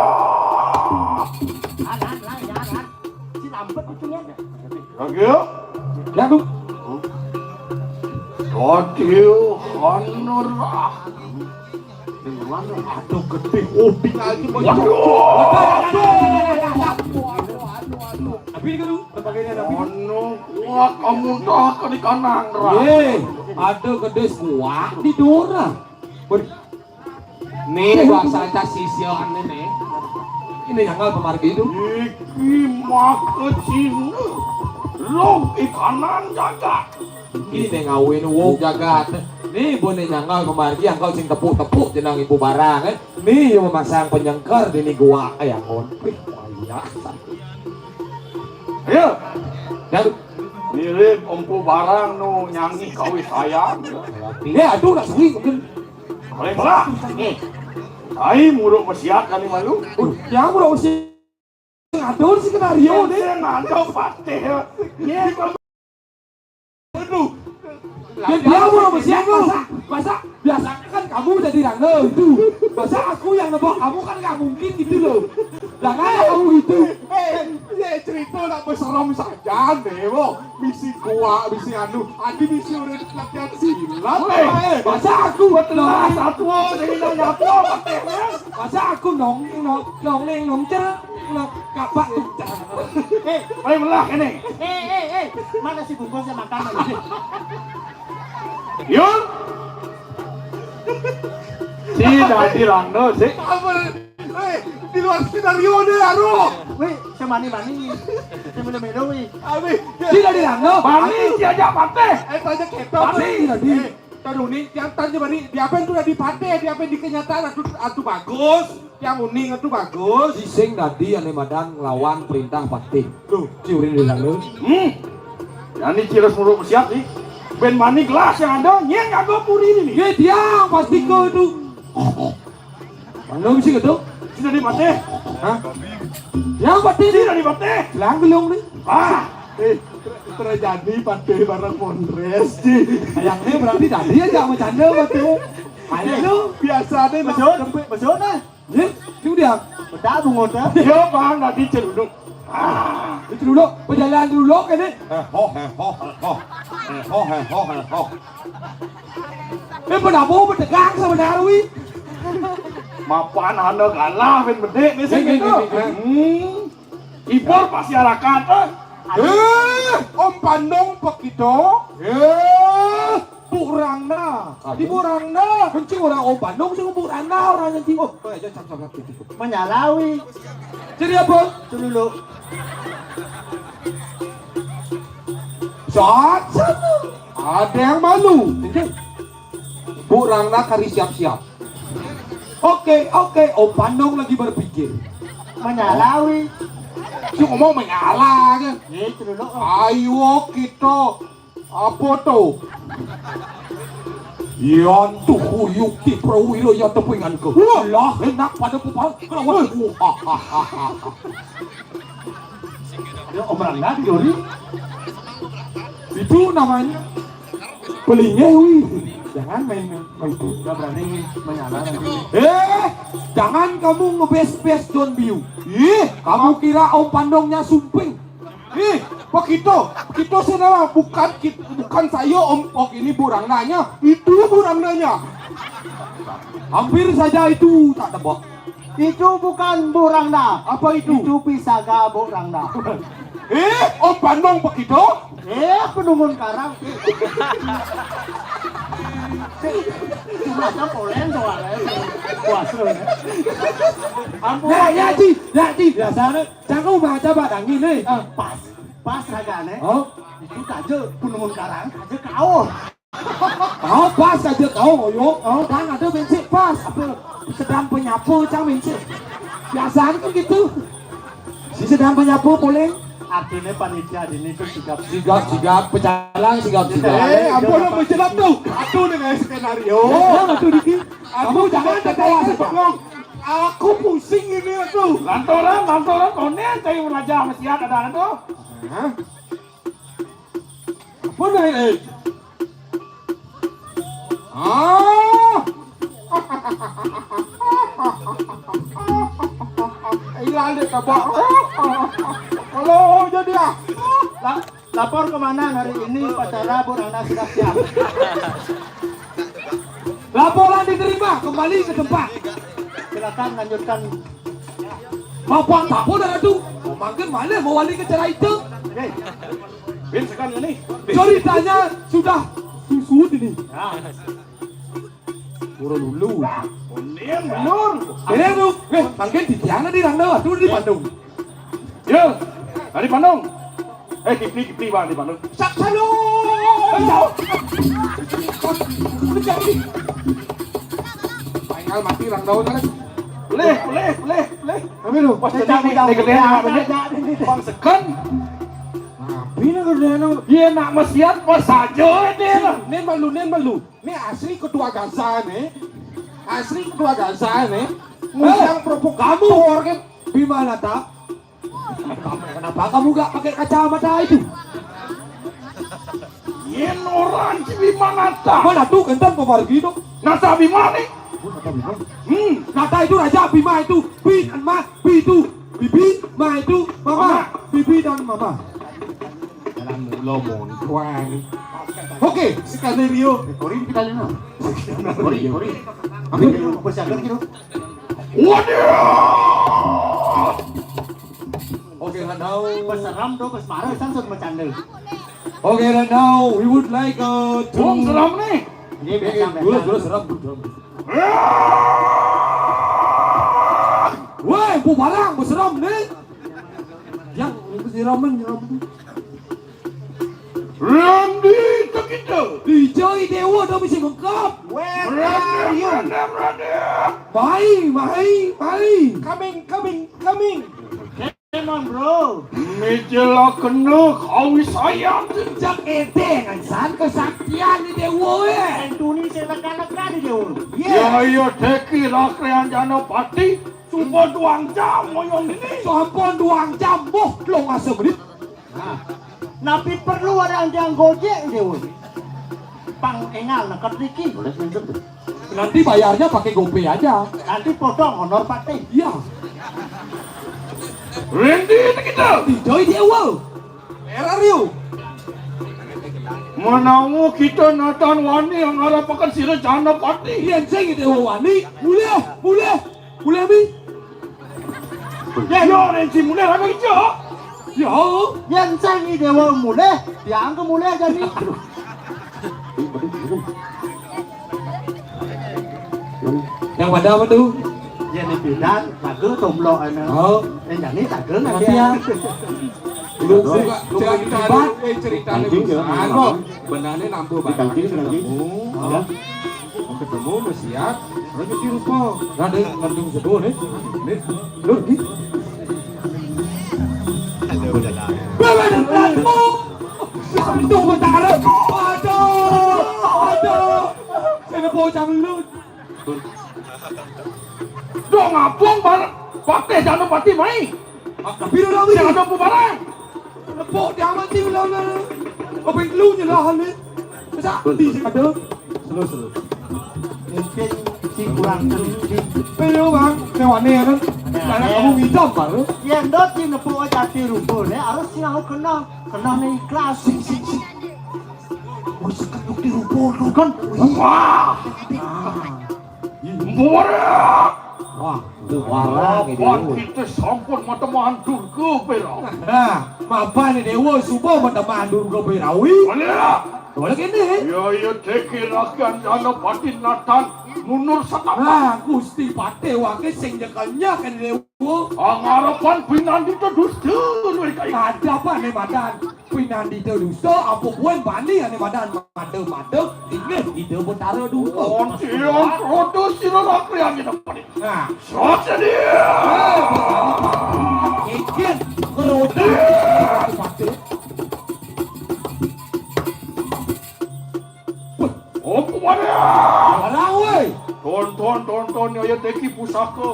Alan, Lan, ya, Lan. Si lambat itu, ya. Lagi ya? Ya, tuh. Waduh, honor. Aduh, gede kuping aja. Waduh. Tapi ini kan, tuh, sebagainya, tapi. Ono kuat kamu dah ke di kanan, Ra. Ye, ada gede kuat di dora. Ber-, nih, bahasa aja sisian nih. Ini yang nggak pemargi itu. Iki maka Cina. Lo di kanan jagat. Ini ngawin wong jagat. Nih, boleh nyanggal pemargi, engkau sing tepuk-tepuk jenang ibu barang, eh. Nih, yang memasang penyengkar di ni gua, eh, yang kon. Wih, wayah. Ayo. Dan mirip empu barang nu nyanyi kawih sayang. Ya, aduh, nak suwi mungkin. Boleh lah. Eh. Ai muruk mesiat kali malu. Uh, ya, muruk mesiat. Ngatur si Kenario deh. Saya ngantuk patih. Ya. Aduh. Dia, dia muruk mesiat, masa, masa biasanya kan kamu jadi rangga itu. Masa aku yang nebak kamu kan nggak mungkin gitu loh. Lah kan kamu gitu. Eh, ya cerita nak berserem saja deh, wo. Misi kuak, misi anu, adi misi udah latihan silat. Weh, eh, masa aku betul satu, jadi nanya apa, masa aku nong, nong, nong, neng, nong, cer, nong, kapak tuh. Eh, paling melah ini. Eh, eh, eh, mana si bungkusnya makan lagi? Yul. Si dadi rangno, si. Apa? Eh, di luar skenario deh, aduh. Wih, semani-mani. Semelo-melo, wih. Abi, si dadi rangno. Mani, si aja patih. Eh, tanya kita. Mani, tadi. Eh, tahu nih, yang tanya mani, di apa yang tuh di patih, di apa yang di kenyataan, aduh, aduh bagus. Yang uning itu bagus. Sing dadi ane madan nglawan perintah patih. Loh, ciurin di lalu. Hmm. Yang ini cirus muruk siap nih. Ben mani gelas yang ada, nyeng jago puri ini. Ye, dia pasti ke itu. Mana mesti gitu? Sudah di patih. Hah? Yang patih ini dari patih. Lang gelung nih. Ah, eh, terjadi patih bareng Mondres, Ci. Yang ini berarti tadi aja sama canda patih. Ayo, biasa deh, Mas. Betul, betul, nah. Ye, itu dia. Bedak bungut, ah. Dia bang tadi celuduk. Ah, itu dulu, berjalan dulu kan ni. Eh, ho, eh, ho, eh, ho. Eh, ho, eh, ho, eh, ho. Eh, penabu bertegang sebenarnya, wi. Mapan anak galah, ben bedik ni, eh, sing eh, gitu. Eh, eh. Hmm. Ibor masyarakat, eh. Eh, Om Pandong pekito. Eh. Bu Rangna. Aduh. Ibu Rangna. Kencing orang Om Pandong, sing Bu Rangna orang kencing. Oh, oh, ya, cap, cap, cap, cap. Menyalawi. Jadi apa? Celuluk. Saat sana. Ada yang malu. Kencing. Bu Rangna kari siap-siap. Oke, oke, Om Pandong lagi berpikir. Menyala, wi. Cuma mau menyala aja. Ayo kita apa tuh? Yan tuh huyuk di prawira ya tepingan ke. Wah, lah enak pada pupal kelawan. Ya, Om Rangga, Dori. Itu namanya pelinggih, wi. Jangan main, main itu. Nggak berani menyala nanti. Eh, jangan kamu ngebes-bes Don Biu. Ih, kamu kira Om Pandongnya sumping? Ih, Pak Kito, Pak Kito saudara, bukan kit-, bukan saya Om Pok ini burang nanya, itu burang nanya. Hampir saja itu tak tebak. Itu bukan burang dah. Apa itu? Itu pisaga burang dah. Eh, Om Pandong Pak Kito? Eh, penungun karang. Cuma ada polen soalnya. Puasa. Ampun. Ya, ya, Ji. Ya, Ji. Biasanya, jangan baca badangin, eh. Ah, pas. Pas ragane. Oh? Itu aja penungun karang, aja kaur. Oh, pas aja kau, yo. Oh, kan ada bensin pas. Apa? Sedang penyapu, cang bensin. Biasanya kan gitu. Si sedang penyapu, boleh. Artinya panitia ini tuh sigap. Sigap, sigap, pecalang, sigap, sigap. Eh, ampun, apa jelap tuh? Aduh, dengan skenario. Ya, aduh, Diki. Kamu jangan tertawa, sih, Bang. Aku pusing ini, aduh. Lantoran, lantoran, konen, kayu raja, masih ada, ada tuh. Hah? Apa nih, eh? Ah. Hilang deh, tabak. Kalau jadi ah. La-, lapor kemana hari ini upacara Bu Rana sudah siap? Laporan diterima, kembali ke tempat. Silakan lanjutkan. Bapak tak boleh tuh. Makin mana mau wali ke cara itu? Oke. Bin sekarang ini. Ceritanya sudah susun ini. Ya. Turun dulu. Ini menur. Ini tuh, eh, makin di tiang di rangda, tuh di Bandung. Ya, dari Bandung. Eh, Kipli, Kipli, Bang, di Bandung. Sak salo. Tinggal mati rangda, kan. Boleh, boleh, boleh, boleh. Tapi lu, pas jadi jauh, jauh, jauh, jauh, jauh. Bang Sekan. Tapi nak kerjaan lu. Iya, nak mesiat, pas saja dia. Nen malu, nen malu. Ini asli ketua Gaza nih. Asli ketua Gaza nih. Ngundang provokator kan. Bima Nata. Kenapa kamu gak pakai kacamata itu? Yen orang si Bima Nata. Mana tuh, kentang pemargi dong. Nata Bima nih. Oh, Nata Bima. Hmm. Nata itu raja, Bima itu. Bi kan ma, Bi itu. Bibi, ma itu mama. Mama. Bibi dan mama. Dalam lomon tuan. Oke, skenario. Kori kita lihat. Kori, kori. Ambil dulu, persiapkan gitu. Waduh. Okay, right now. Peseram tuh, pes marah, sang sudah bercanda. Okay, right now we would like, uh, to. Wong seram nih. Ini biasa, biasa. Dulu, dulu seram, dulu seram. Weh, bu barang, bu seram nih. Yang, bu siraman, siraman. Randi Tekita. Dijoi Dewa dah mesti lengkap. Where are you? Randi, Randi, Randi. Mai, mai, mai. Coming, coming, coming. Come on, bro. Mijela kena kawi sayang. Sejak ete ngan san kesaktian ni Dewa, eh. Entuni sing lega-lega ni Dewa. Ya, ya, teki rakrean jana pati. Sampun duang jam ngoyong ini. Sampun duang jam, boh, telung asa menit. Nah, napi perlu ada antiang gojek, Dewa? Pang engal neket niki. Boleh minjem tuh. Nanti bayarnya pakai GoPay aja. Nanti potong honor pati. Iya. Randy, ini kita. Dijoi Dewa. Where are you? Menawa kita natan wani yang ngarapaken sira jana pati. Yen sing Dewa wani, mulih, mulih. Mulih, Mi. Ya, ya, nek si mulih, apa ijo? Ya. Yen sing Dewa mulih, tiang ke mulih jani. Yang pada apa tuh? Yen pidan, lagu tomblok ana. Oh. Yen jani tak gelem nanti ya. Lu buka cerita, eh, ceritanya. Kancing ya, bisa. Anu, benarnya nambah. Di kancing lagi. Oh. Ya. Ketemu mesiat, ora nyuci rupa. Lah, Dek, ngerti sedo, Dek. Dek, Dek, iki. Halo, halo. Bawa ketemu. Sampai tunggu taruh. Aduh, aduh. Saya mau jangan lu. Dong, ngapung bareng. Patih, jangan pati mai. Tapi lu lagi. Jangan lupa bareng. Nepuk dia mati ulah-ulah. Apa yang lu nyelahan ni? Masa di sini ada? Slow, slow. Mungkin si kurang teliti. Ayo, Bang, lewat ni kan. Ada kamu hitam baru. Ya, ndot si nepuk aja hati rupa ni. Harus si aku kena. Kena ni ikhlas. Si, si, si. Wis, kan bukti rupa tu kan. Wah. Muara. Wah, muara gitu. Kapan kita sampun matemahan Durga Pera? Nah, mapan ni Dewa suba matemahan Durga Pera, wi. Mana? Boleh kene. Ya, ya, teki rakan dana batin natan munur satapan. Ah, Gusti Patih wake sing nyekenya kan Dewa. Angarapan pinandita dusta luwih kai. Ada apa ni madan? Pinandita dusta, apa buan bani ane madan mada-mada, inggih Ida Betara Durga. Ontian roda sira rakrian yen apa ni? Nah. Sot sedia. Eh, Betara. Ejen, keroda. Wah. Oh, kuwara. Kuwara, woi. Tonton, tonton, ya, ya, teki pusaka.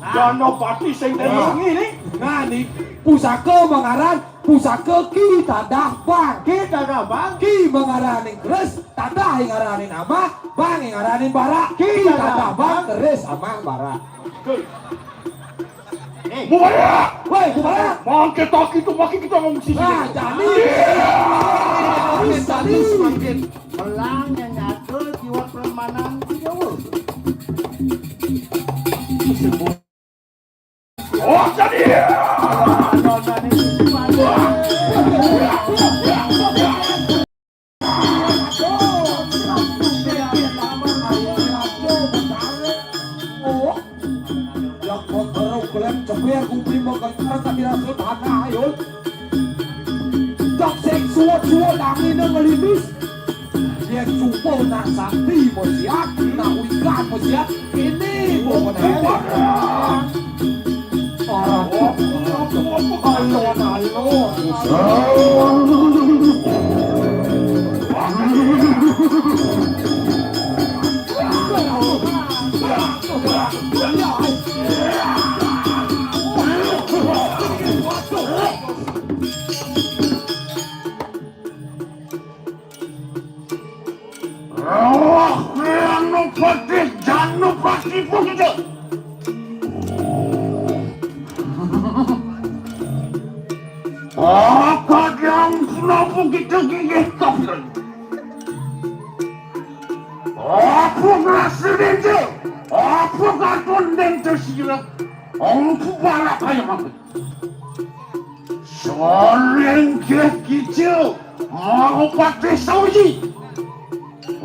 Nah. Dana pati sing Nah. Wengi ni. Nah, ni pusaka mangaran pusaka Ki Tadah Bang. Ki Tadah Bang. Ki mangaraning keris, Tadah ing araning amah, Bang ing araning barak. Ki Ki Tadah Tadah Bang, Bang. Keris amah barak. Betul. Eh. Buaya! Woi, buaya! Mangke tak itu, makin kita ngungsi sini. Nah, jadi. Iya. Harus, harus semakin melang yang nyata jiwa permanan di Jawa. Oh, jadi. Dak sing suwut-suwut angine ngelimis. Yen sumpah nak sakti mesiat, nak wikan mesiat, ini pokoknya. Ora. Alon-alon. Roh Janupati, Janupati Puja. Apa yang kenapa kita gigit kafiran? Apa ngerasa ninja? Apa katon ninja sirap? Ompu balak kaya mangkut. Saling kecil mau patih sauji.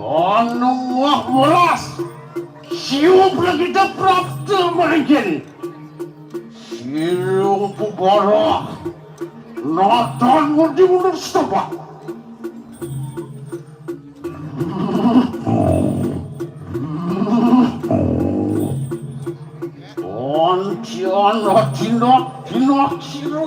Anu wah welas. Siup lagi prapta maringkin. Siung pubara. Natan mudi mundur setempat. Oncian hati nak, nak sira.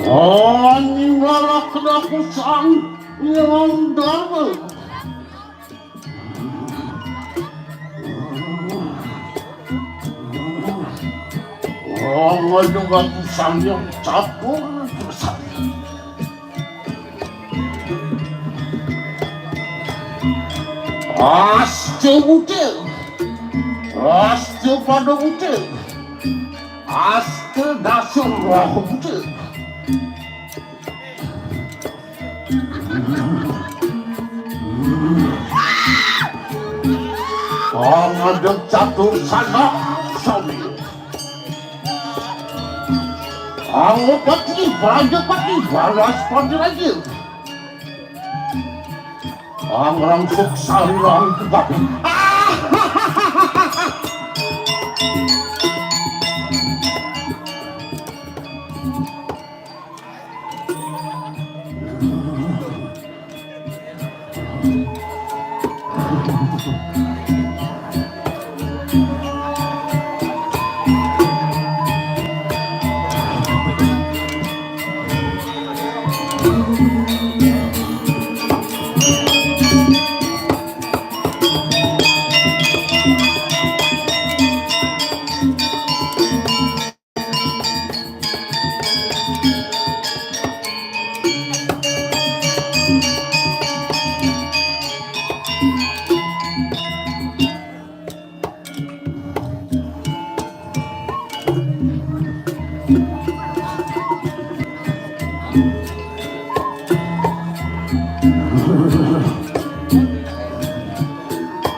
Anjing galak kena kusang nyerang darah. Orang ada batu sangnya catur besar. Aste butil, aste pada butil, aste dasar roh butil. Ang ada catur sana sami. Ang pati, raja pati, balas pati raja. Ang rangsuk sari lang tetapi.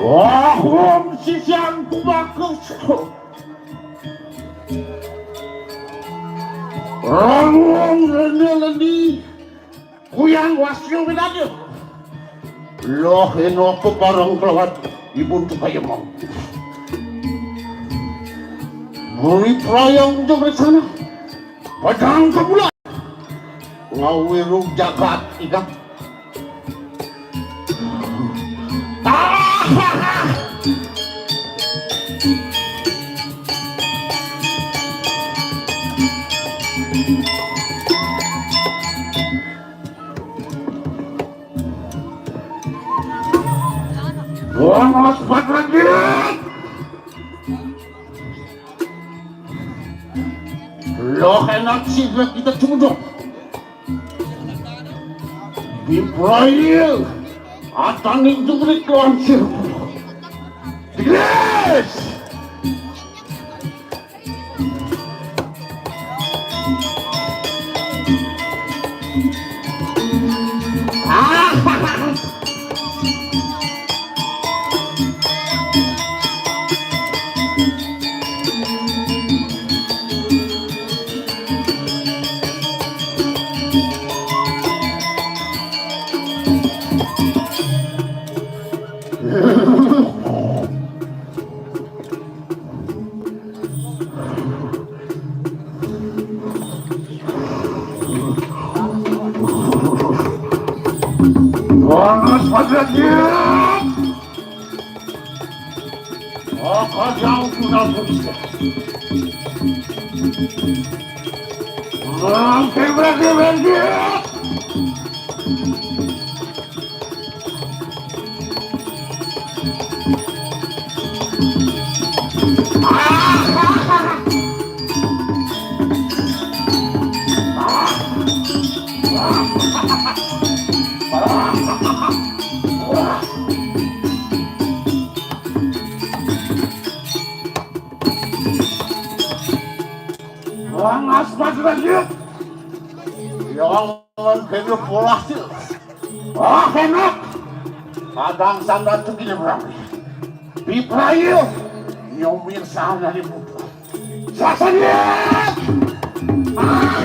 Wah, wong sisian kumakus. Ranguang rene lendi, kuyang wasyo bedanya. Loh eno keparang kelawat ibun tukayemang. Muli prayang jebresana. Padang kebula. Ngawiru jagat ikan. Buang ospek lagi. Loh enak sih kita cudok. Biprail, atani jumrik lawan sir. Yes! Panas pada dia. Kau jauh sudah berhenti. Orang tembak dia berhenti. Orang asmat lagi. Yang Lan kene polah sih. Ah, enak. Kadang sandal tuh gini berang. Di perayu. Nyomir sana di buku. Sasanya. Ah.